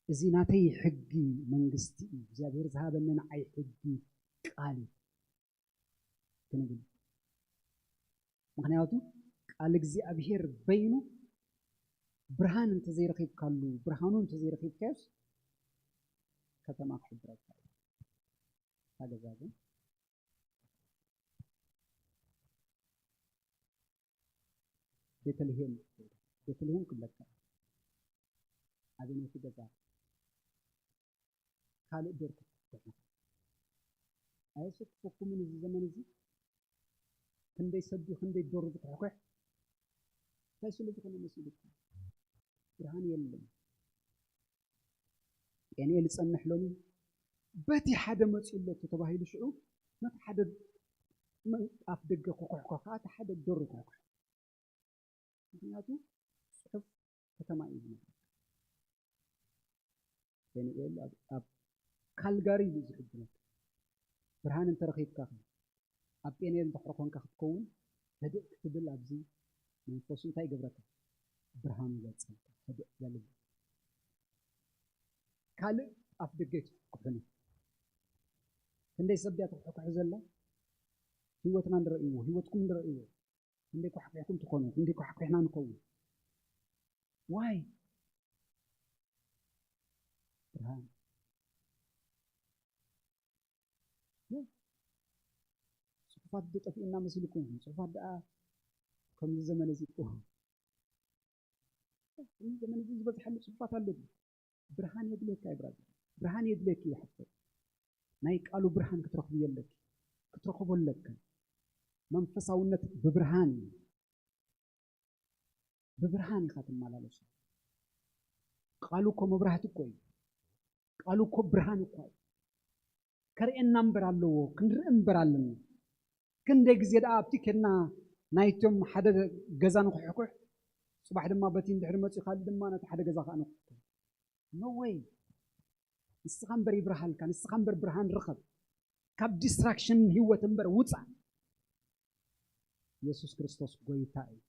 እዚ ናተይ ሕጊ መንግስቲ እዩ። እግዚኣብሔር ዝሃበኒ ንዓይ ሕጊ ቃል እዩ ክንብል። ምኽንያቱ ቃል እግዚኣብሔር በይኑ ብርሃን እንተዘይረኺብካሉ፣ ብርሃኑ እንተዘይረኺብካዮስ ከተማ ክሕብረካ እዩ። እታ ገዛ ግን ቤተልሔም፣ ቤተልሔም ክብለካ ኣበነቲ ገዛ ካልእ ደርኩ። ኣየሰክፈኩምን እዚ ዘመን እዚ? ክንደይ ሰብ ድዩ፣ ክንደይ ዶር ዝኩሕኩሕ? እንታይ ስለ ዝኾነ መሲሉኩም? ብርሃን የለን። ጴንኤል ይጸንሕ ሎሚ በቲ ሓደ መጺኡ ኣሎ ተባሂሉ ሽዑ ነቲ ሓደ መ-፣ ኣፍ ደገ ክኩሕኮ ከዓ እቲ ሓደ ዶር ይኩሕኩሕ። ምኽንያቱ ጽሑፍ ከተማ እዩ ዝመልከት። ዳንኤል ኣብ፣ ኣብ ካልጋሪ እዩ ዝሕብረካ። ብርሃን እንተረኺብካ ኸ? ኣብ ጴንኤል እንድሕር ኮንካ ክትከውን፣ ህድእ ክትብል ኣብዚ መንፈሱ እንታይ ይገብረካ? ብርሃን ይገልጸልካ። ህድእ በል። ካልእ ኣፍ ደገ ኣይትኩሕኩሕን። ክንደይ ሰብ ድያ ትኩሕኩሕ ዘላ? ህይወትና ንረእይዎ፣ ህይወትኩም ንረእይዎ። ክንደይ ኳሕኲሕኩም ትኾኑ፣ ክንደይ ኳሕኲሕና ንኸውን። ዋይ? ብርሃን። ጽሑፋት ዶ ጠፊኡና መሲልኩም? ጽሑፋት ደኣ ከምዚ ዘመን እዚ እኮ፣ ከምዚ ዘመን እዚ ዝበዝሓሉ ጽሑፋት ኣሎ ድዩ? ብርሃን የድልየካ እዩ ብራዘር፣ ብርሃን የድልየኪ እዩ ሓፍተይ። ናይ ቃሉ ብርሃን ክትረኽብዮ ኣለኪ፣ ክትረኽቦ ኣለካ። መንፈሳውነት ብብርሃን እዩ። ብብርሃን ኢኻ ትመላለሱ። ቃሉ እኮ መብራህቲ እኮ እዩ። ቃሉ እኮ ብርሃን እኮ እዩ። ከርእየና እምበር ኣለዎ፣ ክንርኢ እምበር ኣለና። ክንደይ ግዜ ደኣ ኣብቲ ኬድና ናይቶም ሓደ ገዛ ንኩሕኩሕ፣ ጽባሕ ድማ በቲ እንድሕሪ መጺኡ ካልእ ድማ ነቲ ሓደ ገዛ ከኣ ንኩሕኩሕ። No way። ንስኻ እምበር ይብርሃልካ፣ ንስኻ እምበር ብርሃን ርኸብ። ካብ ዲስትራክሽን ህይወት እምበር ውጻእ። የሱስ ክርስቶስ ጎይታ እዩ።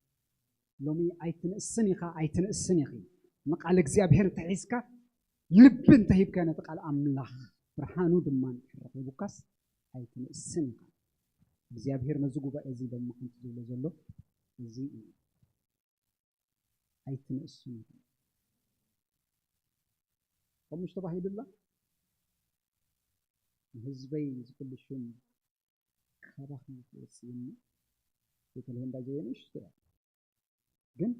ሎሚ ኣይትንእስን ኢኻ፣ ኣይትንእስን ኢኺ። ንቃል እግዚኣብሔር እንተሒዝካ፣ ልቢ እንተሂብካ ነቲ ቃል ኣምላኽ፣ ብርሃኑ ድማ እንድሕር ረኺቡካስ ኣይትንእስን ኢኻ። እግዚኣብሔር ነዚ ጉባኤ እዚ ሎሚ ሓንቲ ዝብሎ ዘሎ እዚ እዩ። ኣይትንእስን ኢኻ። ከምሽ ተባሂሉላ፣ ንህዝበይ ዝፍል ሽም ካባኺ ክወጽእ እሞ፣ ቤተልሔም ዳጀየ ንእሽቶ እያ። ግን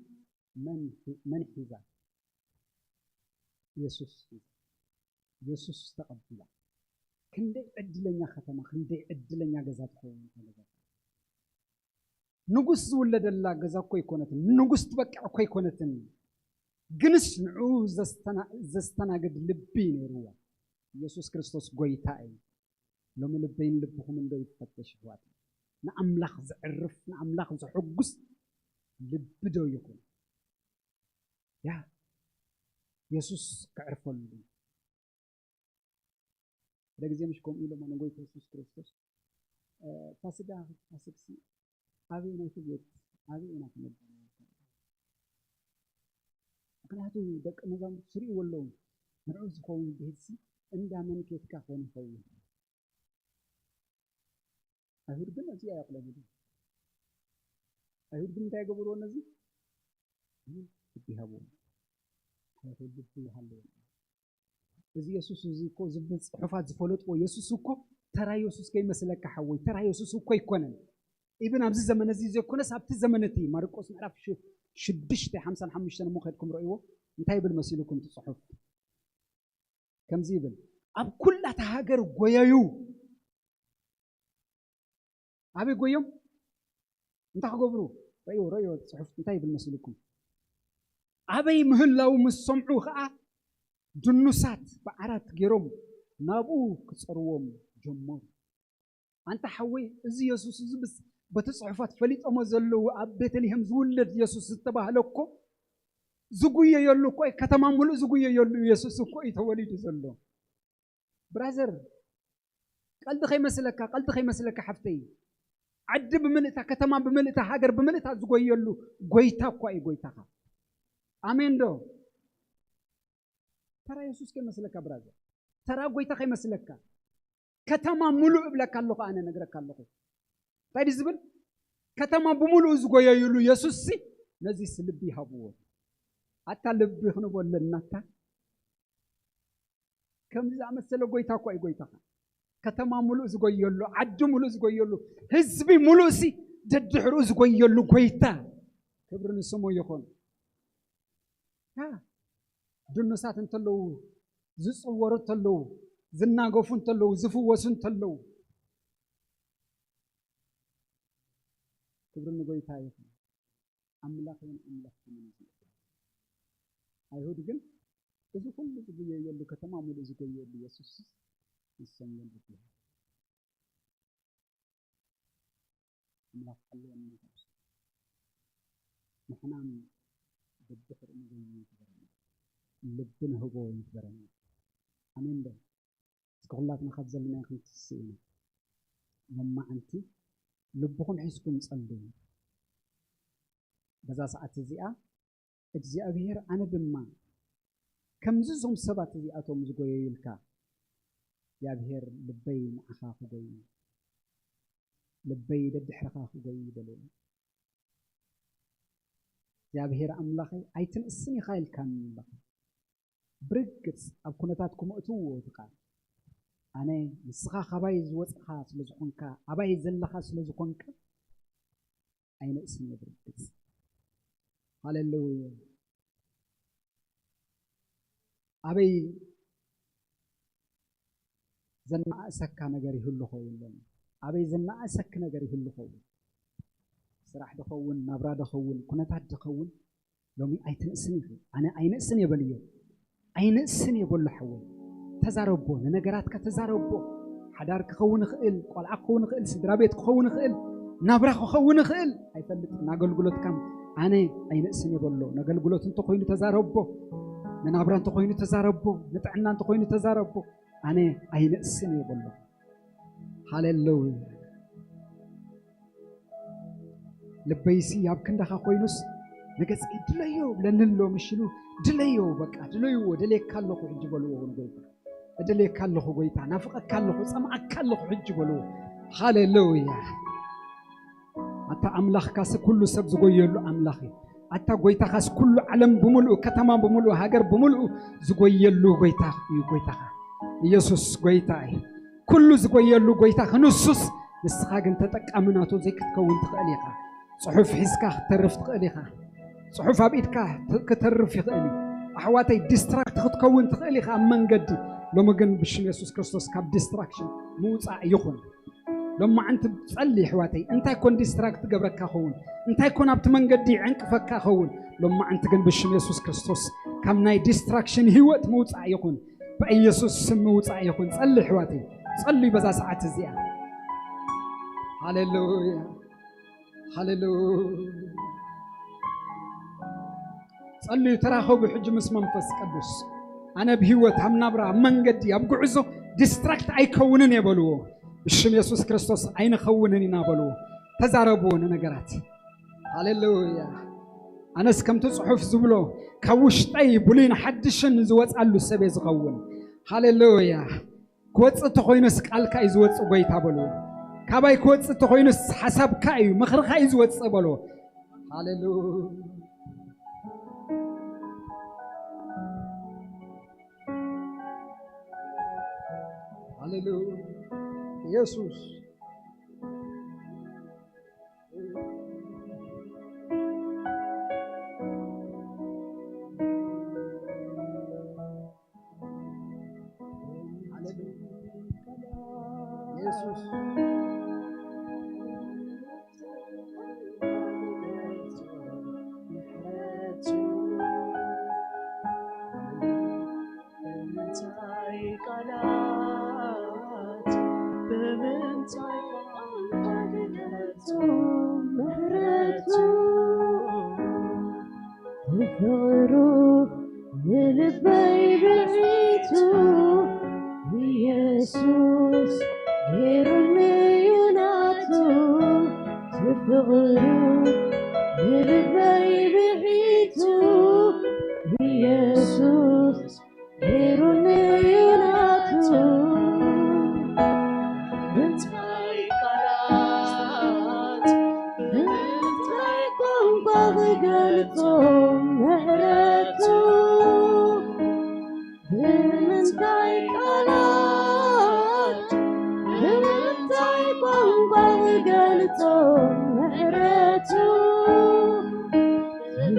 መን ሒ-፣ መን ሒዛ? የሱስ ሒዛ። የሱስ ተቐቢላ። ክንደይ ዕድለኛ ከተማ፣ ክንደይ ዕድለኛ ገዛ ትኸውን እታ ገዛ። ንጉስ ዝውለደላ ገዛ እኮ ኣይኮነትን፣ ንጉስ ትበቅዕ እኮ ኣይኮነትን። ግንስ ንዕኡ ዘስተና-፣ ዘስተናግድ ልቢ ነይርዋ። የሱስ ክርስቶስ ጎይታ እዩ። ሎሚ ልበይን ልብኹምን ዶ ይፈተሽ ኣሕዋት? ንኣምላኽ ዘዕርፍ፣ ንኣምላኽ ዘሐጉስ ልቢ ዶ ይኹን? ያ የሱስ ክዕርፈሉ። ሓደ ግዜ ምሽ ከምኡ ኢሎሞ ንጎይታ የሱስ ክርስቶስ፣ "ፋሲጋ ክትፋስግሲ ኣበየናይቲ ቤት፣ ኣበየና ክነብር?" ምክንያቱ ደቂ መዛሙርቱ ስሪእዎ ኣለዉ። ንዕኡ ዝኸውን ቤትሲ እንዳ መን ኬድካ ኮን ይኸውን? ኣይሁድ ግን እዚ ኣየቕለብሉ። ኣይሁድ ግን እንታይ ገበርዎ? ነዚ ልቢ ሃብዎ። ኣይሁድ ልቢ ይሃልዎ። እዚ የሱስ እዚ እኮ ዝብል ጽሑፋት ዝፈለጥዎ የሱስ እኮ ተራ የሱስ ከይመስለካ ሓወይ፣ ተራ የሱስ እኮ ኣይኮነን። ኢብን ኣብዚ ዘመን እዚ ዘይኮነስ ኣብቲ ዘመን እቲ ማርቆስ ምዕራፍ ሽ- ሽዱሽተ ሓምሳን ሓሙሽተን እሞ ከድኩም ረእይዎ። እንታይ ይብል መሲልኩም እቲ ጽሑፍ? ከምዚ ይብል፣ ኣብ ኩላታ ሃገር ጎየዩ። ኣበይ ጎዮም? እንታይ ክገብሩ? ረእይዎ፣ ረእይዎ፣ ጽሑፍ እንታይ ይብል መሲልኩም? ኣበይ ምህላው ምስ ሰምዑ ኸኣ ድኑሳት ብዓራት ገይሮም ናብኡ ክጸርዎም ጀመሩ። ኣንታ ሓወይ፣ እዚ የሱስ እዚ ምስ በቲ ጽሑፋት ፈሊጦሞ ዘለዉ ኣብ ቤተልሔም ዝውለድ የሱስ ዝተባህለ እኮ ዝጉየየሉ እኮ እዩ። ከተማ ሙሉእ ዝጉየየሉ የሱስ እኮ እዩ ተወሊዱ ዘሎ። ብራዘር፣ ቀልዲ ከይመስለካ፣ ቀልዲ ከይመስለካ ሓፍተይ፣ ዓዲ ብምልእታ፣ ከተማ ብምልእታ፣ ሃገር ብምልእታ ዝጎየሉ ጎይታ እኳ እዩ ጎይታኻ። ኣሜን ዶ? ተራ የሱስ ከይመስለካ ብራዘር፣ ተራ ጎይታ ከይመስለካ። ከተማ ሙሉእ እብለካ ኣለኹ፣ ኣነ ነግረካ ኣለኹ። እንታይ ድዩ ዝብል? ከተማ ብምሉኡ ዝጎየዩሉ የሱስ ሲ ነዚስ ልቢ ይሃብዎ። ኣታ ልቢ ክንቦ ኣለናታ። ከምዚ ዝኣመሰለ ጎይታ እኳ እዩ ጎይታኻ። ከተማ ሙሉእ ዝጎየሉ፣ ዓዲ ሙሉእ ዝጎየሉ፣ ህዝቢ ሙሉእ ሲ ደድሕሩ ዝጎየሉ ጎይታ። ክብሪ ንስሙ ይኹን። ያ፣ ድኑሳት እንተለዉ፣ ዝጽወሩ እንተለዉ፣ ዝናገፉ እንተለዉ፣ ዝፍወሱ እንተለዉ፣ ክብሪ ንጎይታ ይኹን። ኣምላኽን ኣምላኽን እዩ። ኣይሁድ ግን እዚ ኩሉ ዝጉየየሉ፣ ከተማ ሙሉእ ዝጎየየሉ የሱስ ንሶም የንብብ። ኣምላኽ ሓልወና። ንሕናም ደድሕር ንጎይይ ትበረና፣ ልቢ ንህቦ ይትበረና። ኣሜን ዶ? እስከ ኩላትና ካብ ዘለናዮ ክንትስእ ኢና። ሎማዓንቲ ልብኹም ሒዝኩም ጸልዩ። በዛ ሰዓት እዚኣ እግዚኣብሔር ኣነ ድማ ከምዚ እዞም ሰባት እዚኣቶም ዝጎየዩልካ፣ እግዚኣብሔር ልበይ ንዓኻ ክጎይ፣ ልበይ ደድሕርኻ ክጎይ ይደልየ። እግዚኣብሔር ኣምላኸይ ኣይትንእስን ኢኻ ኢልካኒ ኣለኻ። ብርግጽ ኣብ ኩነታት ክመእትዎ እቲ ቃል ኣነ ንስኻ ካባይ ዝወፅኻ ስለ ዝኾንካ፣ ኣባይ ዘለኻ ስለ ዝኾንካ ኣይንእስን እየ ብርግጽ። ሃሌሉያ። ኣበይ ዘናእሰካ ነገር ይህሉ ኸውን ሎሚ? ኣበይ ዘናእሰክ ነገር ይህሉ ኸውን? ስራሕ ድኸውን፣ ናብራ ድኸውን፣ ኩነታት ድኸውን፣ ሎሚ ኣይትንእስን ኢኺ። ኣነ ኣይንእስን እየ በልዮ። ኣይንእስን እየ በሎ ሓወይ። ተዛረቦ፣ ንነገራትካ ተዛረቦ። ሓዳር ክኸውን ይኽእል፣ ቆልዓ ክኸውን ይኽእል፣ ስድራ ቤት ክኸውን ይኽእል፣ ናብራ ክኸውን ይኽእል፣ ኣይፈልጥን። ኣገልግሎትካ ኣነ ኣይንእስን እየ በሎ። ንኣገልግሎት እንተኾይኑ ተዛረቦ፣ ንናብራ እንተኾይኑ ተዛረቦ፣ ንጥዕና እንተኾይኑ ተዛረቦ። ኣነ ኣይንእስን እየ በሎ። ሃሌሉያ። ልበይሲ ኣብ ክንዳኻ ኮይኑስ ንገጸይ ድለዮ ብለኒ ኣሎ፣ ምሽ ኢሉ ድለዮ፣ በቃ ድለይዎ፣ ደልየካ ኣለኹ ሕጂ በልዎ ንጎይታ። እደልየካ ኣለኹ ጎይታ፣ ናፍቐካ ኣለኹ፣ ጸምኣካ ኣለኹ ሕጂ በልዎ። ሃሌሉያ። ኣታ ኣምላኽካስ ኩሉ ሰብ ዝጎየሉ ኣምላኽ እዩ። ኣታ ጎይታኻስ ኩሉ ዓለም ብምሉኡ፣ ከተማ ብምሉኡ፣ ሃገር ብምሉኡ ዝጎየሉ ጎይታ እዩ ጎይታኻ። ኢየሱስ ጎይታ እዩ። ኩሉ ዝጎየሉ ጎይታ ክንሱስ፣ ንስኻ ግን ተጠቃሚ ናቱ ዘይክትከውን ትኽእል ኢኻ። ጽሑፍ ሒዝካ ክትተርፍ ትኽእል ኢኻ። ጽሑፍ ኣብ ኢድካ ት- ክተርፍ ይኽእል እዩ። ኣሕዋተይ ዲስትራክት ክትከውን ትኽእል ኢኻ ኣብ መንገዲ። ሎሚ ግን ብሽም የሱስ ክርስቶስ ካብ ዲስትራክሽን ምውጻእ ይኹን። ሎማዓንቲ ጸሊ ኣሕዋተይ፣ እንታይ ኮን ዲስትራክት ገብረካ ኸውን? እንታይ ኮን ኣብቲ መንገዲ ዕንቅፈካ ኸውን? ሎማዓንቲ ግን ብሽም የሱስ ክርስቶስ ካብ ናይ ዲስትራክሽን ህይወት ምውጻእ ይኹን። ብኢየሱስ ስም ምውጻእ ይኹን። ጸሊ ኣሕዋተይ፣ ጸሊ በዛ ሰዓት እዚኣ። ሃሌሉያ፣ ሃሌሉያ። ጸልዩ፣ ተራኸቡ ሕጂ ምስ መንፈስ ቅዱስ። ኣነ ኣብ ህይወት፣ ኣብ ናብራ፣ ኣብ መንገዲ፣ ኣብ ጉዕዞ ዲስትራክት ኣይከውንን እየ በልዎ። ብሽም የሱስ ክርስቶስ ኣይንኸውንን ኢና በልዎ። ተዛረብዎ ንነገራት። ሃሌሉያ። ኣነስ ከምቲ ጽሑፍ ዝብሎ ካብ ውሽጠይ ብሉይን ሓድሽን ዝወጻሉ ሰብ እየ ዝኸውን። ሃሌሉያ። ክወጽእ እንተኾይኑስ ቃልካ እዩ ዝወጽእ ጎይታ በልዎ። ካባይ ክወጽእ እንተኾይኑስ ሓሳብካ እዩ፣ ምኽርኻ እዩ ዝወጽእ በልዎ። ሃሌሉያ። ሃሌሉያ። ኢየሱስ። ሃሌሉያ። ኢየሱስ። ብምንታይ ቃላት፣ ብምንታይ ቋንቋ ክገልጾ ምሕረቱ፣ ፍቕሩ ንልበይ ብሒቱ፣ ኢየሱስ ገይሩኒ እዩ ናቱ። ፍቕሩ ንልበይ ብሒቱ፣ ኢየሱስ ገይሩኒ እዩ ናቱ። ብምንታይ ቃላት፣ ብምንታይ ቋንቋ ክገልጾ ምሕረቱ? ብምንታይ ቃላት፣ ብምንታይ ቋንቋ ክገልጾ ምሕረቱ?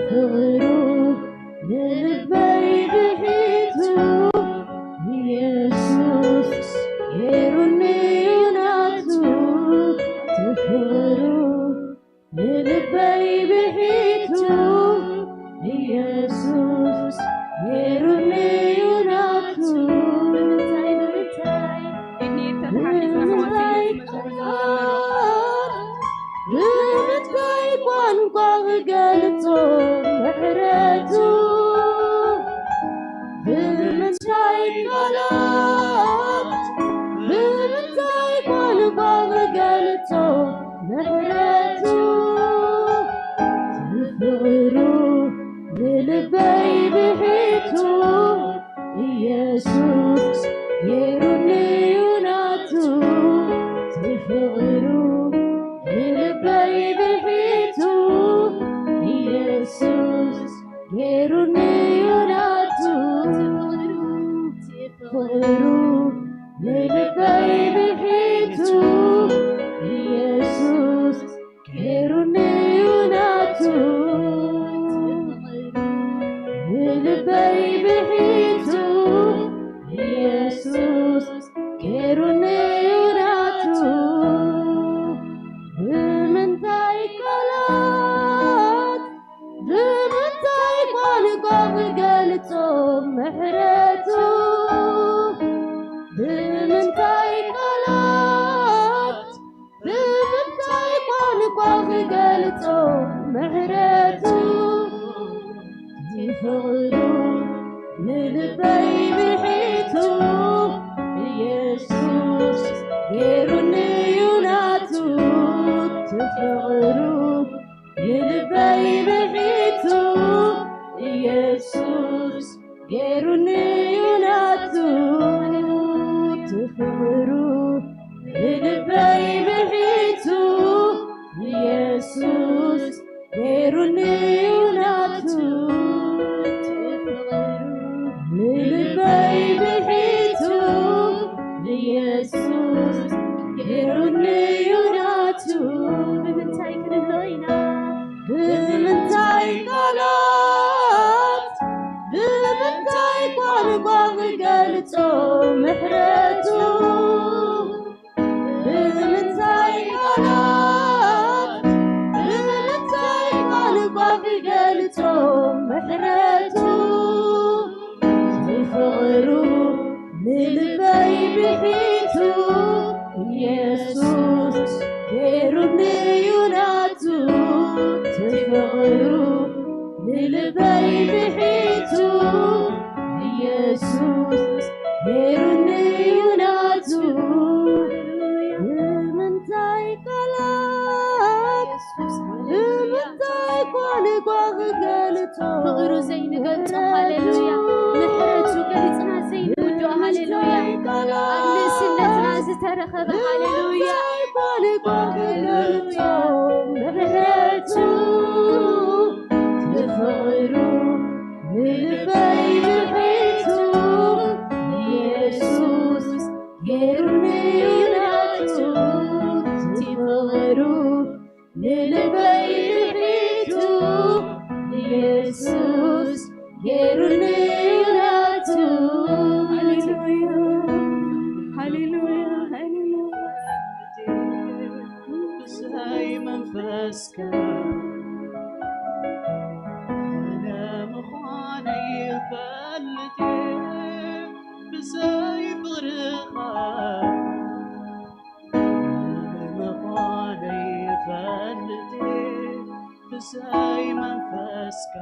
ፍቕሩ ንልበይ ብሒቱ፣ ኢየሱስ ገይሩኒ እዩ ናቱ። ፍቕሩ ንልበይ ብሒቱ፣ ኢየሱስ ገይሩኒ እዩ ናቱ። ብምንታይ፣ ብምንታይ፣ እኒ ተተሓሒዝና ኣሕዋተይ ነዚ መዝሙር ዘዘመሩ። ብምንታይ ቋንቋ ክገልጾ ምሕረቱ? ብምንታይ ቃላት፣ ብምንታይ ቋንቋ ክገልጾ ምሕረቱ? ፍቕሩ ንልበይ ብሒቱ፣ ኢየሱስ ገይሩኒ እዩ ናቱ። ፍቕሩ ንልበይ ብሒቱ፣ ኢየሱስ ገይሩኒ እዩ ናቱ። ፍቕሩ ንልበይ ብሒቱ፣ ኢየሱስ ገይሩኒ እዩ ናቱ። ንልበይ ብሒቱ፣ ኢየሱስ ገይሩኒ እዩ ናቱ። ብምንታይ ቃላት፣ ብምንታይ ቋንቋ ክገልጾ ምሕረቱ? ብምንታይ ቃላት፣ ብምንታይ ቋንቋ ክገልጾ ምሕረቱ? ፍቕሩ ንልበይ ብሒቱ፣ ኢየሱስ ገይሩኒ እዩ ናቱ። ፍቕሩ ንልበይ ብሒቱ፣ ኢየሱስ ገይሩኒ እዩ ናቱ። ፍቕሩ ንልበይ ብሒቱ፣ ኢየሱስ ገይሩኒ እዩ ናቱ። ንልበይ ብሒቱ፣ ኢየሱስ ገይሩኒ እዩ ናቱ። ብምንታይ ክንብሎ ኢና? ብምንታይ ቃላት፣ ብምንታይ ቋንቋ ክገልጾ ምሕረቱ? ብምንታይ ቃላት፣ ብምንታይ ቋንቋ ክገልጾ ምሕረቱ? ፍቕሩ ንልበይ ብሒቱ፣ ኢየሱስ ገይሩኒ እዩ ናቱ። ፍቕሩ ንልበይ ገይሩኒ እዩ ናቱ። ሃሌሉያ፣ ሃሌሉያ፣ ሃሌሉያ። ብዘይ መንፈስካ መነ ምዃነይ ይፈልጥ እየ፣ ብዘይ ፍቕርኻ መነ ምዃነይ ይፈልጥ እየ፣ ብዘይ መንፈስካ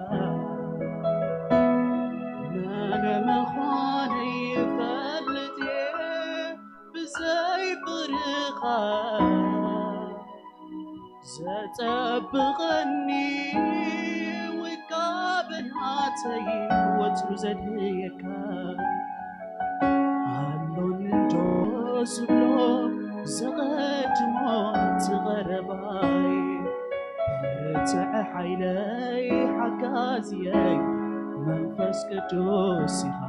መነ ምዃነይ ይፈልጥ እየ፣ ብዘይ ፍቕርኻ ዘጸብቐኒ ውቃበ ናተይ ወትሩ ዘድህየካ ኣሎኒ እንዶ ዝብሎ ዘቐድሞ እቲ ቀረባይ በርትዐ ሓይለይ ሓጋዝየይ መንፈስ ቅዱስ ኢኻ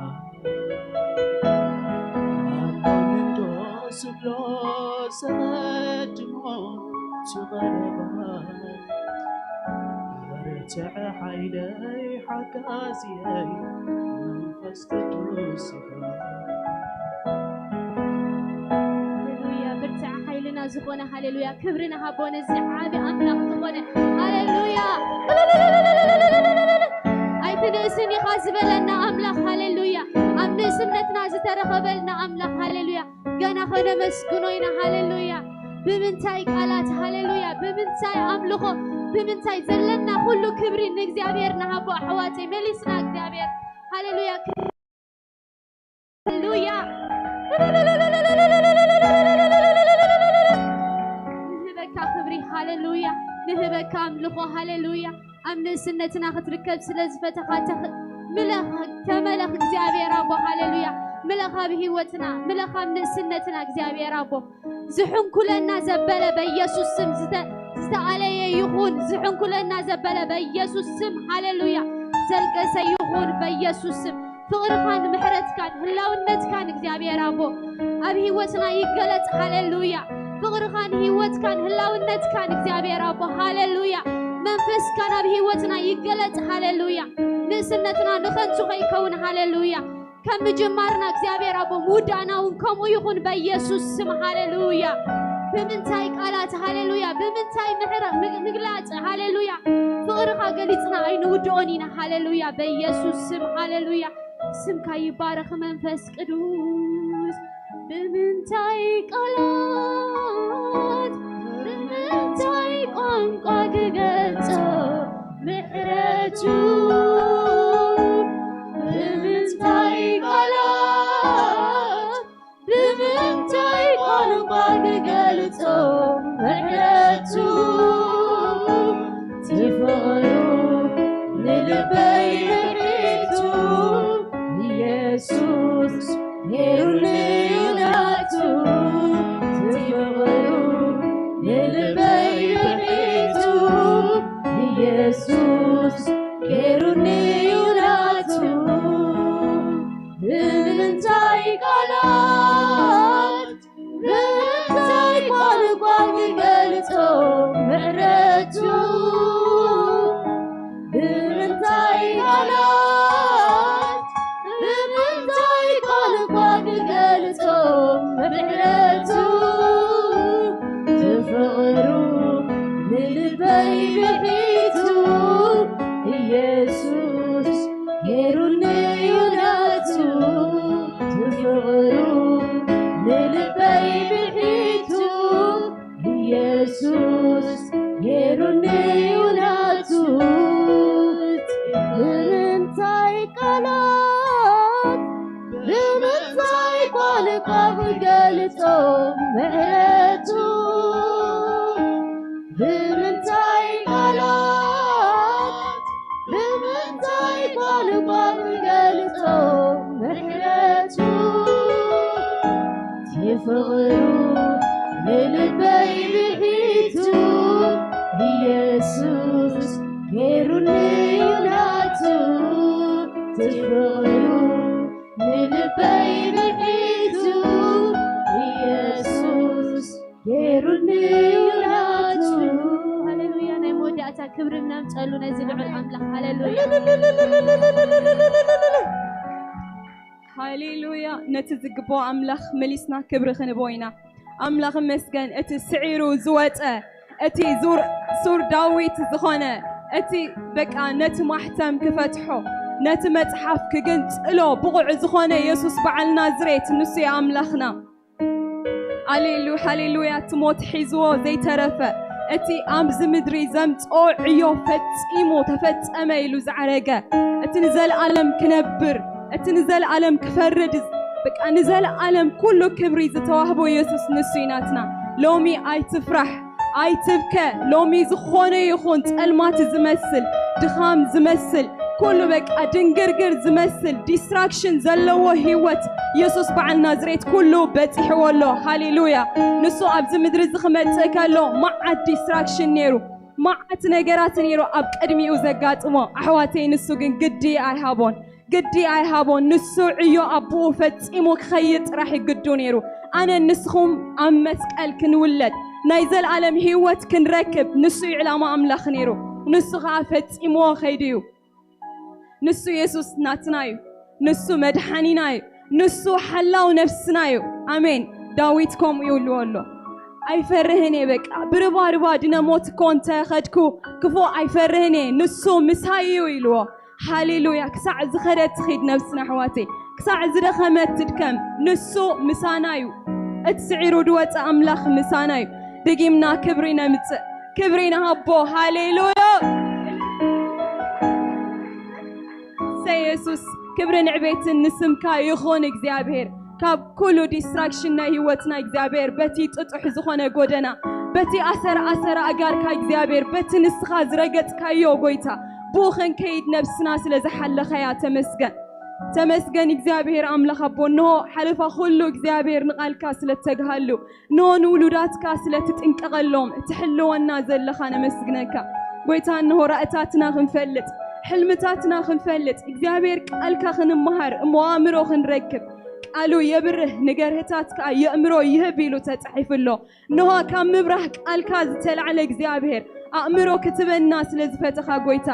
ኣሎኒ እንዶ ዝብሎ ዘቐድሞ እቲ ቀረባይ በርትዐ ሓይለይ ሓጋዝየይ መንፈስ ቅዱስ ኢኻ። ሃሌሉያ። ብርትዐ ሓይልና ዝኾነ ሃሌሉያ ክብሪ ንሃቦ ነዚ ዓቢ ኣምላኽ ዝኾነ ሃሌሉያ። ኣይትንእስን ኢኻ ዝበለና ኣምላኽ ሃሌሉያ። ኣብ ንእስነትና ዝተረኸበልና ኣምላኽ ሃሌሉያ። ገና ከነመስግኖ ኢና ሃሌሉያ። ብምንታይ ቃላት ሃሌሉያ፣ ብምንታይ ኣምልኾ፣ ብምንታይ ዘለና ኩሉ ክብሪ ንእግዚኣብሔር ንሃቦ ኣሕዋተይ። መሊስና እግዚኣብሔር ሃሌሉያ፣ ሃሌሉያ። ንህበካ ክብሪ ሃሌሉያ፣ ንህበካ ኣምልኾ ሃሌሉያ። ኣብ ንእስነትና ክትርከብ ስለ ዝፈተኻ ተኽ-፣ ምለኽ፣ ተመለኽ እግዚኣብሔር ኣቦ፣ ሃሌሉያ። ምለኽ ኣብ ህይወትና፣ ምለኽ ኣብ ንእስነትና እግዚኣብሔር ኣቦ። ዝሕንኩለና ዘበለ በኢየሱስ ስም ዝተ-፣ ዝተኣለየ ይኹን። ዝሕንኩለና ዘበለ በኢየሱስ ስም፣ ሃሌሉያ። ዘልቀሰ ይኹን በኢየሱስ ስም። ፍቕርኻን ምሕረትካን ህላውነትካን እግዚኣብሔር ኣቦ ኣብ ህይወትና ይገለጽ። ሃሌሉያ። ፍቕርኻን ህይወትካን ህላውነትካን እግዚኣብሔር ኣቦ ሃሌሉያ። መንፈስካን ኣብ ህይወትና ይገለጽ። ሃሌሉያ። ንእስነትና ንኸንቱ ከይከውን። ሃሌሉያ። ከም ምጅማርና እግዚኣብሔር ኣቦ ምውዳእና እውን ከምኡ ይኹን በኢየሱስ ስም። ሃሌሉያ። ብምንታይ ቃላት ሃሌሉያ፣ ብምንታይ ምሕረ-፣ ምግ-፣ ምግላጽ ሃሌሉያ። ፍቕርኻ ገሊጽና ኣይንውድኦን ኢና። ሃሌሉያ በኢየሱስ ስም። ሃሌሉያ። ስምካ ይባረኽ መንፈስ ቅዱስ። ብምንታይ ቃላት ብምንታይ ቋንቋ ክገልጾ ምሕረቱ? ብምንታይ ቃላት ብምንታይ ቋንቋ ክገልጾ ምሕረቱ? እቲ ፍቕሩ ንልበይ ብርሒቱ ኢየሱስ ጌሩኒ እዩ ናቱ። እቲ ፍቕሩ ንልበይ ብርሒቱ ኢየሱስ ጌሩኒ እዩ ናቱ። ብምንታይ ቃላት ብምንታይ ቋንቋ ክገልጾ ምሕረቱ? ብምንታይ ቃላት ብምንታይ ቋንቋ ክገልጾ ምሕረቱ? እቲ ፍቕሩ ንልበይ ብሒቱ ኢየሱስ ጌሩኒ እዩ ናቱ። እቲ ፍቕሩ ንልበይ ብሒቱ ኢየሱስ ጌሩኒ እዩ ናቱ። ብምንታይ ቃላት ብምንታይ ቋንቋ ክገልጾ ምሕረቱ? ብምንታይ ቃላት ብምንታይ ቋንቋ ክገልጾ ምሕረቱ? እቲ ፍቕሩ ንልበይ ብሒቱ ኢየሱስ ጌሩኒ እዩ ናቱ። እቲ ፍቕሩ ንልበይ ብሒቱ ኢየሱስ ጌሩኒ እዩ ናቱ። ሃሌሉያ። ናይ መወዳእታ ክብሪ እናምጸሉ ነዚ ልዑል ኣምላኽ። ሃሌሉያ። ሃሌሉያ! ነቲ ዝግብኦ ኣምላኽ መሊስና ክብሪ ክንቦ ኢና። ኣምላኽ ይመስገን፣ እቲ ስዒሩ ዝወጸ፣ እቲ ዙር-፣ ሱር ዳዊት ዝኾነ፣ እቲ በቃ ነቲ ማሕተም ክፈትሖ፣ ነቲ መጽሓፍ ክግንጽሎ ብቑዕ ዝኾነ የሱስ በዓል ናዝሬት፣ ንሱ እዩ ኣምላኽና። ኣሌሉ-፣ ሃሌሉያ! እቲ ሞት ሒዝዎ ዘይተረፈ፣ እቲ ኣብዚ ምድሪ ዘምጽኦ ዕዮ ፈጺሙ ተፈጸመ ኢሉ ዝዓረገ፣ እቲ ንዘለኣለም ክነብር፣ እቲ ንዘለኣለም ክፈርድ፣ በቃ ንዘለኣለም ኩሉ ክብሪ ዝተዋህቦ የሱስ ንሱ እዩ ናትና። ሎሚ ኣይትፍራሕ፣ ኣይትብከ። ሎሚ ዝኾነ ይኹን ጸልማት ዝመስል፣ ድኻም ዝመስል፣ ኩሉ በቃ ድንግርግር ዝመስል ዲስትራክሽን ዘለዎ ህይወት የሱስ በዓል ናዝሬት ኩሉ በጺሕዎ ኣሎ። ሃሌሉያ! ንሱ ኣብዚ ምድሪ እዚ ክመጽእ ከሎ መዓት ዲስትራክሽን ነይሩ፣ መዓት ነገራት ነይሩ ኣብ ቅድሚኡ ዘጋጥሞ። ኣሕዋተይ፣ ንሱ ግን ግዲ ኣይሃቦን፣ ግዲ ኣይሃቦን። ንሱ ዕዮ ኣቦኡ ፈጺሙ ክኸይድ ጥራሕ እዩ ግዱ ነይሩ። ኣነ ንስኹም ኣብ መስቀል ክንውለድ፣ ናይ ዘለኣለም ህይወት ክንረክብ፣ ንሱ እዩ ዕላማ ኣምላኽ ነይሩ። ንሱ ኸኣ ፈጺምዎ ኸይዱ እዩ። ንሱ የሱስ ናትና እዩ። ንሱ መድሓኒና እዩ። ንሱ ሓላው ነፍስና እዩ። ኣሜን። ዳዊት ከምኡ ይብልዎ ኣሎ። "ኣይፈርህን እየ፣ በቃ ብርባርባ ድነ ሞት እኮ እንተ ኸድኩ ክፉእ ኣይፈርህን እየ፣ ንሱ ምሳይ እዩ" ኢልዎ። ሃሌሉያ። ክሳዕ ዝኸደት ትኺድ ነፍስና ኣሕዋተይ፣ ክሳዕ ዝደኸመት ትድከም፣ ንሱ ምሳና እዩ። እቲ ስዒሩ ድወፀ ኣምላኽ ምሳና እዩ። ድጊምና ክብሪ ነምፅእ፣ ክብሪ ንሃቦ። ሃሌሉያ። ሰ የሱስ፣ ክብርን ዕቤትን ንስምካ ይኹን እግዚኣብሔር። ካብ ኩሉ ዲስትራክሽን ናይ ህይወትና እግዚኣብሔር፣ በቲ ጥጡሕ ዝኾነ ጎደና፣ በቲ ኣሰር ኣሰር ኣጋርካ እግዚኣብሔር፣ በቲ ንስኻ ዝረገጽካዮ ጎይታ፣ ብኡ ክንከይድ ነብስና ስለ ዝሓለኸያ ተመስገን። ተመስገን እግዚኣብሔር ኣምላኽ ኣቦ፣ እንሆ ሓለፋ ኩሉ እግዚኣብሔር ንቓልካ ስለ እተግሃሉ፣ እንሆ ንውሉዳትካ ስለ ትጥንቀቐሎም፣ ትሕልወና ዘለኻ ነመስግነካ። ጎይታ፣ እንሆ ራእታትና ክንፈልጥ፣ ሕልምታትና ክንፈልጥ፣ እግዚኣብሔር ቃልካ ክንመሃር፣ እሞ ኣእምሮ ክንረክብ፣ ቃሉ የብርህ፣ ንገርህታት ከኣ የእምሮ ይህብ ኢሉ ተጻሒፉ ኣሎ። እንሆ ካብ ምብራህ ቃልካ ዝተላዕለ እግዚኣብሔር፣ ኣእምሮ ክትበና ስለ ዝፈተኻ ጎይታ፣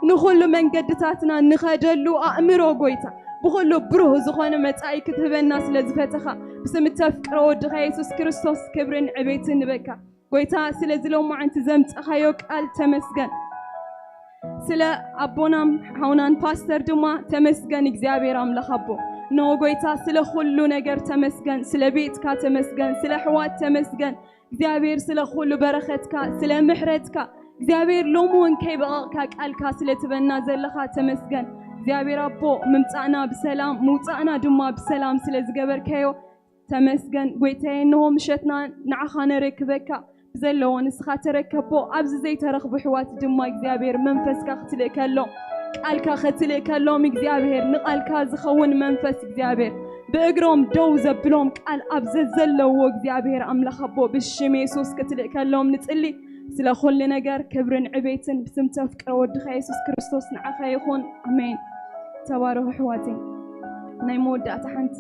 ንኹሉ መንገድታትና ንኸደሉ ኣእምሮ ጎይታ፣ ብኹሉ ብሩህ ዝኾነ መጻኢ ክትህበና ስለ ዝፈተኻ፣ ብስም እተፍቅሮ ወድኻ የሱስ ክርስቶስ ክብርን ዕቤትን ንበካ። ጎይታ፣ ስለዚ ሎማዓንቲ ዘምጻኻዮ ቃል ተመስገን። ስለ ኣቦናም ሓውናን ፓስተር ድማ ተመስገን እግዚኣብሔር ኣምላኽ ኣቦ። እንሆ ጎይታ፣ ስለ ኩሉ ነገር ተመስገን፣ ስለ ቤትካ ተመስገን፣ ስለ ኣሕዋት ተመስገን። እግዚኣብሔር ስለ ኩሉ በረኸትካ፣ ስለ ምሕረትካ፣ እግዚኣብሔር ሎሚ እውን ከይበቐቕካ ቃልካ ስለ ትበና ዘለኻ ተመስገን። እግዚኣብሔር ኣቦ፣ ምምጻእና ብሰላም፣ ምውጻእና ድማ ብሰላም ስለ ዝገበርካዮ ተመስገን። ጎይታዬ፣ እንሆ ምሸትና ንዓኻ ነረክበካ። ብዘለዎ ንስኻ ተረከቦ። ኣብዚ ዘይተረኽቡ ኣሕዋት ድማ እግዚኣብሔር መንፈስካ ክትልእከሎም፣ ቃልካ ክትልእከሎም እግዚኣብሔር፣ ንቃልካ ዝኸውን መንፈስ እግዚኣብሔር፣ ብእግሮም ደው ዘብሎም ቃል ኣብ ዘዘለዎ እግዚኣብሔር ኣምላኽ ኣቦ፣ ብሽም የሱስ ክትልእከሎም ንጽሊ። ስለ ኩሉ ነገር ክብርን ዕቤትን ብስም ተፍቅሮ ወድኻ የሱስ ክርስቶስ ንዓኻ ይኹን። ኣሜን። ተባረኹ ኣሕዋተይ። ናይ መወዳእታ ሓንቲ